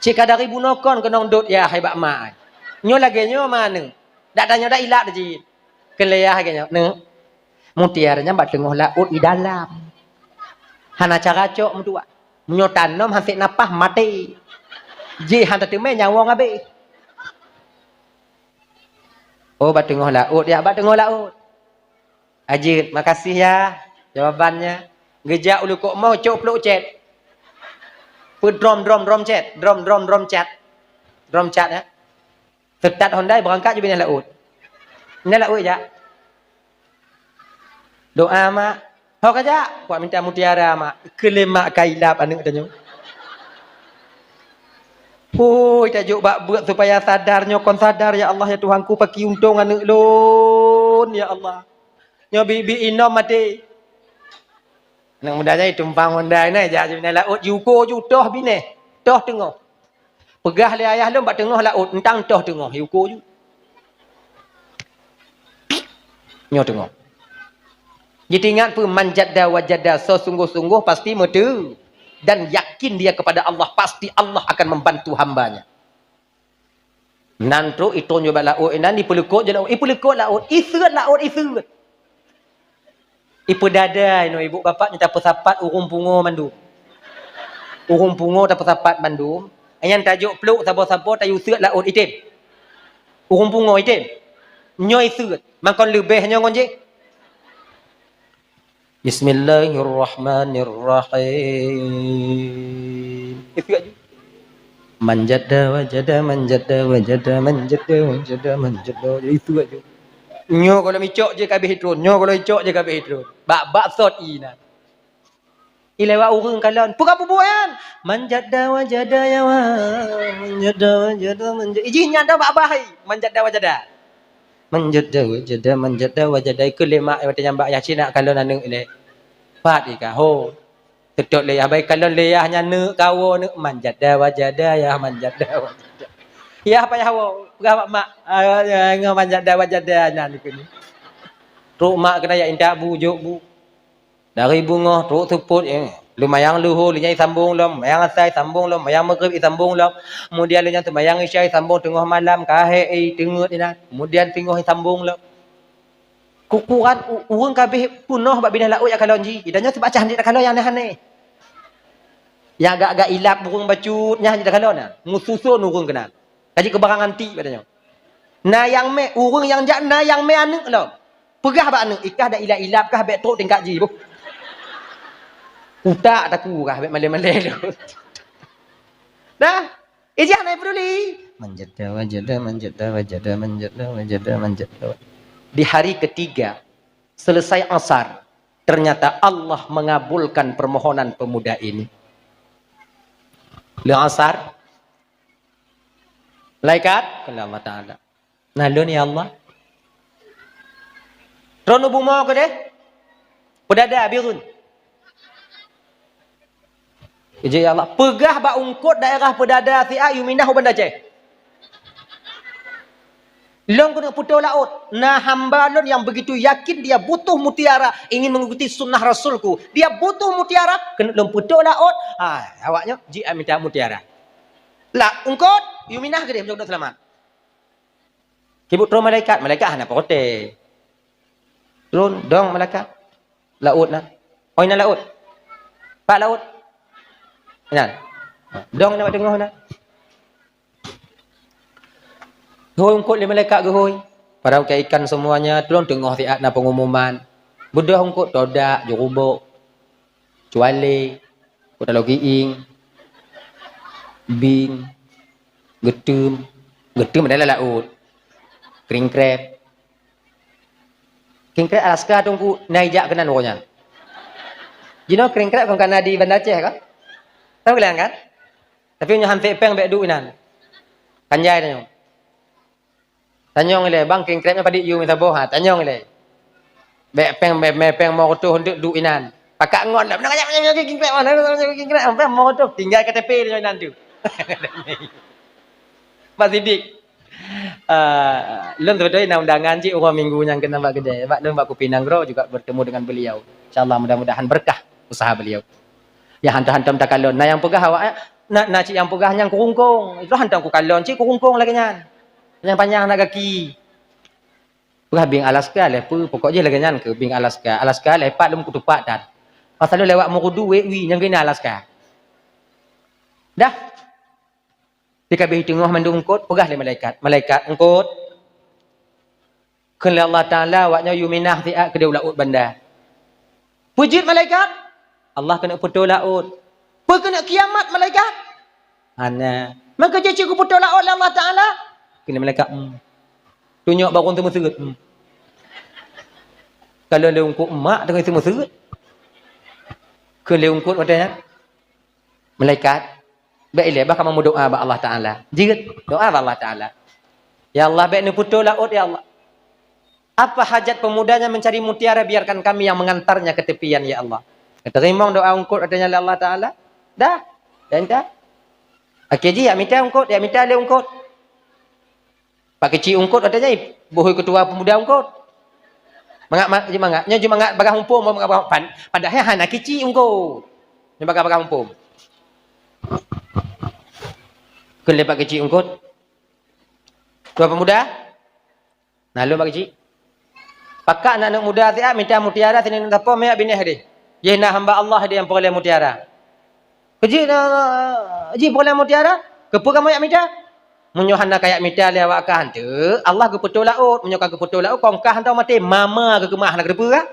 Cit ka dari bunoe kon keunong dot yah hai bak mak hai. Nyoe lagée nyoe ma neuh. Dak tanyoe dak ilab jih. Kheun lé yah hai nyoe, "Neuh. Mutiara nyan bak teungoh laôt i dalam. Hana cara cok meutuwah. Meunyoe tanom hase napas maté. Jih hana teumé nyawöng habéh." "Oh, bak teungoh laôt yah, bak teungoh laôt." "Ajeut, makasih yah jawabannya." Geujak u likot moh cok plôk cét. Peue drom, drom, drom cét. Drom, drom, drom cat. Drom cat yah. Seutat Honda beurangkat ju binéh laôt. Nyan laôt jak. Doa, Mak. Ho ka jak? Kuat minta mutiara, Mak. Keu lé mak ka ilab aneuk tanyoe. Hui, tajok bak beuet supaya sadar, nyoe kon sadar, ya Allah, ya Tuhanku, pakri untông aneuk lôn, ya Allah. Nyoe biet-biet inom maté. Aneuk muda nyan tumpang Honda nyan, jak sinan laôt, jiuko ju toh binéh, toh teungoh. Peugah lé ayah lôn bak teungoh laôt, eunteuk toh teungoh, jiuko ju. Nyoe teungoh. Jiteuingat peue, "Man jadda wajada", sosungguh-sungguh pasti meuteu. Dan yakin dia kepada Allah, pasti Allah akan membantu hamba-Nya. Nan trok itron ju bak laôt, inan ipeuleukoe ju laôt, ipeuleukoe laôt, iseuet laôt, iseuet. Ipeudada inoe ibu bapak nyoe tapeusapat ureuëng pungoe mandum. Ureuëng pungoe tapeusapat mandum. Nyan tajok pluek saboh-saboh tayue seuet laôt item. Ureuëng pungoe item. Nyoe iseuet. Makon leubeh nyoe ngon jih. Bismillahirrahmanirrahim. Iseuet ju. Man jadda wajada, man jadda wajada, man jadda wajada, man jadda wajada. Iseuet ju. Nyoe gohlom icok jih ka abéh itron, nyoe gohlom icok jih ka abéh itron. Bak, bak sot inan. Ilewat ureuëng kalon, peugah bubuet nyan. Man jadda wajada ya wa, man jadda wajada, man jadda. Ijih nyan dah bak bah hai. Man jadda wajada. Man jadda wajada, man jadda wajada. Ikeu lé mak watée nyan bak yah cit nak kalon aneuk ilée. Pat ika ho. Teutôt lé yah bai kalon lé yah nyan neuk kawo neuk, man jadda wajada ya, man jadda wajada. Yah payah wo, peugah bak mak, ah, ya, ngon man jadda wajada nyan ikeu ni. Trok mak keunan jak intat bu, jok bu. Dari beungoh trok seupôt, eh, lumayang leuhô, lheueh nyan isambong lom, lumayang asai isambong lom, lumayang maghrib isambong lom. Kemudian lheueh nyan seumayang isya isambong teungoh malam, ka hék, eh, teungeut inan. Kemudian singoh isambong lom. Kukuran u-, ureuëng ka abéh peunoh bak binéh laôt jak kalon jih. Itanyoe sibak cah hanjeuet takalon nyang aneh-aneh. Nyang agak-agak ilab ureuëng bacut, nyan hanjeuet takalon na. Meususon ureuëng keunan. Ka jeuet keu barang antik bak tanyoe. Na nyang mé, ureuëng nyang jak na nyang mé aneuk lom. Peugah bak aneuk, "Ikah dak ilab-ilab kah, bék trok tingkat jih, boh." Utak taku kah, bék malée-malée lôn. Dah, ijih hana peduli. Man jadda wajada, man jadda wajada, man jadda wajada, man jadda wa-, Di hari ketiga, selesai asar, ternyata Allah mengabulkan permohonan pemuda ini. Lheueh asar, malaikat, kheun Allah Taala. Na lôn, ya Allah. Droeneuh bumoe keudeh. Peudada, bireuen. Ijak, ya Allah. Peugah bak eungkôt daerah Peudada siat, yue minah u Banda Aceh. Lôn keuneuk peutoe laôt. Na hamba lôn nyang begitu yakin dia butuh mutiara, ingin mengikuti sunnah Rasulku. Dia butuh mutiara, keuneuk lôn peutoe laôt. Ha, awaknyoe jeuet minta mutiara. Lah, eungkôt, yue minah keudeh, meunyoe keuneuk seulamat. Kibuet troh malaikat, malaikat hana protes. Lôn dong malaikat. Laôt na. Oi, na laôt. Pak laôt. Nyan. Dong na bak teungoh na. Hôi eungkôt lé malaikat geuhôi. Para ukée ikan seumuanya, tulông teungoh siat na peungumuman. Beudôh eungkôt todak, jurubok, cualé, kutaloe giing, bing, geuteum, geuteum adalah laôt, kring kreb. Kring kreb Alaska teungku na ijak keunan uroe nyan. Jinoe kring kreb kon ka na di Banda Aceh ka? Tahu kalian kan? Tapi nyoe han sép péng bék duek inan. Kan jai tanyoe. Tanyong ilée, "Bang, kring kreb nyoe padit yue mita boh?" Ha, tanyong ilée. Bék péng, bék, bék péng mo reutôh untuk duek inan. Pakak ngon dah. Kring kreb, kring kreb, péng mo reutôh. Tinggai K T P nyoe inan tu. Mak Sidik. Ah, lôn seubeutoe na undangan cit uroe minggu nyang keunan bak keudée. Bak lôn bak Kupi Nanggroe juga bertemu dengan beliau. Insya Allah mudah-mudahan berkah usaha beliau. Ya, hantom-hantom takalon. Na nyang peugah awak, eh, na, na cit nyang peugah nyang kurungkong. Itu hantom kukalon cit kurungkong lagée nyan. Nyang panyang na gaki. Peugah bing Alaska lé peue, pokok jih lagée nyan keu bing Alaska. Alaska lé pat lom kutupat that. Pasal lewat Murudu, Wei Wi, nyang keunan Alaska. Dah. Di kabeh teungoh mandum eungkôt, peugah lé malaikat, "Malaikat, eungkôt." Kheun lé Allah Taala, "Awaknyoe yue minah siat keudeh u laôt Banda." Peue jeuet malaikat? Allah keuneuk peutoe laôt. Peue keuneuk kiamat malaikat? Hana. Maka jeuet cit geupeutoe laôt lé Allah Taala? Kheun lé malaikat, "Hmm." Tunyok barô teumeuseut. Hmm. Kalau lé eungkôt mak teungoh seumeuseuet. Keu lé eungkôt watèe nyan. Malaikat, bèk ilèe, bah kamoe meudoa bak Allah Taala. Jeuet, doa bak Allah Taala. Ya Allah, bèk neupeutoe laôt, ya Allah. Apa hajat pemuda yang mencari mutiara, biarkan kami yang mengantarnya ke tepian, ya Allah. Geuteurimong doa eungkôt watèe nyan lé Allah Taala. Dah, dan dah. Akhé jih jak mita eungkôt, jak mita lé eungkôt. Pak Keuchik eungkôt watèe nyan, boh ketua pemuda eungkôt. Mangat, mangat, jeumangat, nyoe jeumangat bagaih muphom, mangat bagaih pan-, padahai hana keuchik eungkôt. Nyoe bagaih-bagaih muphom. Kheun lé Pak Keuchik eungkôt. Ketua pemuda, na lôn Pak Keuchik. Pakat na aneuk muda siat mita mutiara sinan tapom jak binéh deh. Jih na hamba Allah deh nyang peureulèe mutiara. Keuji na, jih peureulèe mutiara, keupeue kamoe jak mita? Meunyoe hana kajak mita lé awak kah, hanteuk Allah geupeutoe laôt. Meunyoe ka geupeutoe laôt, kong kah hantom maté, mama geukeumah hana geuteupeue kah?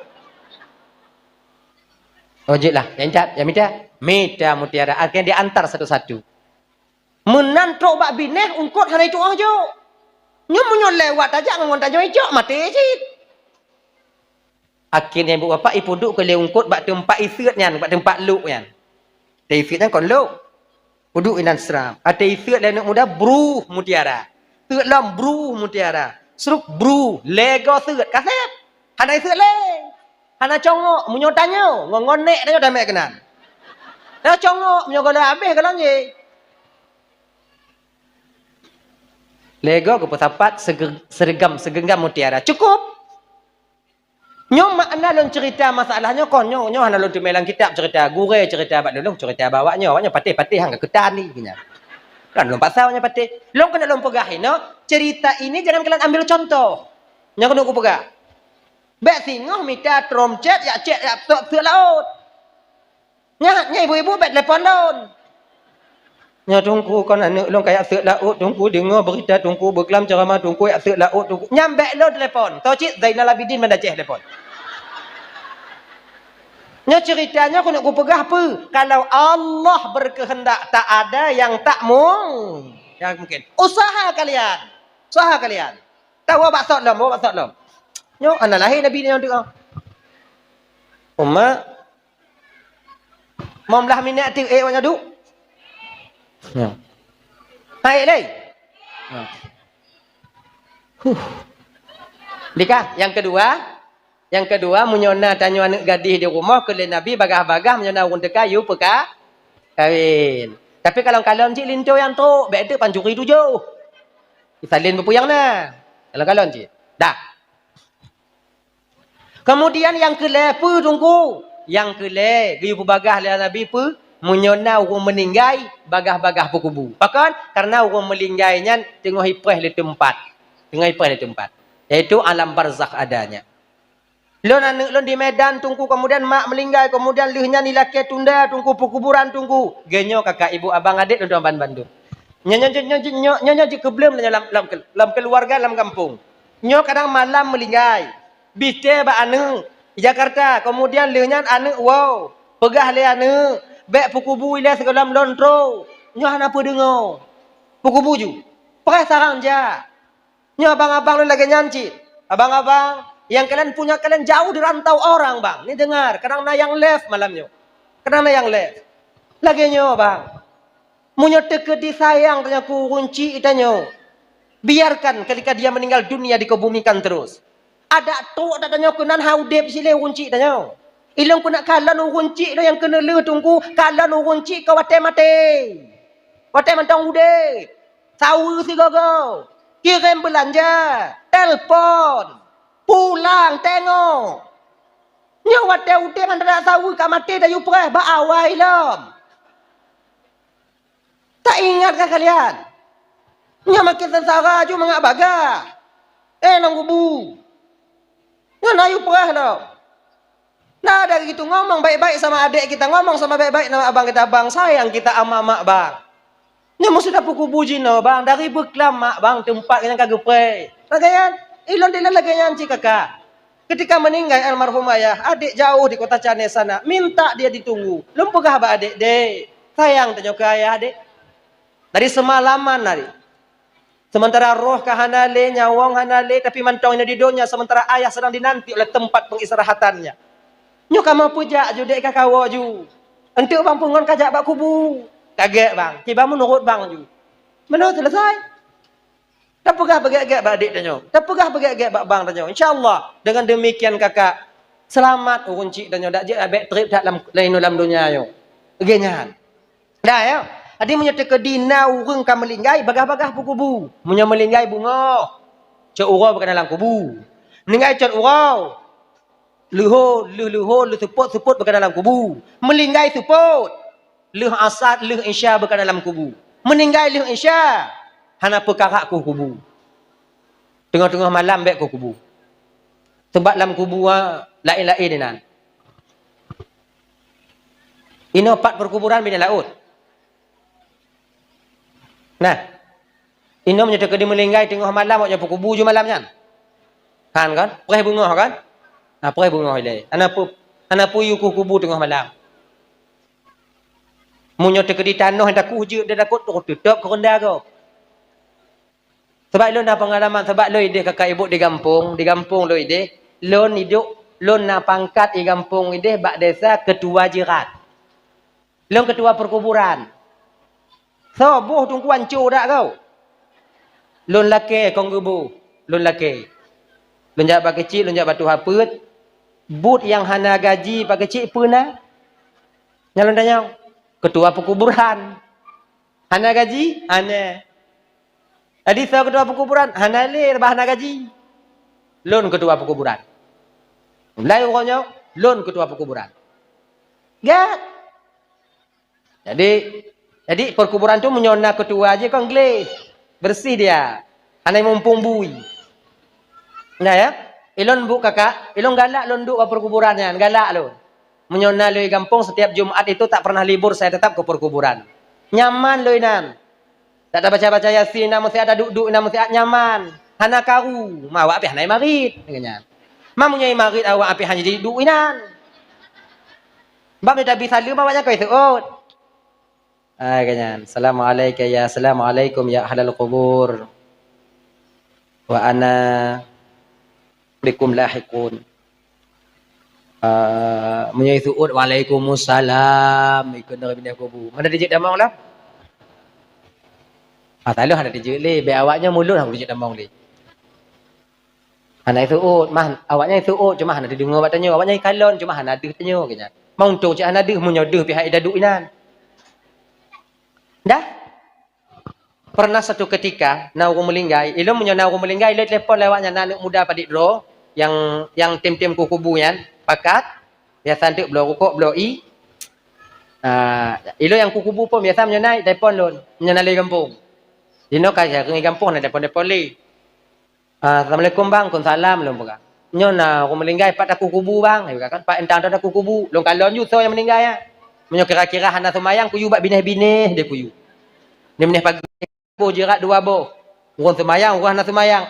Oh, jeuet lah, jak mita, jak mita. Mita mutiara, akhirnya diantar satu-satu. Meunan trok bak binéh, eungkôt hana jitu'oh jok. Nyoe meunyoe lewat tajak ngon tanyoe icok, maté cit. Akhirnya ibu bapak ipeuduek keu lé eungkôt bak teumpat iseuet nyan, bak teumpat lok nyan. Watèe iseuet nyan kon lok. Peuduek inan seram. Watèe iseuet lé aneuk muda, bruh mutiara. Seuet lom, bruh mutiara. Sruk, bruh, lhèe go seuet, ka sép. Hana iseuet lé. Hana congok, meunyoe tanyoe, ngon, ngon nèk tanyoe tamè keunan. Hana congok, meunyoe gohlom habéh gohlom jih. Lhèe go geupeusapat sege-, seregam, segenggam mutiara. Cukup. Nyoe makna lôn cerita masalah nyoe kon, nyoe, nyoe hana lôn teumé lam kitab cerita, gurèe cerita bak lôn, lôn cerita bak awak nyoe, awak nyoe patéh-patéh han ka keutan ni, geuh nyan. Kan lôn paksa awak nyoe patéh. Lôn keuneuk lôn peugah inoe, cerita ini jangan kalian ambil contoh. Nyoe keuneuk kupeugah. Bèk singoh mita trom chat, jak chat, jak seuet, seuet laôt. Nyan, nyan ibu-ibu bèk telepon lôn. Nyoe Teungku, kon aneuk lôn kajak seuet laôt, Teungku, deungoe beurita Teungku, beuklam ceramah Teungku, jak seuet laôt Teungku. Nyan bèk lôn telepon. Toh cit Zainal Abidin Banda Aceh telepon. Nyoe cerita nyoe keuneuk kupeugah peue? Kalau Allah berkehendak, tak ada yang tak mung-, yang mungkin. Usaha kalian. Usaha kalian. Tawoe bak sot lom, woe bak sot lom. Nyoe hana lahé Nabi nyoe teuka. Umat. Lima belas minit teuk ék awak nyan duek. Ya. Hai, lé. Ya. Huh. Dikah, yang kedua, yang kedua, meunyoe na tanyoe aneuk gadih di rumoh, keu lé Nabi bagah-bagah, meunyoe na ureueng teuka, yue peuka-, kawin. Tapi kalon-kalon cit linto nyang trok, bèk teuk pancuri tujoh. Salin peue nyang na. Kalon-kalon cit. Dah. Kemudian nyang keu lhèe peue Teungku? Nyang keu lhèe geuyue peubagah lé Nabi peue? Meunyoe na ureueng meuninggai, bagah-bagah peukubu. Pakon? Karena ureueng meuninggai nyan teungoh ipreh lé teumpat. Teungoh ipreh lé teumpat. Yaitu alam barzakh adanya. Lôn aneuk lôn di Medan Teungku, kemudian mak meuninggai, kemudian lheueh nyan ilakèe tunda Teungku, peukuburan Teungku. Geuh nyoe kakak, ibu, abang, adék lôn tuan ban bandum. Nyoe, nyoe, nyoe, nyoe, nyoe, nyoe, nyoe jikeubleuem lam, lam, lam keuluwarga, lam gampông. Nyoe kadang malam meuninggai, bistée bak aneuk, i Jakarta, keumudian lheueh nyan aneuk woe, peugah lé aneuk, "Bèk peukubu ilèe sigohlom lôn trok." Nyoe hana peudeungoe. Peukubu ju. Preh sarang jak. Nyoe abang-abang lôn lagèe nyan cit. Abang-abang, nyang kalian punya kalian jauh di rantau orang, bang. Ni dengar, kadang na nyang left malam nyoe. Kadang na nyang left. Lagèe nyoe, bang. Meunyoe teukeudi sayang tanyoe keu ureueng chik tanyoe, biarkan ketika dia meninggal dunia dikebumikan terus. Adak trok adak tanyoe keunan han udép cit lé ureueng chik tanyoe. Ilôn keuneuk kalon ureueng chik lôn nyang keuneulheueh Teungku, kalon ureueng chik ka watèe maté. Watèe mantong udép. Saweue sigoe-goe. Kirém beulanja, telpon, pulang, tengok. Nyoe watèe udép hana saweue ka maté tayue preh bak awai lom. Taingat kah kalian? Nyoe makin seungsara ju mangat bagah. Eh, lam kubu. Nyoe na yue preh lom. Nah, dari itu ngomong baik-baik sama adik kita, ngomong sama baik-baik sama abang kita, "Bang, sayang kita ama mak, Bang." Nyoe meusudah peukubu jinoe, Bang, dari beuklam mak, Bang, teumpat nyang ka geupreh. Lagèe nyan, ilôn dilèe lagèe nyan cit kakak. Ketika meninggal almarhum ayah, adik jauh di kota Cane sana, minta dia ditunggu. Lôn peugah bak adik, "Dek, sayang tanyoe keu ayah, Dek." Dari semalaman hari. Sementara roh ka hana lé, nyawöng hana lé, tapi mantong inoe di donya, sementara ayah sedang dinanti oleh tempat pengistirahatannya. Nyoe kamoe peujak ju, dek ka kawoe ju. Enteuk bang peue ngon kajak bak kubu. Kagèt bang, kiban meunurot bang ju. Meunoe selesai. Tapeugah beugèt-gèt bak adik tanyoe. Tapeugah beugèt-gèt bak bang tanyoe. Insya Allah, dengan demikian kakak, seulamat ureueng chik tanyoe, dak jeuet bèk trép that lam, lam, lam donya nyoe. Lagèe nyan. Dah, ya. Jadi, meunyoe teukeudi na ureueng ka meulinggai, bagah-bagah peukubu. Meunyoe meulinggai beungoh, cot uroe beukeunong lam kubu. Meulinggai cot uroe, leuhô, lheuh leuhô, lheuh seupôt, seupôt beukeunong lam kubu. Meulinggai seupôt, lheuh asar, lheuh isya beukeunong lam kubu. Meuninggai lheuh isya, hana peukarak ku kubu. Teungoh-teungoh malam bèk ku kubu. Sabab lam kubu, ah, laén-laén inan. Inoe pat perkuburan binéh laôt. Nah, inoe meunyoe teukeudi meulinggai teungoh malam, awak nyoe peukubu ju malam nyan. Kan, kan? Preh beungoh, kan? Nah, preh beungoh ilèe. Hana peu-, hana peue yue ku kubu teungoh malam. Meunyoe teukeudi tanoh nyang taku jeuet, dia takot, teutap keu reunda gob. Sabab lôn na peungalaman, sabab lôn idéh kakak ibu di gampông, di gampông lôn idéh, lôn iduek, lôn na pangkat di gampông idéh bak desa ketua jiran. Lôn ketua perkuburan. Soe boh teungku anco dak kau? Lôn lakèe kong geuboh, lôn lakèe. Lôn jak bak keuchik, lôn jak bak tuha peuet. Buet nyang hana gaji bak keuchik peue na? Nyan lôn tanyong. Ketua perkuburan. Hana gaji? Hana. Jadi soe ketua perkuburan? Hana lé, bah hana gaji. Lôn ketua perkuburan. Mulai uroe nyoe, lôn ketua perkuburan. Gèt. Jadi, jadi perkuburan tu meunyoe na ketua jih kon gleh. Bersih dia. Hana mumpung bui. Nah, ya. Ilôn bu kakak, ilôn galak lôn duek bak perkuburan nyan, galak lôn. Meunyoe na lôn di gampông, setiap Jumat itu tak pernah libur, saya tetap ke perkuburan. Nyaman lôn inan. Dak tabaca-baca Yasin inan, meusiat taduek-duek inan, meusiat nyaman. Hana karu, ma awak pih hana marit, lagèe nyan. Ma meunyoe marit awak pih hana jiduek inan. Bab ni tabi saleuem awak nyan ka iseuôt. Ai, lagèe nyan. Assalamualaikum ya, assalamualaikum ya ahlal qubur. Wa ana bikum lahiqun. Ah, meunyoe iseuôt, "Waalaikumsalam," ikheun dari binéh kubu. Hana dijeuet tamong lah. Ah, taloh hana dijeuet lé, bèk awak nyoe mulod hana dijeuet tamong lé. Hana iseuôt, mah awak nyan iseuôt, cuma hana dideungoe bak tanyoe. Awak nyan ikalon, cuma hana deuh tanyoe, lagèe nyan. Meuntông cit hana deuh, meunyoe deuh pihak idaduk inan. Dah? Pernah satu ketika na ureueng meulinggai, ilôn meunyoe na ureueng meulinggai, ilôn telepon lé awak nyan, na aneuk muda padit droe nyang, nyang tem-tem ku kubu nyan, pakat, biasa enteuk bloe rukok, bloe ie. Ah, ilôn nyang ku kubu pun biasa meunyoe na telepon lôn, meunyoe na lé gampông. Jinoe ka jareueng gampông na telepon-telepon lé. Ah, "Assalamualaikum, Bang." "Waalaikumsalam," lôn peugah. "Nyoe na ureueng meulinggai, pat taku kubu, Bang?" Ai peugah kan, "Pat intan taku kubu." Lôn kalon ju soe nyang meulinggai nyan. Meunyoe kira-kira hana seumayang, kuyue bak binéh-binéh deh kuyue. Binéh pagi boh jirat dua boh. Ureueng seumayang, ureueng hana seumayang.